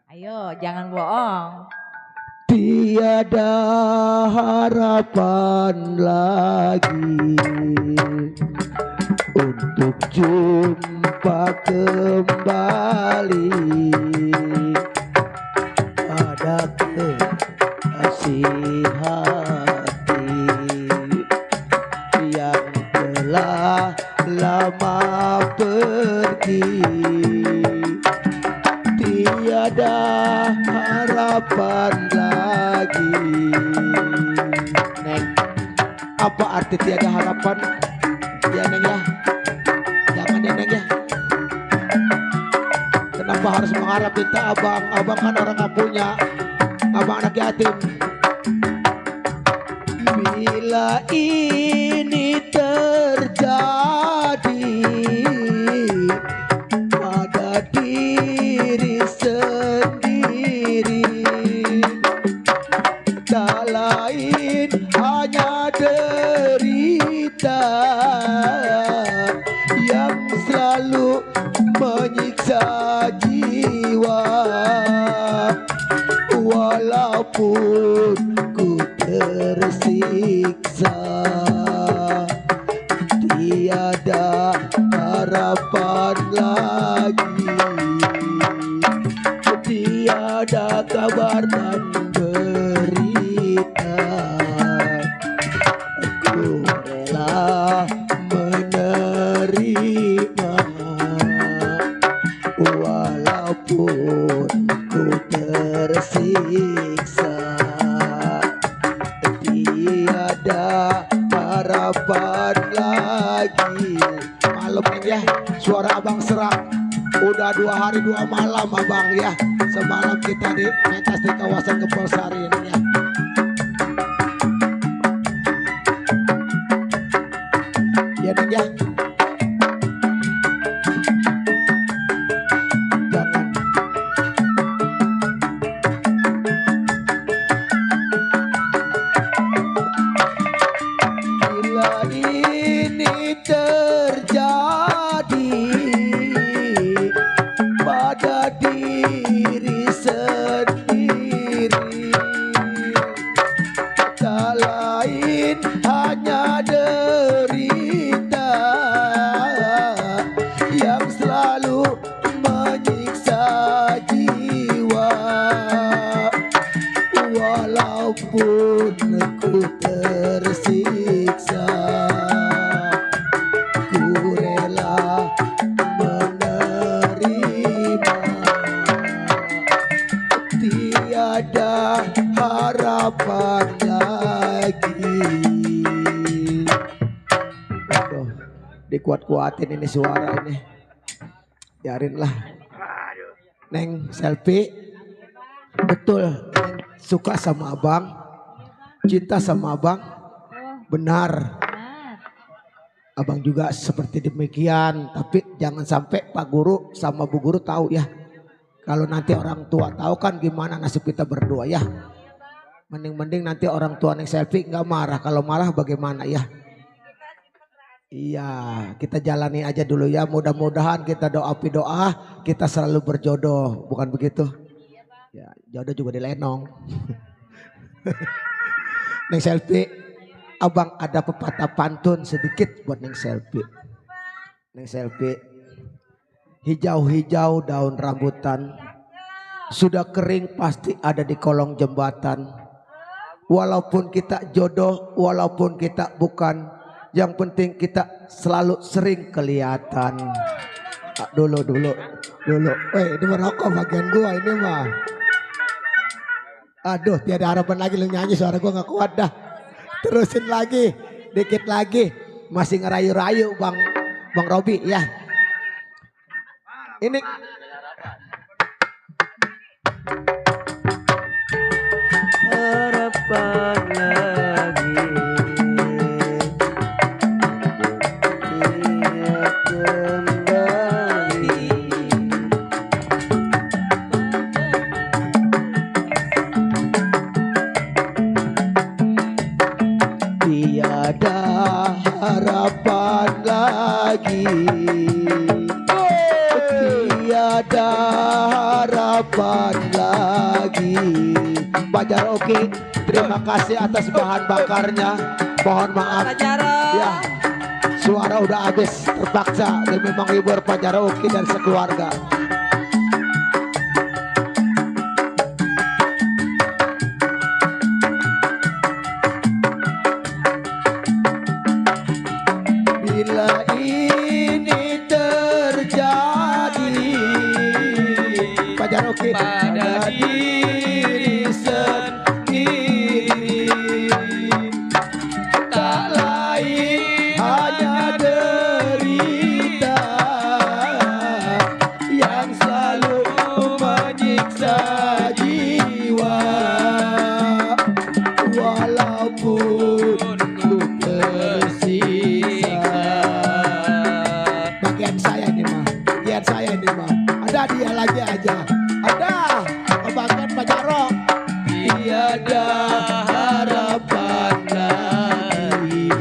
Ayo jangan bohong. Tiada harapan lagi untuk jumpa kembali pada kekasih hati yang telah lama pergi. Tiada harapan lagi. Neng, apa arti tiada harapan? Ya Neng ya, jangan ya Neng ya. Kenapa harus mengharap kita abang? Abang kan orang gak punya, abang anak yatim. Bila ini terjadi pada diri sendiri, tak lain hanya derita yang selalu menyiksa jiwa. Walaupun ku tersiksa, tiada harapan lagi, tiada kabar dan berita ada harapan lagi. Malam ini ya, suara abang serak. Udah 2 hari 2 malam abang ya. Semalam kita di pentas di kawasan Gempol Sari ini ya. Ya Neng ya. Dikuat-kuatin ini suara ini. Biarinlah. Neng Selfie. Betul, Neng suka sama abang. Cinta sama abang. Benar. Abang juga seperti demikian. Tapi jangan sampai Pak Guru sama Bu Guru tahu ya. Kalau nanti orang tua tahu kan gimana nasib kita berdua ya. Mending-mending nanti orang tua Neng Selfie nggak marah. Kalau marah bagaimana ya. Iya, kita jalani aja dulu ya. Mudah-mudahan kita doa kita selalu berjodoh, bukan begitu? Ya, jodoh juga di Lenong. Neng Selfie, abang ada pepatah pantun sedikit buat Neng Selfie. Neng Selfie, hijau-hijau daun rambutan, sudah kering pasti ada di kolong jembatan. Walaupun kita jodoh, walaupun kita bukan, yang penting kita selalu sering kelihatan. Dulu. Ini merokok bagian gua ini mah. Aduh, tiada harapan lagi lu nyanyi, suara gua nggak kuat dah. Terusin lagi, dikit lagi. Masih ngerayu-rayu Bang Robi ya. Ini harapan lagi. Tiada harapan lagi, tiada harapan lagi. Pak Jaroki, terima kasih atas bahan bakarnya. Mohon maaf ya, suara udah habis terpaksa demi menghibur Pak Jaroki dan sekeluarga. Bila ini terjadi Pak Jaroki pada diri sendiri, tak lain hanya derita yang selalu menyiksa jiwa. Walaupun ku tersiksa, bagian saya ini mah, ada dia lagi aja, ada kebagian Pak Jarok. Tiada harapan lagi,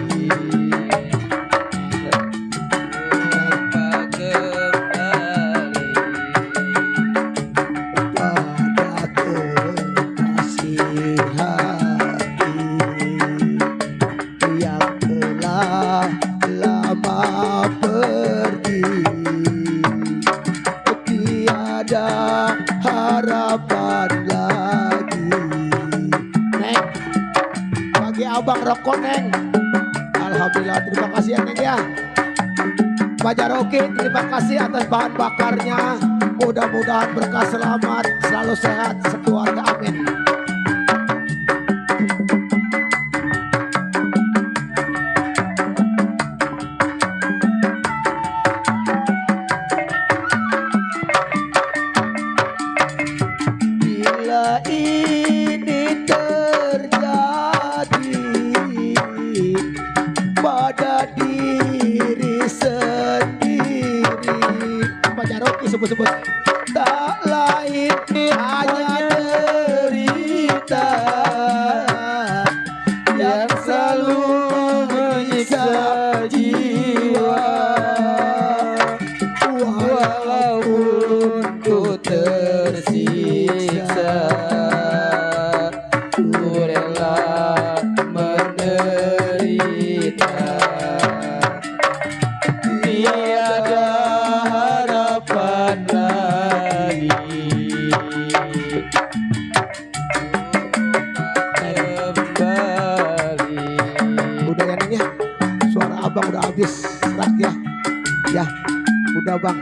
pada kekasih hati yang telah lama pergi. Tiada harapan lagi. Neng, bagi abang rokok Neng. Alhamdulillah, terima kasih ya Neng ya. Pak Jaroki, terima kasih atas bahan bakarnya. Mudah-mudahan berkah selamat, selalu sehat sekeluarga, amin. sebut. Tak lain hanya derita yang selalu menyiksa jiwa. Walaupun ku tersiksa, ku rela menderita. Tiada harapan lagi. Kembali. Udah ya Neng ya, suara abang udah habis serak ya. Ya, udah bang.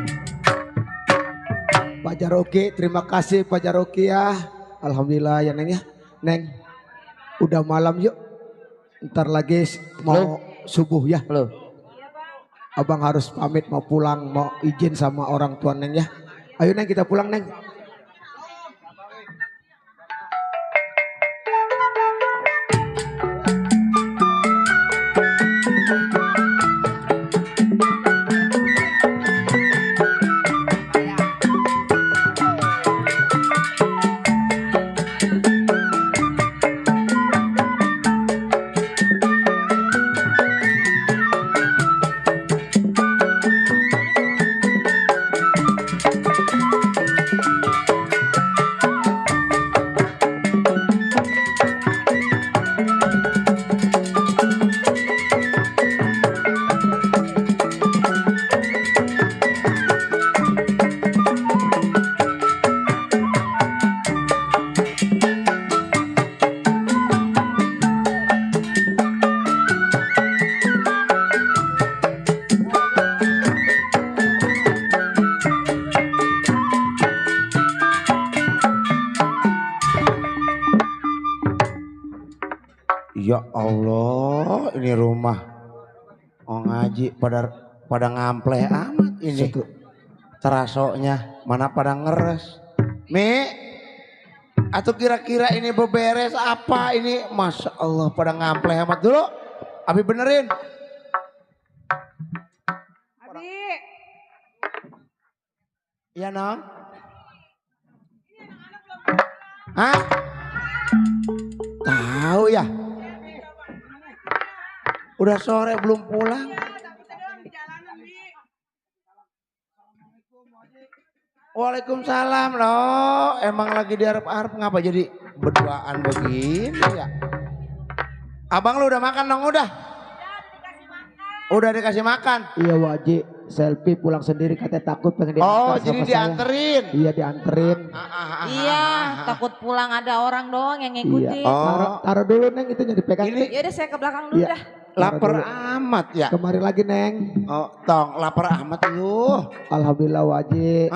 Pak Jaroki, terima kasih Pak Jaroki ya. Alhamdulillah ya Neng ya. Neng, udah malam yuk. Ntar lagi mau subuh ya. Abang harus pamit mau pulang, mau izin sama orang tua Neng ya. Ayo Neng kita pulang Neng. Ya Allah, ini rumah ngaji pada ngampleh amat ini. Terasoknya mana pada ngeres. Mi, atau kira-kira ini beberes apa ini? Masya Allah pada ngampleh amat dulu. Abi benerin. Abi. Iya Nong. Hah? Tahu ya? Udah sore belum pulang. Waalaikumsalam loh. Emang lagi diarep-arep ngapa jadi berduaan begini ya? Abang lu udah makan dong udah? Udah dikasih makan? Iya wajib. Selfie pulang sendiri katanya takut pengen diantar. Oh jadi dianterin? Iya dianterin. Iya, takut pulang ada orang doang yang ngikutin. Iya. Taruh dulu Neng itu yang dipegang. Ya udah saya ke belakang dulu dah. Lapar amat ya. Kemari lagi Neng. Oh tong lapar amat lu. Alhamdulillah wajib.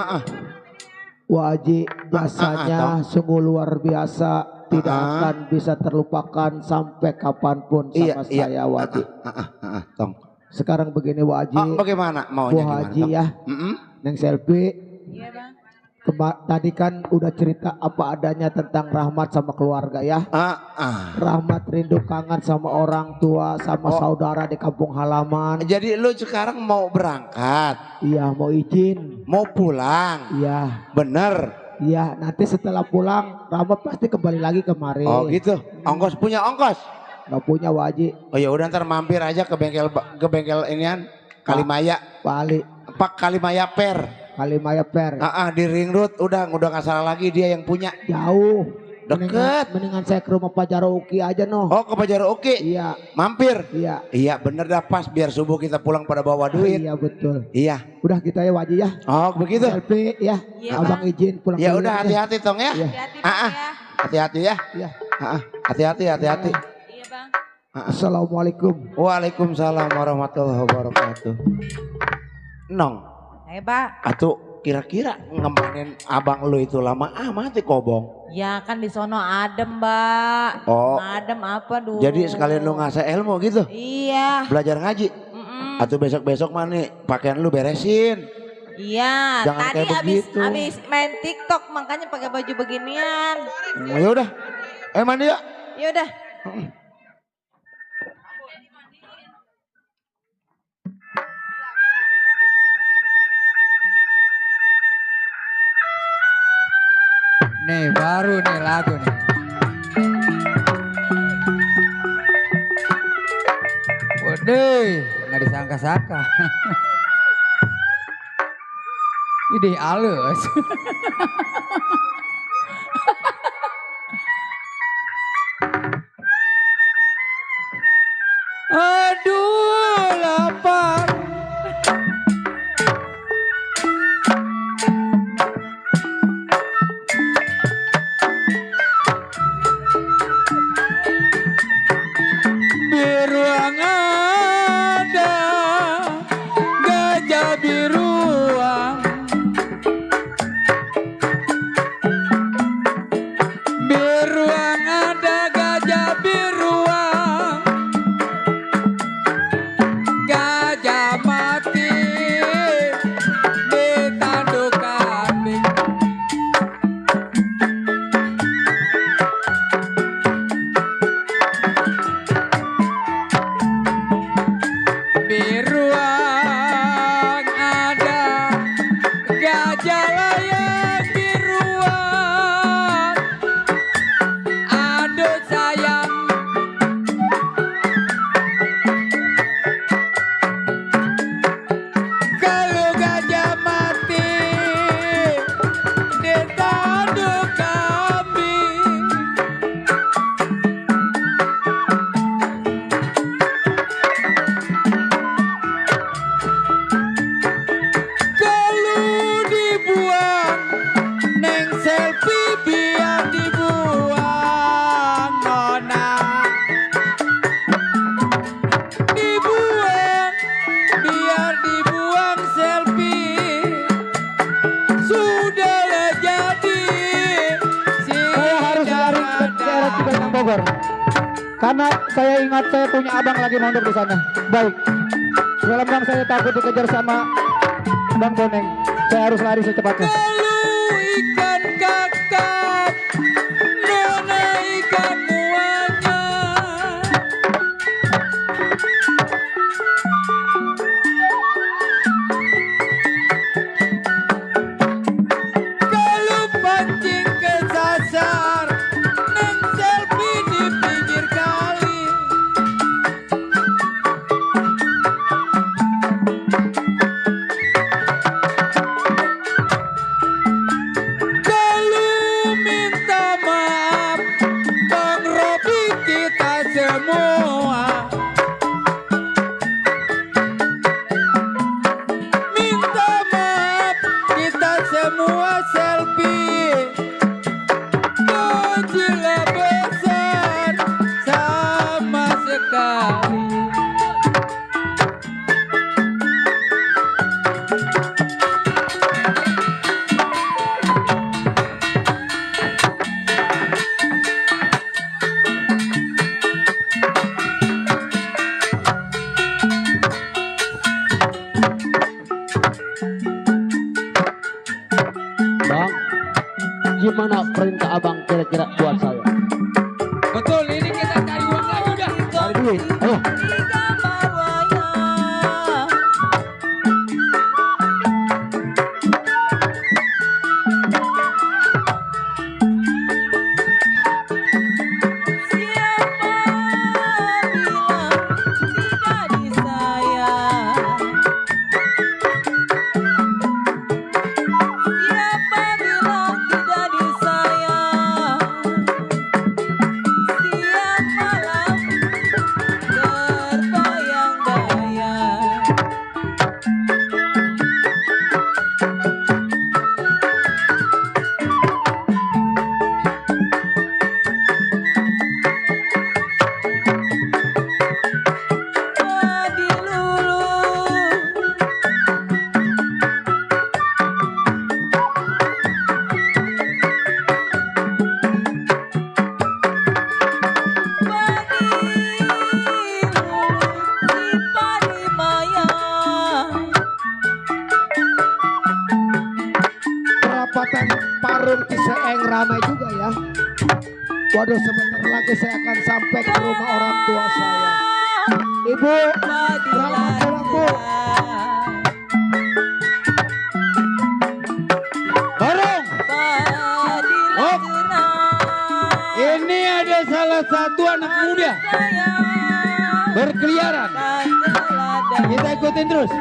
Wajib jasanya sungguh luar biasa. Tidak akan bisa terlupakan sampai kapanpun sama saya wajib. Tong. Sekarang begini wajib. Bagaimana maunya gimana? Haji ya. Neng selfie. Iya bang. Tadi kan udah cerita apa adanya tentang Rahmat sama keluarga ya. Rahmat rindu kangen sama orang tua sama saudara di kampung halaman. Jadi lu sekarang mau berangkat? Iya mau izin. Mau pulang? Iya. Bener? Iya nanti setelah pulang Rahmat pasti kembali lagi kemari. Oh gitu. Ongkos punya ongkos? Gak punya wajib. Oh ya udah ntar mampir aja ke bengkel inian Kalimaya. Pak Kalimaya Per. Kalimaya Per. Di Ring Road udah gak salah lagi dia yang punya. Jauh. Deket. Mendingan saya ke rumah Pak Jaroki aja noh. Oh ke Pak Jaroki? Iya. Mampir? Iya. Iya bener dah pas biar subuh kita pulang pada bawa duit. Iya betul. Iya. Udah kita ya wajib ya. Oh begitu. Selfie ya. Iya, abang izin pulang. Ya udah hati-hati tong ya. Hati-hati ya. Iya. Hati-hati. Iya bang. Assalamualaikum. Waalaikumsalam warahmatullahi wabarakatuh. Nong. Pak. Atau kira-kira ngemanin abang lu itu lama amat kobong. Ya kan di sono adem mbak. Oh. Adem apa dulu. Jadi sekalian lu ngasih ilmu gitu. Iya. Belajar ngaji. Atau besok-besok mah nih pakaian lu beresin. Iya. Jangan tadi abis main TikTok makanya pakai baju beginian. Ya udah. Mandi ya. Ya udah. lagu nih. Waduh, nggak disangka-sangka. Ide halus. Aduh lapar. Beruang ada, gajah biruang. Beruang ada, gajah biruang. Gajah mati di tanduk kambing. Beruang ada, gajah layang biruang. Aduh sayang, kalau gajah mati di tanduk kambing. Kalau dibuang, neng selfie biar dibuang, nona. Dibuang, biar dibuang selfie. Sudahlah jadi Saya harus lari ke daerah Cibentang Bogor. Karena saya ingat saya punya abang lagi mondok di sana. Baik. Dalam bang saya takut dikejar sama Bang Boneng. Saya harus lari secepatnya. Kalau ikan kakap, nona ikan muanya. Kalau pancing kesasar, neng selfie di pinggir kali. Kalau minta maaf, Bang Robi kita semua. Minta maaf kita semua selfie. Kecil besar sama sekali. Bang, gimana perintah abang kira-kira buat saya? Betul, ini kita cari uang lagi udah. Cari duit, ayo. Perapatan Parung Ciseeng ramai juga ya. Waduh, sebentar lagi saya akan sampai ke rumah orang tua saya. Ibu, selamat pulang Bu. Barung. Hop. satu anak muda berkeliaran. Kita ikutin terus.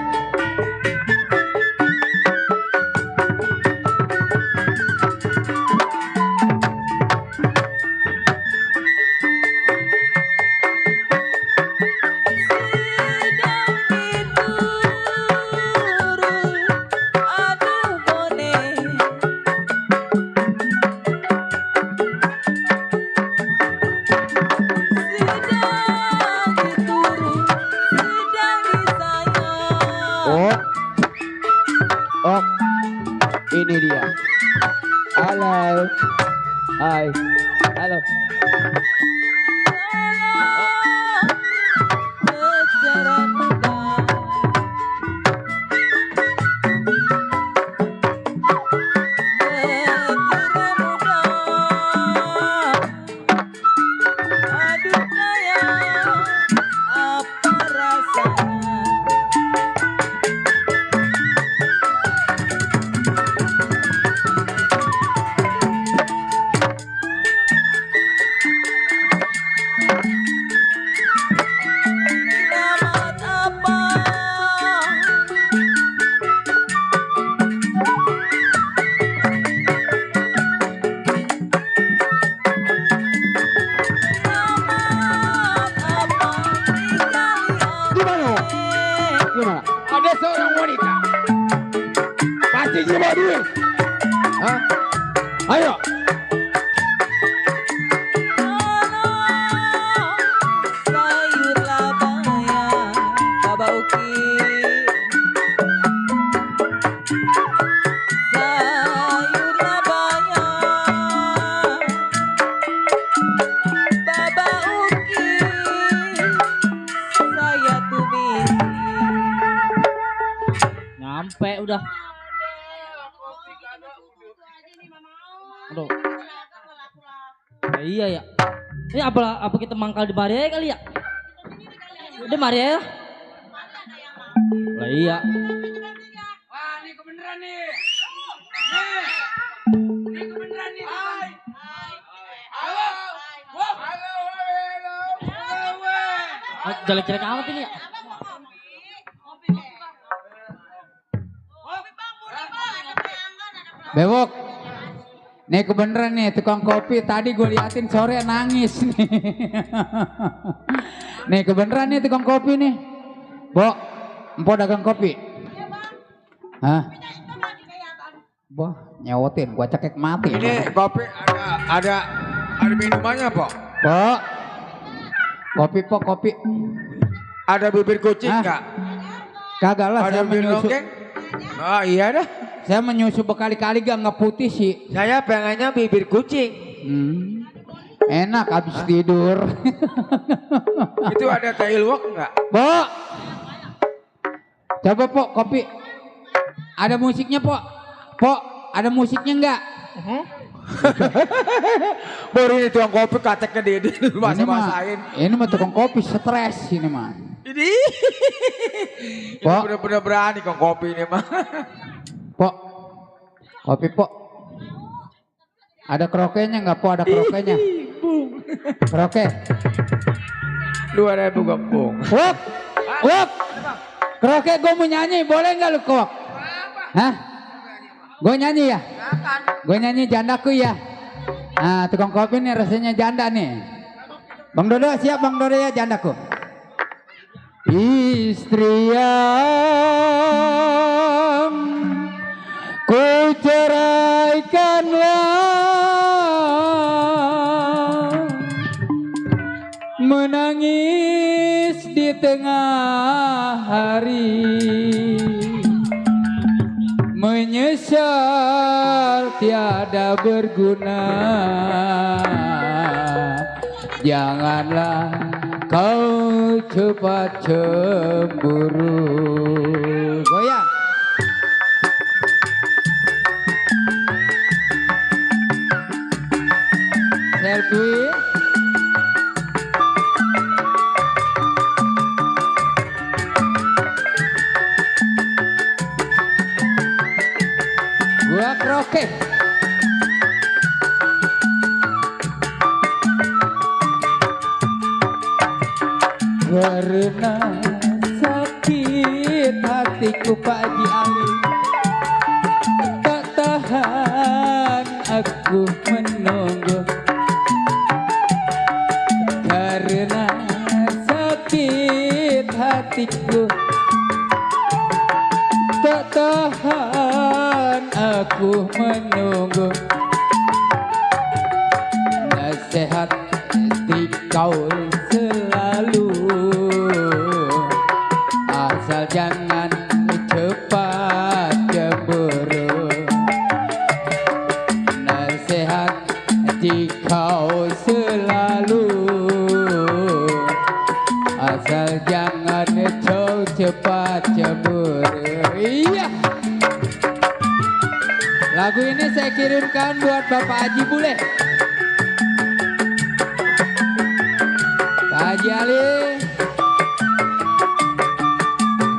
Oh, ini dia. Halo, hai, halo. Ada seorang wanita pasti jiwa duit. Hah? Ayo. Sayur labaya, Baba Uki. Sayur labaya, Baba Uki. Saya tumis. Nyampe udah. Aduh. Ya, iya ya. Ini apa kita mangkal di Maria kali ya? Di Maria ya? Lah iya. Wah, ini kebenaran nih. Ini kebenaran nih. Hai. Halo. Halo. Jelek-jelek amat ini ya. Bewok. Nih kebenaran nih tukang kopi tadi gue liatin sore nangis nih. Nih kebenaran nih tukang kopi nih. Bo, empok dagang kopi. Hah? Boh, nyawotin gua cekek mati. Ini kopi ada minumannya, Pok. Pok. Kopi, Pok, kopi. Ada bibir kucing enggak? Kagak lah, Ada saya bibir menyusu. nongkeng? Oh iya dah. Saya menyusu berkali-kali gak ngeputih sih. Saya pengennya bibir kucing. Enak habis tidur. Itu ada teh ilwok enggak? Pok. Coba Pok kopi. Ada musiknya Pok. Pok, ada musiknya enggak? Baru ini tukang kopi kateknya Dede bahasa-bahasain. Ini mah tukang kopi stres ini mah. Ini Pok. bener-bener berani tukang kopi ini mah. Pok. Kopi Pok. Ada krokenya enggak Pok? Ada krokenya. Kroke. 2.000 gempung. Wop. Wop. Kroke gue mau nyanyi, boleh enggak lu Kok? Hah? Gue nyanyi ya? Gue nyanyi jandaku ya. Nah tukang kopi nih rasanya janda nih. Bang Dodo siap Bang Dodo ya jandaku. Istri yang ku ceraikanlah, menangis di tengah hari, menyesal tiada berguna. Janganlah kau cepat cemburu. Goyang. Selfie. Gua kroke. Karena sakit hatiku Pak Haji Ali, tak tahan aku menunggu. Karena sakit hatiku, tak tahan aku menunggu. Nasihat di kau selalu, asal jangan cepat cemburu. Nasihat di kau selalu, asal jangan cepat cemburu. Iya. Lagu ini saya kirimkan buat Bapak Haji Bule, Pak Haji Ali.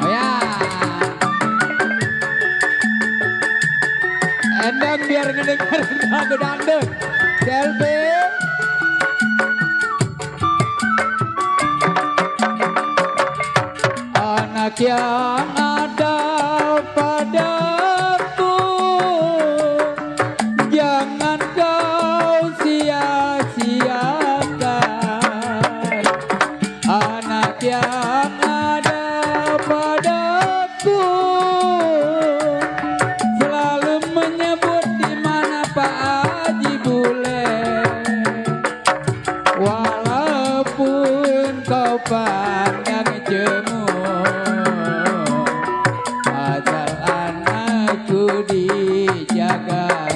Oh ya, endang biar ngedengar lagu dangdut. Selfie. Anak yang ada padaku, jangan kau sia-siakan. Anak yang ada padaku, selalu menyebut di mana Pak Haji Bule. Walaupun kau pandang jemu, asal anakku dijagakan.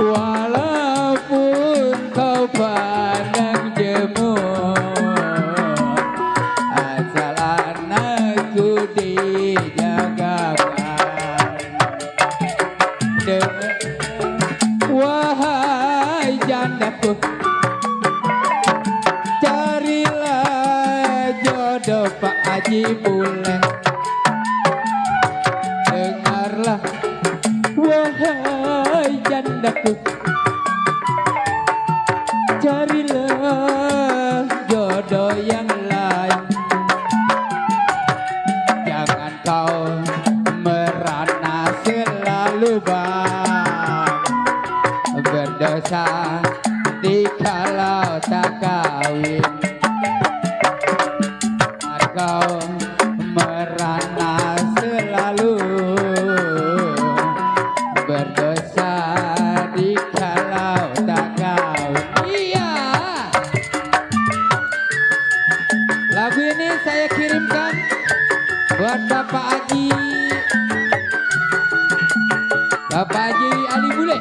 Walaupun kau pandang jemu, asal anakku dijagakan. Wahai jandaku, carilah jodoh Pak Haji Bule. Dengarlah wahai jandaku, carilah jodoh yang lain. Jangan kau merana selalu bang, berdosa dikalau tak kawin. Kau merana selalu, berdosa dikalau tak kawin. Iya. Lagu ini saya kirimkan buat Bapak Haji Ali Bule,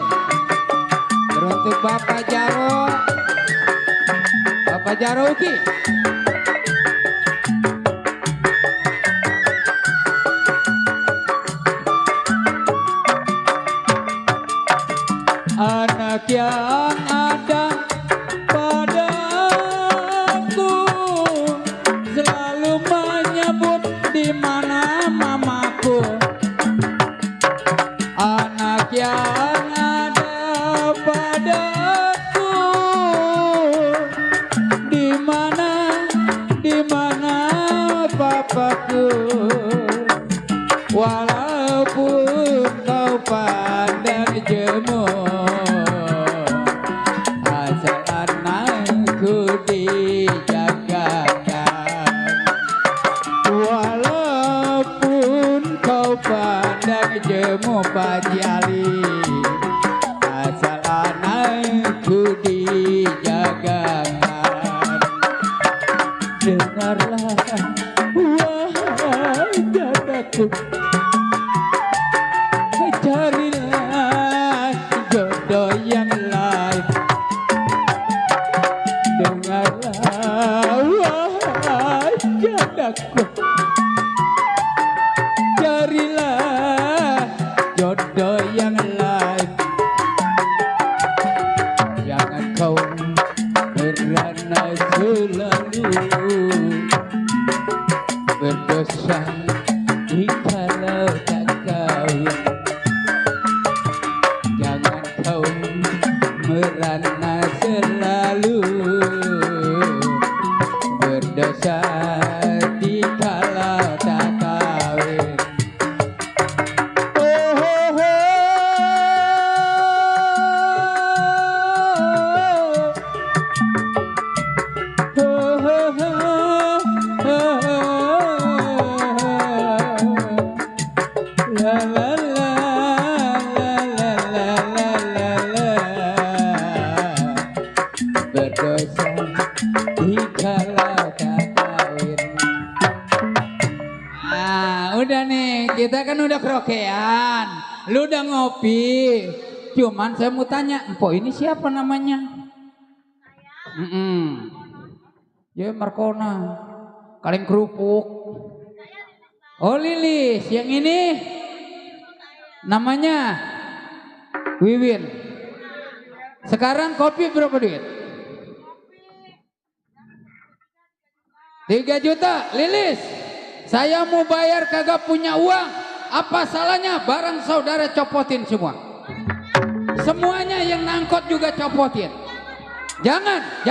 teruntuk Bapak Jaro Uki. Anak yang ada padaku, selalu menyebut di mana mamaku. Anak yang ada padaku, di mana papaku. Walaupun kau pandang jemu, asal anakku dijagakan. Walaupun kau pandang jemu Pak Haji Ali, asal anakku dijagakan. Dengarlah wahai jandaku, carilah jodoh yang lain. Dengarlah wahai jandaku, carilah jodoh yang lain. Jangan kau merana selalu, berdosa jikalau tak kawin. Jangan kau merana selalu, berdosa dikala tak kawin. Udah nih, kita kan udah kerokean, lu udah ngopi. Cuman saya mau tanya, Empok ini siapa namanya? Ya Markona, kaleng kerupuk. Oh Lilis, yang ini namanya Wiwin. Sekarang kopi berapa duit? 3 juta, Lilis. Saya mau bayar kagak punya uang. Apa salahnya barang saudara copotin semua? Semuanya yang nangkot juga copotin. Jangan.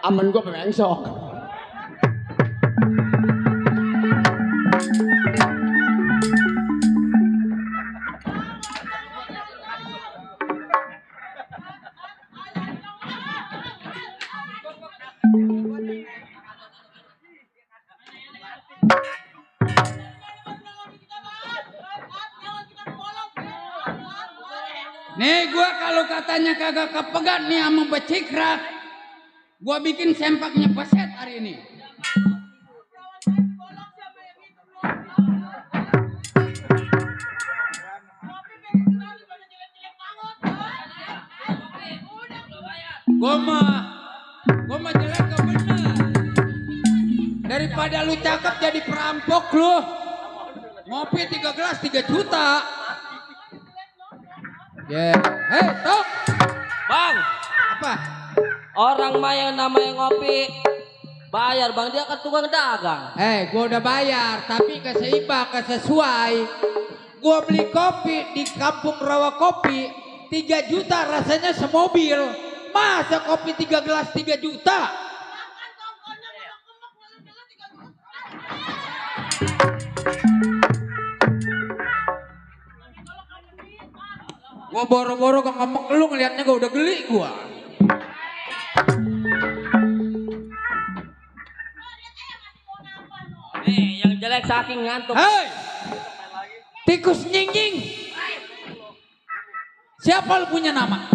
Aman gue pemengsok. Nih gua kalau katanya kagak kepegat nih sama becikrak, gua bikin sempaknya peset hari ini. Gua mah jelek gak bener. Daripada lu cakep jadi perampok lu. Ngopi 3 gelas 3 juta. Yeah. Hei, Tok. Bang. Apa? Orang mah yang namanya ngopi bayar bang, dia kan tukang dagang. Gua udah bayar tapi keseimbang, kesesuai. Gua beli kopi di Kampung Rawa Kopi 3 juta rasanya semobil. Masa kopi 3 gelas 3 juta? Gua boro-boro gak ngomong lu ngeliatnya gua udah geli gua. Nih, yang jelek saking ngantuk. Hei, tikus nying-nying. Siapa lu punya nama?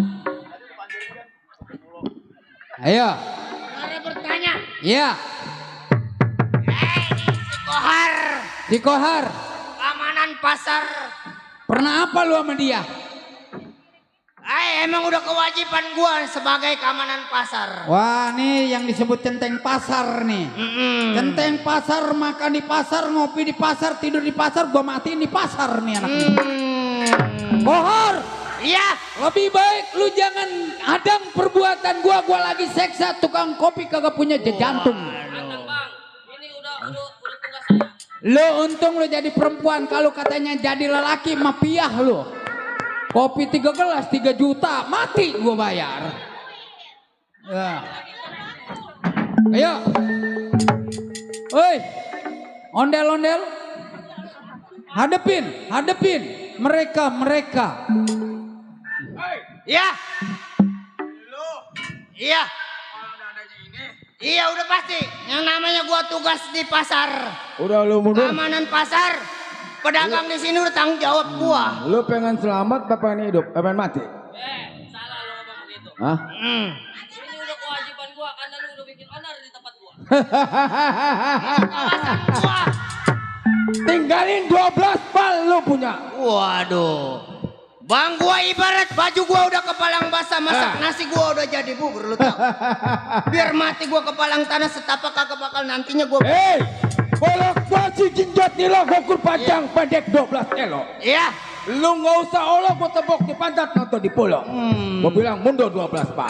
Ayo. Mari bertanya. Iya. Si Kohar. Si Kohar. Keamanan pasar. Pernah apa lu sama dia? Emang udah kewajiban gua sebagai keamanan pasar. Wah, nih yang disebut centeng pasar nih. Centeng pasar, makan di pasar, ngopi di pasar, tidur di pasar, gua matiin di pasar nih anak ini. Kohar. Iya. Lebih baik lu jangan hadang perbuatan gua lagi seksa tukang kopi kagak punya jantung. Lu untung lu jadi perempuan, kalau katanya jadi lelaki mah piah lu. Kopi 3 gelas 3 juta, mati gua bayar. Ya. Ayo. Oi. Ondel-ondel. Hadepin mereka. Iya. Iya. Iya udah pasti. Yang namanya gua tugas di pasar. Udah lu mundur. Keamanan pasar. Pedagang di sini udah tanggung jawab gua. Lu pengen selamat apa pengen hidup? Apa pengen mati? Salah lo ngomong begitu. Hah? Ini udah kewajiban gua karena lu udah bikin onar di tempat gua. Tinggalin 12 pal lu punya. Waduh. Bang gua ibarat baju gua udah kepalang basah, masak nasi gua udah jadi bubur lu tahu. Biar mati gua kepalang tanah setapak kagak bakal nantinya gua. Bolak basi jinjat nila gugur panjang pendek 12 elo. Iya. Lu nggak usah olah gua tebok di pantat atau di pulau. Gua bilang mundur 12 pal.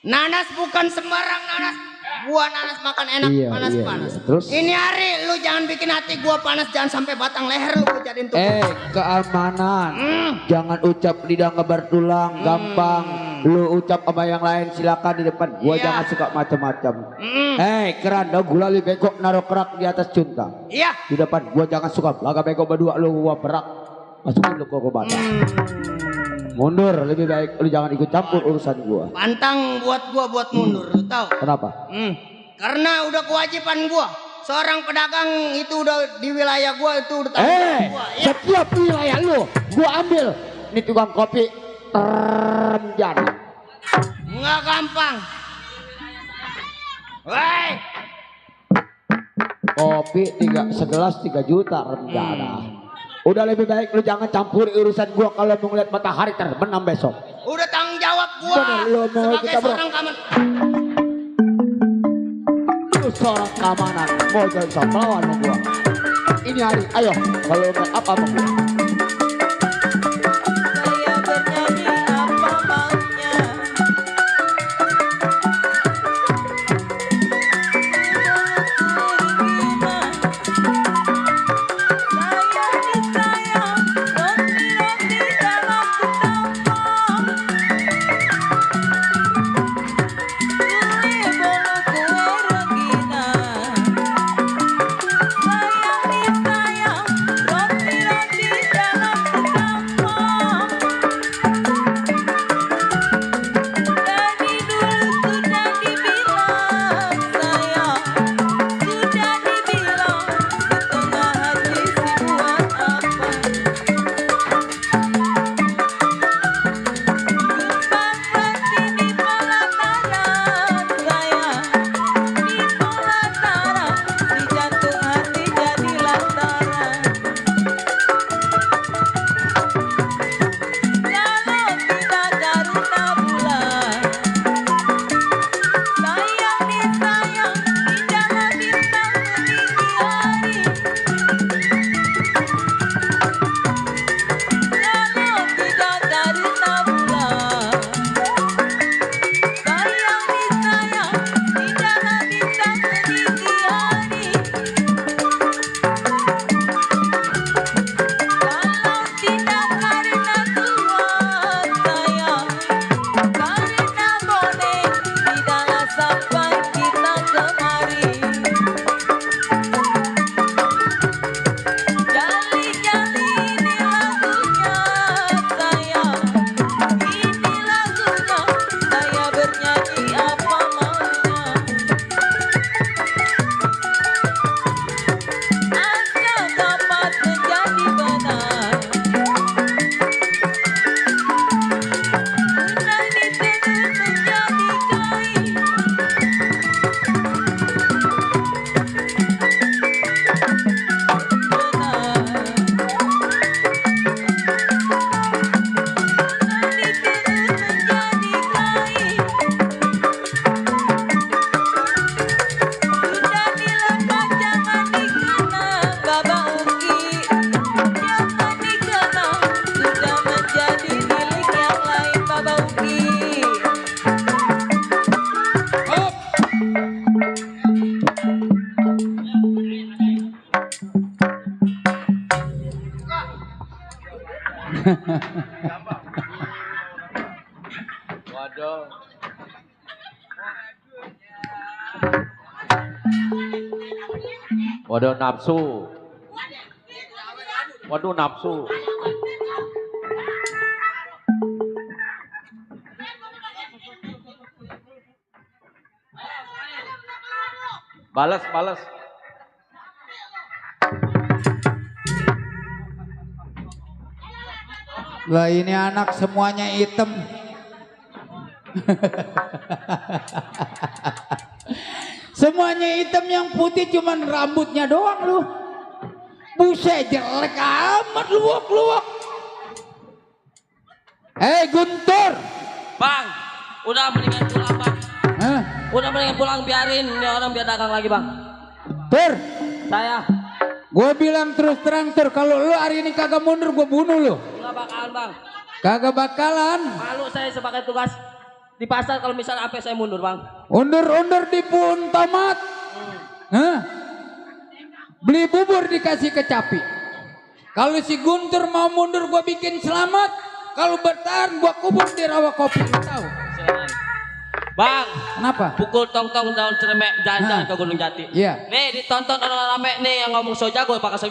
Nanas bukan sembarang nanas. Gua nanas makan enak panas-panas. Terus? Ini hari lu jangan bikin hati gua panas, jangan sampai batang leher lu gua jadiin tuh. Keamanan. Jangan ucap lidah ngebar tulang, gampang. Lu ucap sama yang lain silakan di depan. Gua jangan suka macam-macam. Keranda gulali bego naruh kerak di atas cunta. Iya. Di depan gua jangan suka. Laga bego berdua lu gua berak. Masukin lu ke batang. Mundur, lebih baik lu jangan ikut campur urusan gua. Pantang buat gua buat mundur, lu tahu? Kenapa? Karena udah kewajiban gua. Seorang pedagang itu udah di wilayah gua, itu udah tanggung gua. Ya. Setiap wilayah lu gua ambil. Ini tukang kopi terjadi. Nggak gampang. Woi. Kopi segelas 3 juta rencana. Udah lebih baik lu jangan campuri urusan gua kalau mau ngeliat matahari terbenam besok. Udah tanggung jawab gua. Bener, lu mau sebagai kita seorang keamanan. Lu seorang keamanan mau jadi melawan sama gua. Ini hari, ayo kalau mau apa mau gua. Saya bernyanyi apa maunya. Waduh nafsu. Waduh nafsu. Balas. Lah ini anak semuanya hitam. Semuanya hitam, yang putih cuman rambutnya doang lu. Buset, jelek amat luwak. Guntur. Bang, udah mendingan pulang bang. Hah? Udah mendingan pulang, biarin ini orang biar dagang lagi bang. Tur, Saya gue bilang terus terang Tur, kalau lu hari ini kagak mundur gue bunuh lu. nggak bakalan bang. Kagak bakalan. Malu saya sebagai tugas di pasar kalau misalnya apa saya mundur bang. Undur-undur di pun tamat. Hah? Beli bubur dikasih kecapi. Kalau si Guntur mau mundur gue bikin selamat. Kalau bertahan gue kubur di rawa kopi. Lu tahu? Bang, Kenapa? pukul tong-tong daun ceremek jalan-jalan ke Gunung Jati. Iya. Nih ditonton orang rame nih yang ngomong so jago pakai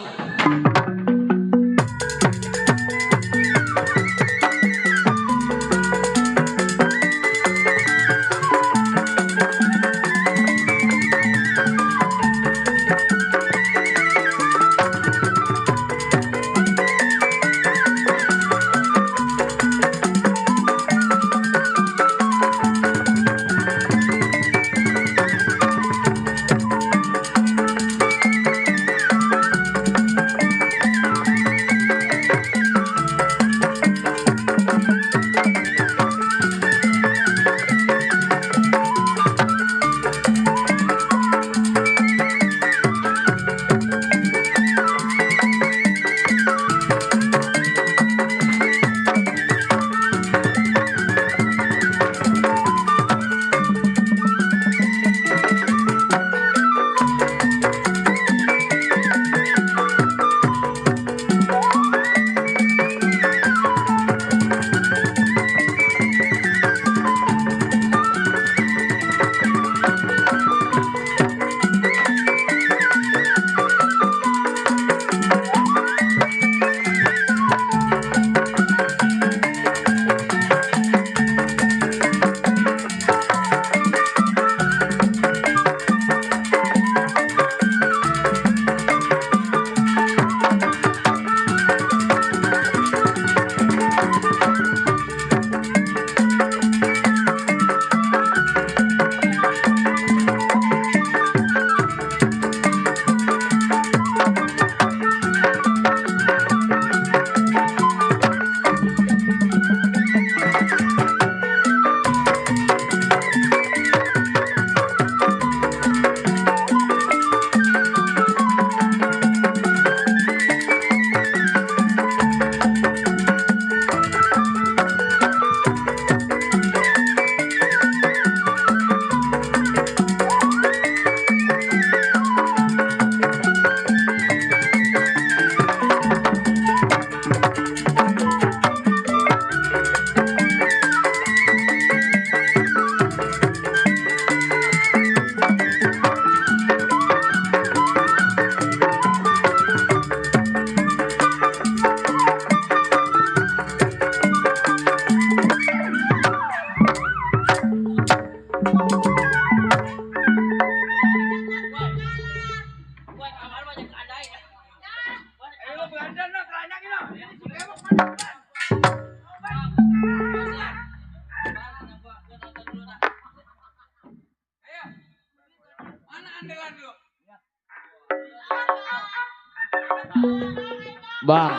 Bang,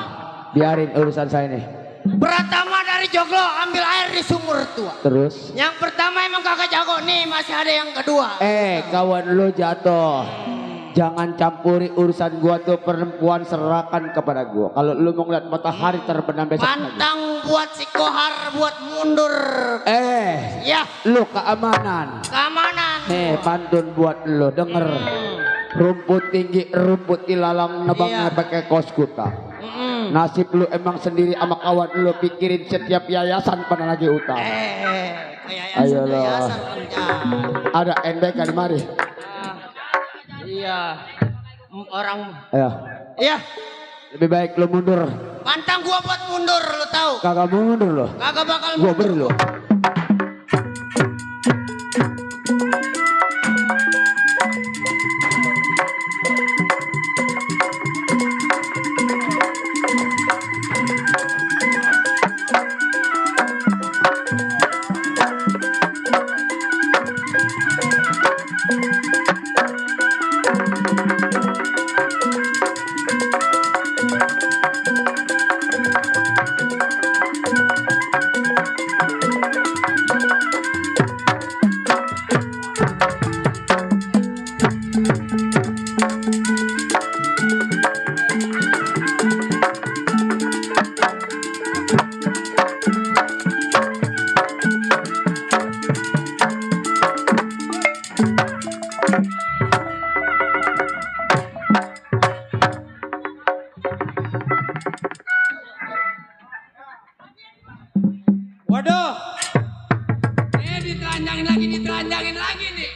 biarin urusan saya nih. Pratama dari Joglo ambil air di sumur tua. Terus? Yang pertama emang kagak jago, nih masih ada yang kedua. Kawan lu jatuh. Jangan campuri urusan gua tuh, perempuan serahkan kepada gua. Kalau lu mau ngeliat matahari terbenam besok pantang buat si Kohar buat mundur. Ya, lu keamanan. Keamanan. Nih pantun buat lu, denger. Rumput tinggi, rumput ilalang, nebangnya pakai kos kuta. Nasib lu emang sendiri sama kawan lu, pikirin setiap yayasan pada lagi utang. Ayolah. Ada NBK di mari. Iya. orang. Ayo. Iya. Lebih baik lo mundur. Pantang gua buat mundur, lo tahu. Kagak mundur lo. Kagak bakal Gua mundur. beri lo. Waduh, ini ditelanjangin lagi nih.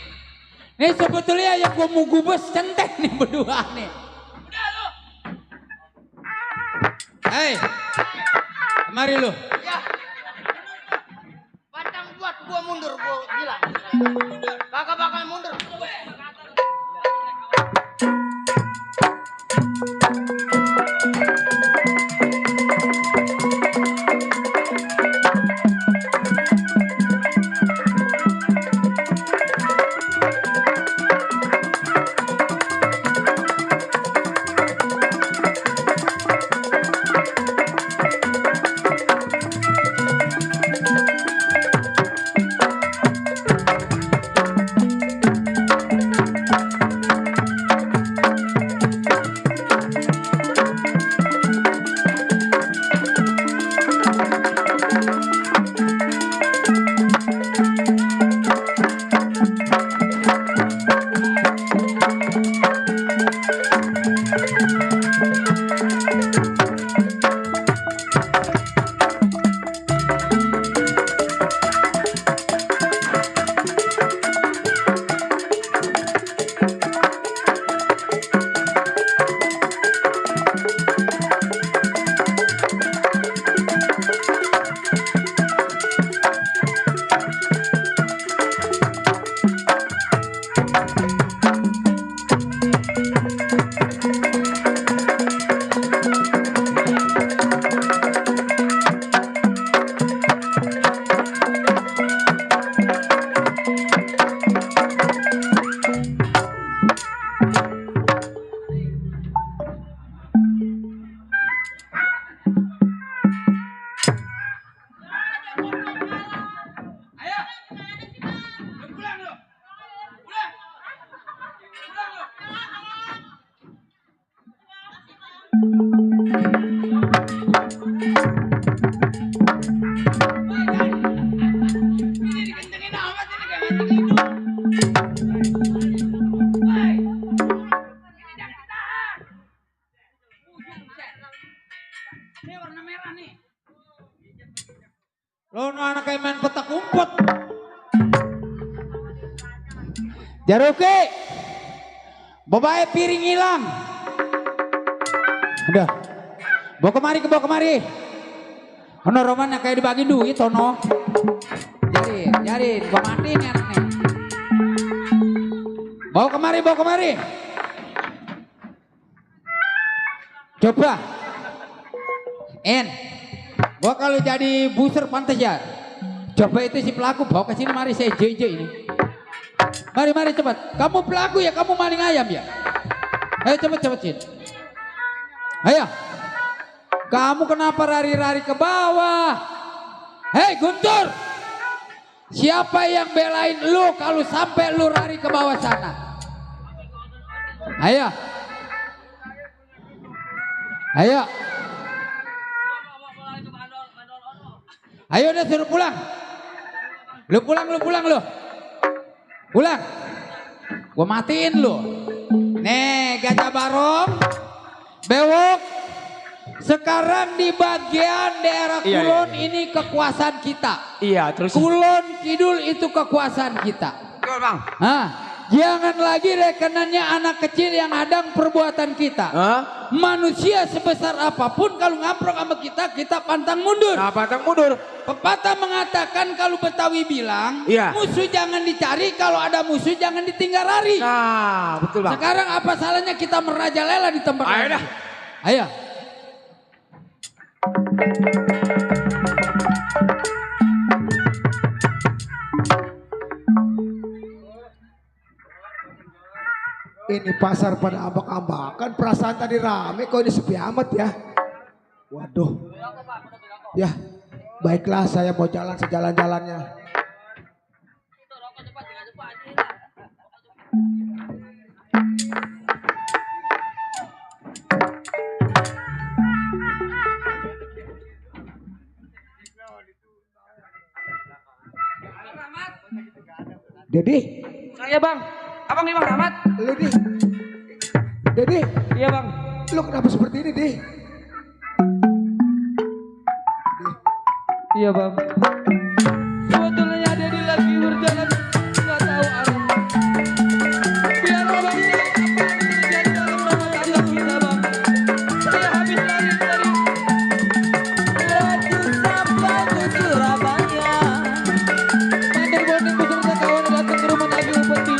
Nih sebetulnya yang gua mau gubes centeng nih berdua nih. Udah lu. Hei, kemari lu. Ya. Pantang buat gua mundur, gua bilang. Kagak bakal mundur. Ini warna merah nih. Lo anak kayak main petak umpet. Jaruki, bawa piring hilang. Udah, bawa kemari. Ono roman yang kayak dibagi duit, ono. Jarin, gua matiin ya anak nih. Bawa kemari. Coba. Gua kalau jadi buser pantas ya. Coba itu si pelaku bawa ke sini, mari saya JJ ini. Mari cepat. Kamu pelaku ya, kamu maling ayam ya. Ayo cepat sini. Ayo. Kamu kenapa rari-rari ke bawah? Hei Guntur. Siapa yang belain lu kalau sampai lu lari ke bawah sana? Ayo. Ayo udah suruh pulang. Lu pulang. Pulang. Gua matiin lu. Nih Gajah Barong. Bewok. Sekarang di bagian daerah Kulon ini kekuasaan kita. Iya, terus Kulon Kidul itu kekuasaan kita. Betul, Bang. Jangan lagi rekenannya anak kecil yang hadang perbuatan kita. Manusia sebesar apapun kalau ngaprok sama kita, kita pantang mundur. Nah, pantang mundur. Pepatah mengatakan kalau Betawi bilang, iya, musuh jangan dicari, kalau ada musuh jangan ditinggal lari. Nah, betul bang. Sekarang apa salahnya kita merajalela di tempat Ayo lain? dah. Ayo. Ini pasar pada ambak-ambakan, perasaan tadi rame kok ini sepi amat ya. Waduh. Ya, baiklah saya mau jalan sejalan-jalannya. Dedi. Saya bang. Abang nih bang Rahmat. Lu di. Dedi. Iya bang. Lu kenapa seperti ini di? Iya bang. Sebetulnya Dedi lagi berjalan nggak tahu arah. Biar abang tahu apa yang terjadi dalam rumah tangga kita bang. Saya habis lari dari Ratu Sabah ke Surabaya. Mandor Bonding beserta kawan datang ke rumah tangga upeti.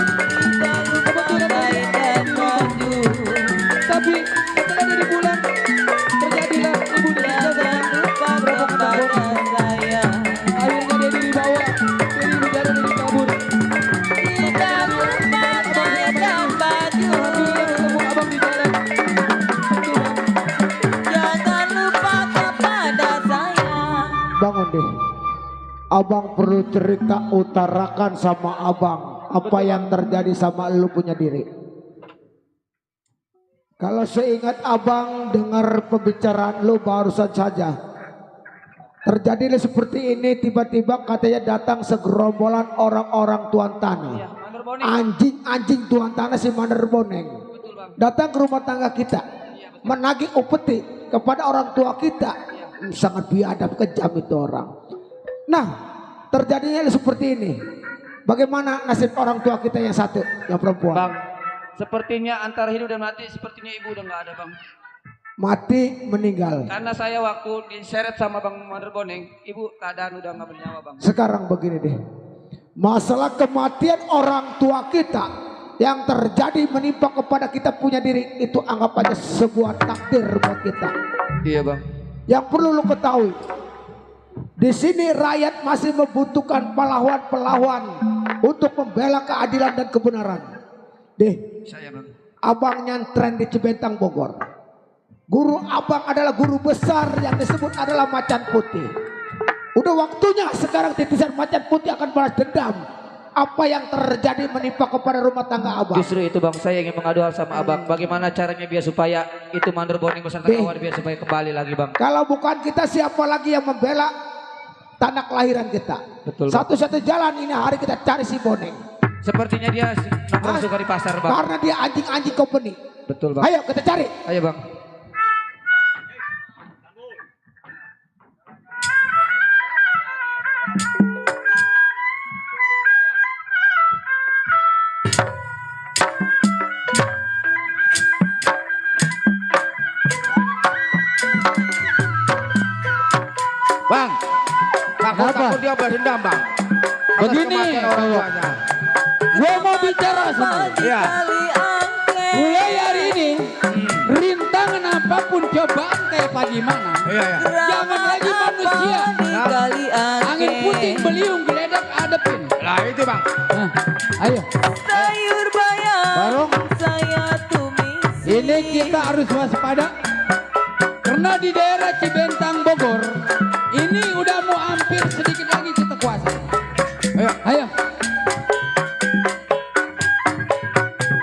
Tapi setelah dari bulan terjadilah ibu jangan lupa kepada saya. Akhirnya Dedi dibawa, Dedi bicara dari kabur. Tidak lupa dan baju. Ketemu abang di jalan. Jangan lupa kepada saya. Bangun deh. Abang perlu cerita utarakan sama abang apa yang terjadi sama lu punya diri. Kalau seingat abang dengar pembicaraan lu barusan saja, terjadilah seperti ini, tiba-tiba katanya datang segerombolan orang-orang tuan tanah. Anjing-anjing tuan tanah si Mandor Boneng datang ke rumah tangga kita, menagih upeti kepada orang tua kita. Sangat biadab, kejam itu orang. Nah, terjadinya seperti ini. Bagaimana nasib orang tua kita yang satu, yang perempuan? Bang, sepertinya antara hidup dan mati, sepertinya ibu udah nggak ada bang. Mati, meninggal. Karena saya waktu diseret sama bang Mandor Boneng, ibu keadaan udah nggak bernyawa bang. Sekarang begini deh, masalah kematian orang tua kita yang terjadi menimpa kepada kita punya diri, itu anggap aja sebuah takdir buat kita. Iya bang. Yang perlu lu ketahui, di sini rakyat masih membutuhkan pahlawan-pahlawan untuk membela keadilan dan kebenaran. Deh, saya bang. Abang nyantren di Cibentang Bogor. Guru abang adalah guru besar yang disebut adalah Macan Putih. Udah waktunya sekarang titisan Macan Putih akan balas dendam apa yang terjadi menimpa kepada rumah tangga abang. Justru itu bang, saya ingin mengadu hal sama abang. Bagaimana caranya biar supaya itu Mandor Boneng beserta kawan biar supaya kembali lagi bang. Kalau bukan kita, siapa lagi yang membela tanah kelahiran kita? Betul. Satu-satu jalan ini hari kita cari si Boneng. Sepertinya dia nongkrong suka di pasar bang. Karena dia anjing-anjing company. Betul bang. Ayo kita cari. Ayo bang. Bang, takut dia berdendam bang. Begini, gue mau bicara sama lu. Iya. Mulai hari ini, rintangan apapun cobaan kayak Pak gimana, jangan lagi manusia. Angin puting beliung geledak adepin. Lah itu bang. Nah, ayo. Sayur bayam Barong. saya tumis. Ini kita harus waspada karena di daerah Cibentang Bogor ini udah mau hampir sedikit lagi kita kuasa. Ayo, ayo.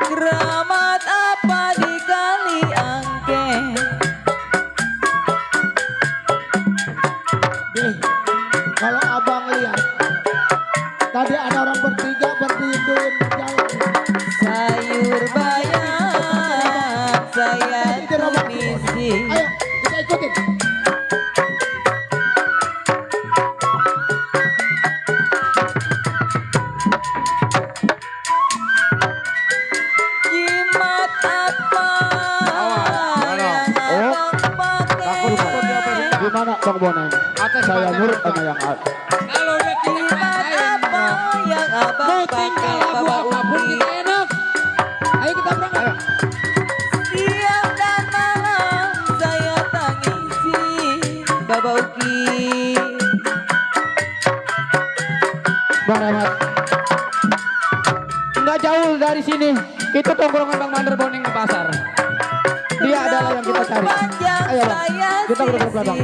Keramat apa di kali angke? Deh, kalau abang lihat tadi ada orang bertiga berduyun-duyun berjalan. Sayur bayam saya tumisi. Ayo kita ikutin. Bang Boneng. Saya nurut sama yang ada. Kalau udah kita ngerasain, yang abang mau tinggal lagu apapun kita enak. Ayo kita berangkat. siang dan malam saya tangisi Baba Uki. Bang Rahmat. Nggak jauh dari sini. Itu tongkrongan Bang Mandor Boneng ke pasar. Dia adalah yang kita cari. Ayo Bang, kita berdua belakang.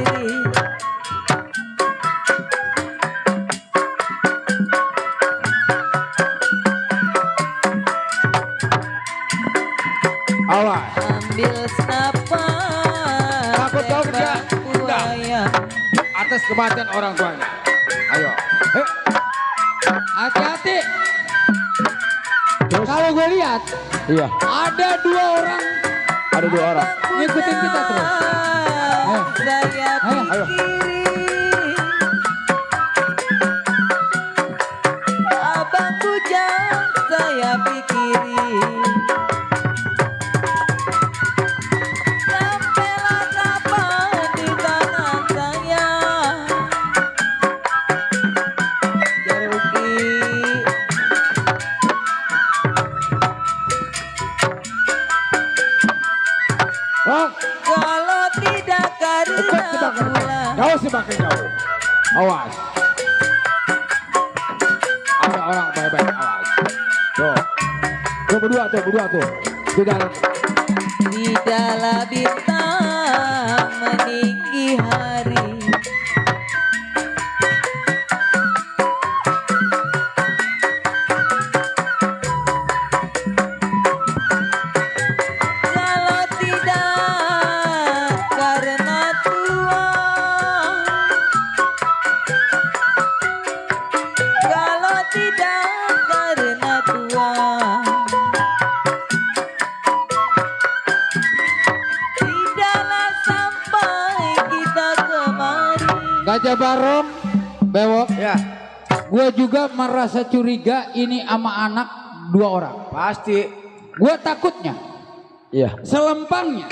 Awas. Ambil senapan. Takut kau kerja. Buaya. Atas kematian orang tuanya. Ayo. Hati-hati. Kalau gue lihat, Iya, ada 2 orang ada 2 orang. ngikutin kita terus. Ayo. Saya Ayo. Ayo. abang bujang saya pikiri. Sampailah kapan di tangan saya. Jaruki. Bang. Kalau tidak karena pulang. Jauh semakin jauh. Awas. Ada orang baik-baik. Awas. Tuh. Tuh berdua tuh. Tidak. Tidaklah bintang meninggi hari. Kalau tidak karena tua, kalau tidak karena tua, tidaklah sampai kita kemari. Gajah Barong, Bewok. Ya. Gue juga merasa curiga ini sama anak 2 orang. Pasti. Gue takutnya, Iya, selempangnya,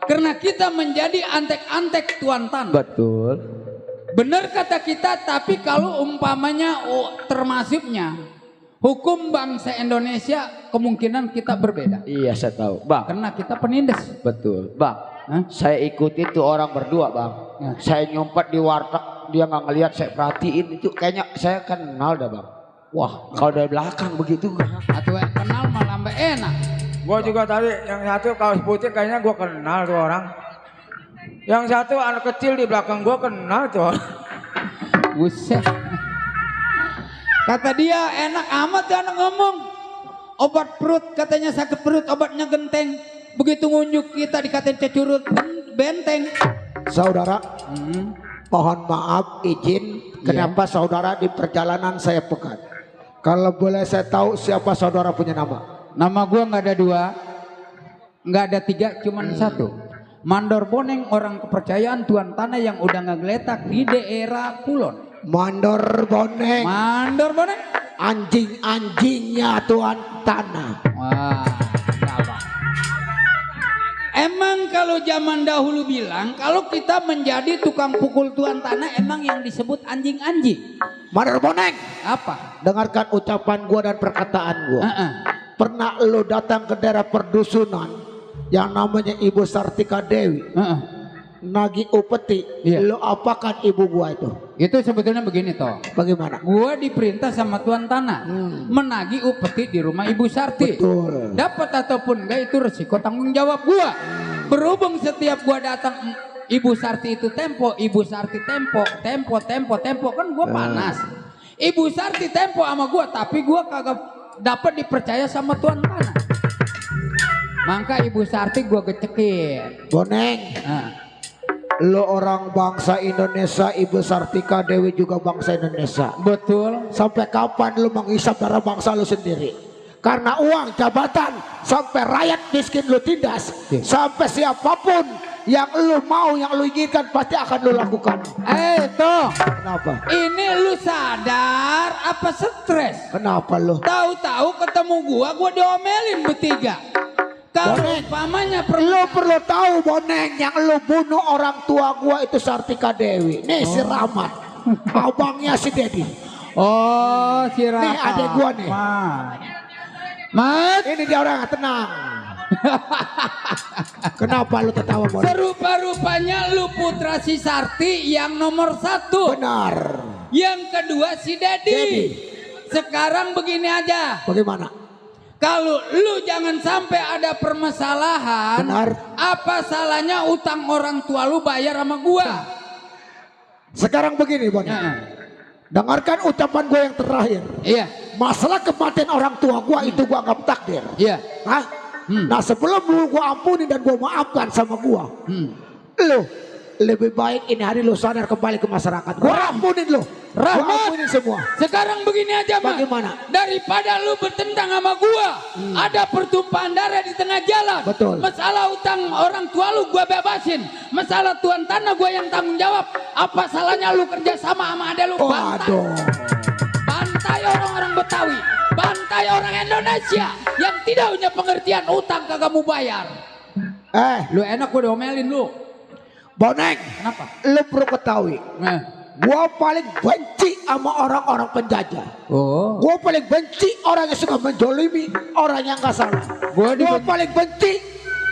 karena kita menjadi antek-antek tuan tanah. betul. Benar kata kita, tapi kalau umpamanya termasuknya hukum bangsa Indonesia kemungkinan kita berbeda. Iya, saya tahu. Bang, Karena kita penindas. betul. Bang, Hah? saya ikuti tuh orang berdua, Bang. Ya. Saya nyumpet di warteg, dia nggak ngelihat, saya perhatiin itu kayaknya saya kenal dah, Bang. Wah, kalau dari belakang begitu. Atau kenal malah mbak enak. Gua juga tadi yang satu kaos putih kayaknya gua kenal tuh orang. Yang satu anak kecil di belakang gua kenal tuh. Buset. Kata dia enak amat tuh anak ngomong. Obat perut katanya sakit perut, obatnya genteng. Begitu ngunjuk kita dikatain cecurut benteng. Saudara, mohon maaf izin kenapa saudara di perjalanan saya pekat. Kalau boleh saya tahu siapa saudara punya nama? Nama gua nggak ada 2, nggak ada 3, cuman 1. Mandor Boneng, orang kepercayaan tuan tanah yang udah ngegeletak di daerah Kulon. Mandor Boneng. Mandor Boneng, Anjing-anjingnya tuan tanah. wah, apa? Emang kalau zaman dahulu bilang kalau kita menjadi tukang pukul tuan tanah emang yang disebut anjing-anjing. Mandor Boneng, Apa? dengarkan ucapan gua dan perkataan gua. Pernah lo datang ke daerah perdusunan yang namanya Ibu Sartika Dewi, nagi upeti, Iya. lo apakan ibu gua itu? Itu sebetulnya begini toh. Bagaimana? Gua diperintah sama tuan tanah menagih upeti di rumah Ibu Sarti. Betul. Dapat ataupun enggak itu resiko tanggung jawab gua. Berhubung setiap gua datang Ibu Sarti itu tempo, Ibu Sarti tempo kan gua panas. Ibu Sarti tempo sama gua, tapi gua kagak dapat dipercaya sama tuan tanah. Maka Ibu Sarti gua gecekin. Boneng, Nah, lo orang bangsa Indonesia, Ibu Sartika Dewi juga bangsa Indonesia. betul. Sampai kapan lo menghisap darah bangsa lo sendiri? Karena uang, jabatan, sampai rakyat miskin lo tindas. Sampai siapapun yang lo mau, yang lo inginkan pasti akan lo lakukan. Toh. Kenapa? Ini lu sadar apa stres? Kenapa lo? Tahu-tahu ketemu gua diomelin bertiga. Kalau Boneng, umpamanya lo perlu tahu Boneng, yang lo bunuh orang tua gua itu Sartika Dewi. Nih si Rahmat, abangnya si Dedi. Oh, si Rahmat. Nih adek gua nih. Mat. Ini dia orang tenang. Kenapa lu tertawa Boneng? Serupa-rupanya lu putra si Sarti yang nomor 1. Benar. Yang kedua si Dedi. Dedi. Sekarang begini aja. Bagaimana? Kalau lu jangan sampai ada permasalahan. Benar. Apa salahnya utang orang tua lu bayar sama gua? Sekarang begini Boneng. Dengarkan ucapan gue yang terakhir. Iya. Masalah kematian orang tua gue itu gue anggap takdir. Iya. Hah? Nah sebelum lu gue ampuni dan gue maafkan sama gue. Lu lebih baik ini hari lu sadar kembali ke masyarakat. Gue ampunin lu. Gue ampunin semua. Sekarang begini aja Mat. Bagaimana? Daripada lu bertentang sama gua, ada pertumpahan darah di tengah jalan. Betul. Masalah utang orang tua lu gua bebasin. Masalah tuan tanah gua yang tanggung jawab. Apa salahnya lu kerja sama adek lu? Waduh. Bantai orang-orang Betawi. Bantai orang Indonesia yang tidak punya pengertian utang kagak mau bayar. Lu enak gua diomelin lu. Boneng. Kenapa? Lu perlu ketahui. Gua paling benci sama orang-orang penjajah. Gua paling benci orang yang suka menjolimi orang yang gak salah. Gua paling benci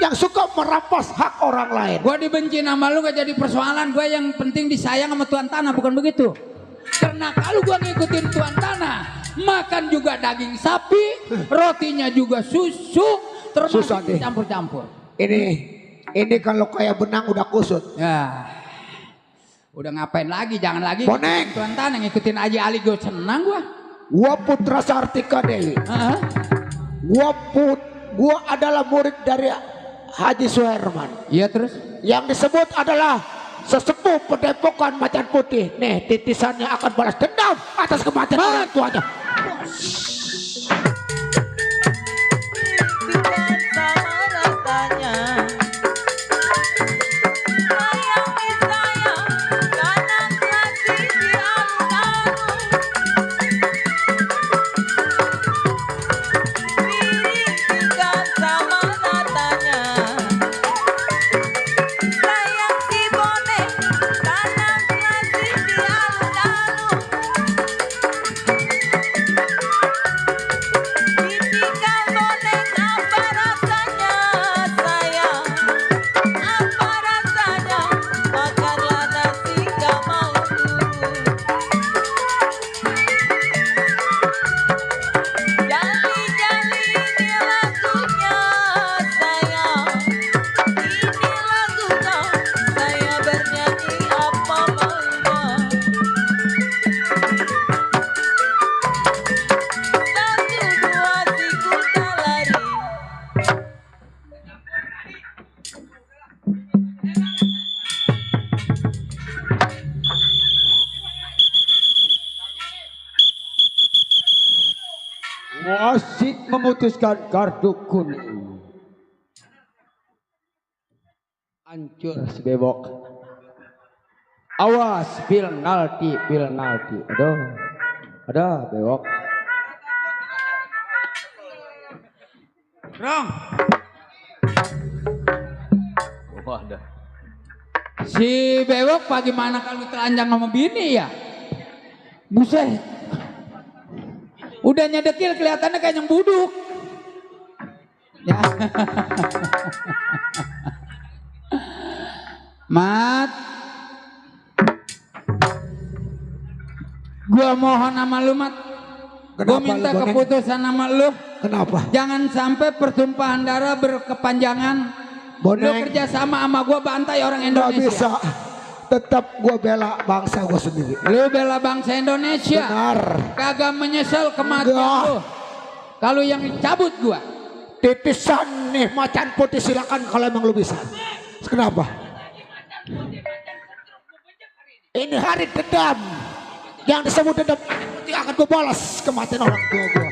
yang suka merampas hak orang lain. Gua dibenci nama lu gak jadi persoalan. Gua yang penting disayang sama tuan tanah, bukan begitu? Karena kalau gua ngikutin tuan tanah, makan juga daging sapi, rotinya juga susu, termasuk campur-campur. Ini kalau kayak benang udah kusut. Ya. Udah ngapain lagi? Jangan lagi Boneng. tuan tanah ngikutin Haji Ali, gue senang gua. Gua putra Sartika Dewi. Gua adalah murid dari Haji Suherman. Iya terus? Yang disebut adalah sesepuh Padepokan Macan Putih. Nih titisannya akan balas dendam atas kematian orang tuanya. Wasit memutuskan kartu kuning. Hancur si bebok. Awas, penalti. Aduh. Ada bebok. Rong. Oh, ada. Si bewok bagaimana kalau telanjang sama bini ya? Buset. Udah nyedekil kelihatannya kayak yang buduk. Ya. Mat. Gua mohon sama lu Mat. Gua minta keputusan sama lu. Kenapa? Jangan sampai pertumpahan darah berkepanjangan. Lu kerja sama gua bantai orang Indonesia. Gak bisa. Tetap gua bela bangsa gua sendiri. Lu bela bangsa Indonesia. Benar. Kagak menyesal kematian lu. Kalau yang cabut gua. Titisan nih Macan Putih, silakan kalau emang lu bisa. Kenapa? Ini hari dendam. Yang disebut dendam itu akan gua balas kematian orang tua gua.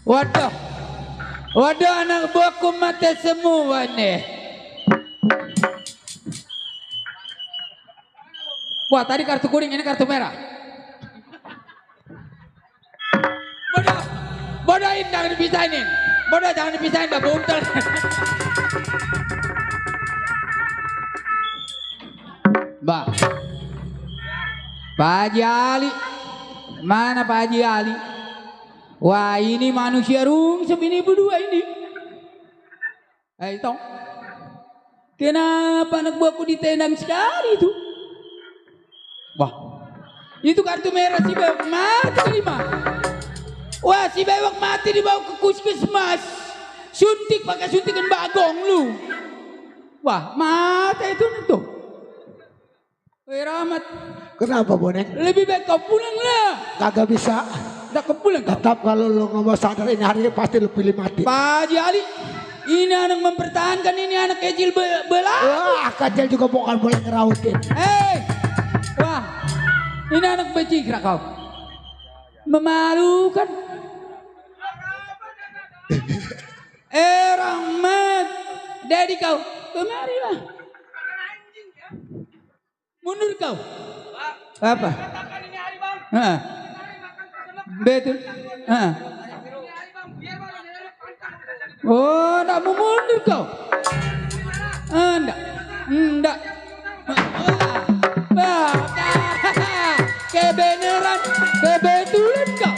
Waduh. Waduh anak buahku mati semua nih. Wah tadi kartu kuning ini kartu merah. Bodoh. Bodohin jangan dipisahin. Bodoh jangan dipisahin dah buntel. Mbak. Pak Haji Ali. Mana Pak Haji Ali? Wah ini manusia rungsem ini berdua ini. Tong. Kenapa anak buahku ditendang sekali itu? Wah. Itu kartu merah si Bewok mati kelima. Wah si Bewok mati dibawa ke puskesmas. Suntik pakai suntikan bagong lu. Wah mati itu tuh. Rahmat. Kenapa Bonek? Lebih baik kau pulang lah. Kagak bisa. Udah kau pulang. Tetap kalau lu ngomong sadar ini hari ini pasti lu pilih mati. Pak Haji Ali. Ini anak mempertahankan ini anak kecil belah. Wah kecil juga bukan boleh ngerautin. Wah. Ini anak becikra kau. Memalukan. Rahmat. Dedi kau. Kemarilah. Mundur kau. Apa? Betul. Oh, enggak mau mundur kau. Enggak. Kebenaran, kebetulan kau.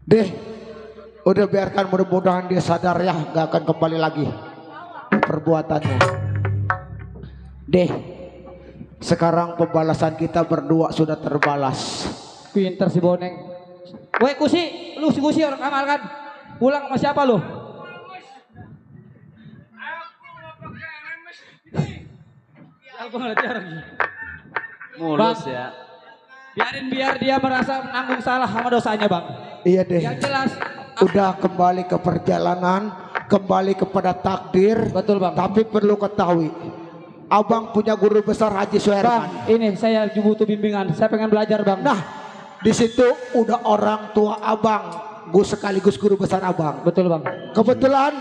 Deh, udah biarkan, mudah-mudahan dia sadar ya, gak akan kembali lagi perbuatannya. Deh, sekarang pembalasan kita berdua sudah terbalas. Pinter si Boneng. Woi Kusi, lu si Kusi orang amal kan? Pulang sama siapa lu? Aku ngeliat orang. Mulus ya. Biar dia merasa menanggung salah sama dosanya bang. Iya deh. Yang jelas. Udah kembali ke perjalanan, kembali kepada takdir. Betul bang. Tapi perlu ketahui, abang punya guru besar Haji Suherman. Bang, ini saya butuh bimbingan. Saya pengen belajar bang. Nah, di situ udah orang tua abang, gue sekaligus guru besar abang. Betul bang. Kebetulan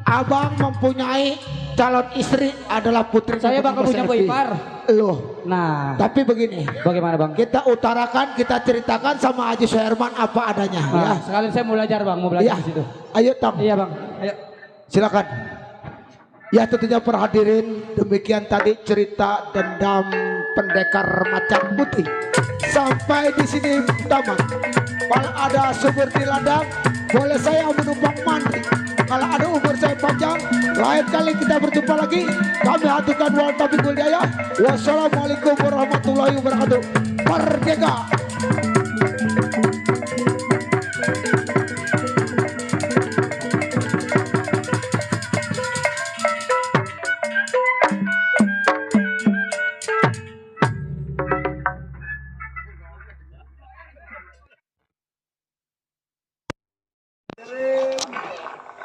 abang mempunyai calon istri adalah putri. Saya bang punya ipar. Loh. Nah. Tapi begini. Bagaimana bang? Kita utarakan, kita ceritakan sama Haji Suherman apa adanya. Nah, ya. Sekalian saya mau belajar bang, mau belajar Ya. di situ. Ayo Tam. Iya bang. Ayo. Silakan. Ya tentunya para hadirin, demikian tadi cerita dendam pendekar macan putih. Sampai di sini tamat. Kalau ada sumber di ladang, boleh saya menumpang mandi. Kalau ada umur saya panjang, lain kali kita berjumpa lagi. Kami haturkan wal taufiq wal hidayah. Wassalamualaikum warahmatullahi wabarakatuh. Merdeka.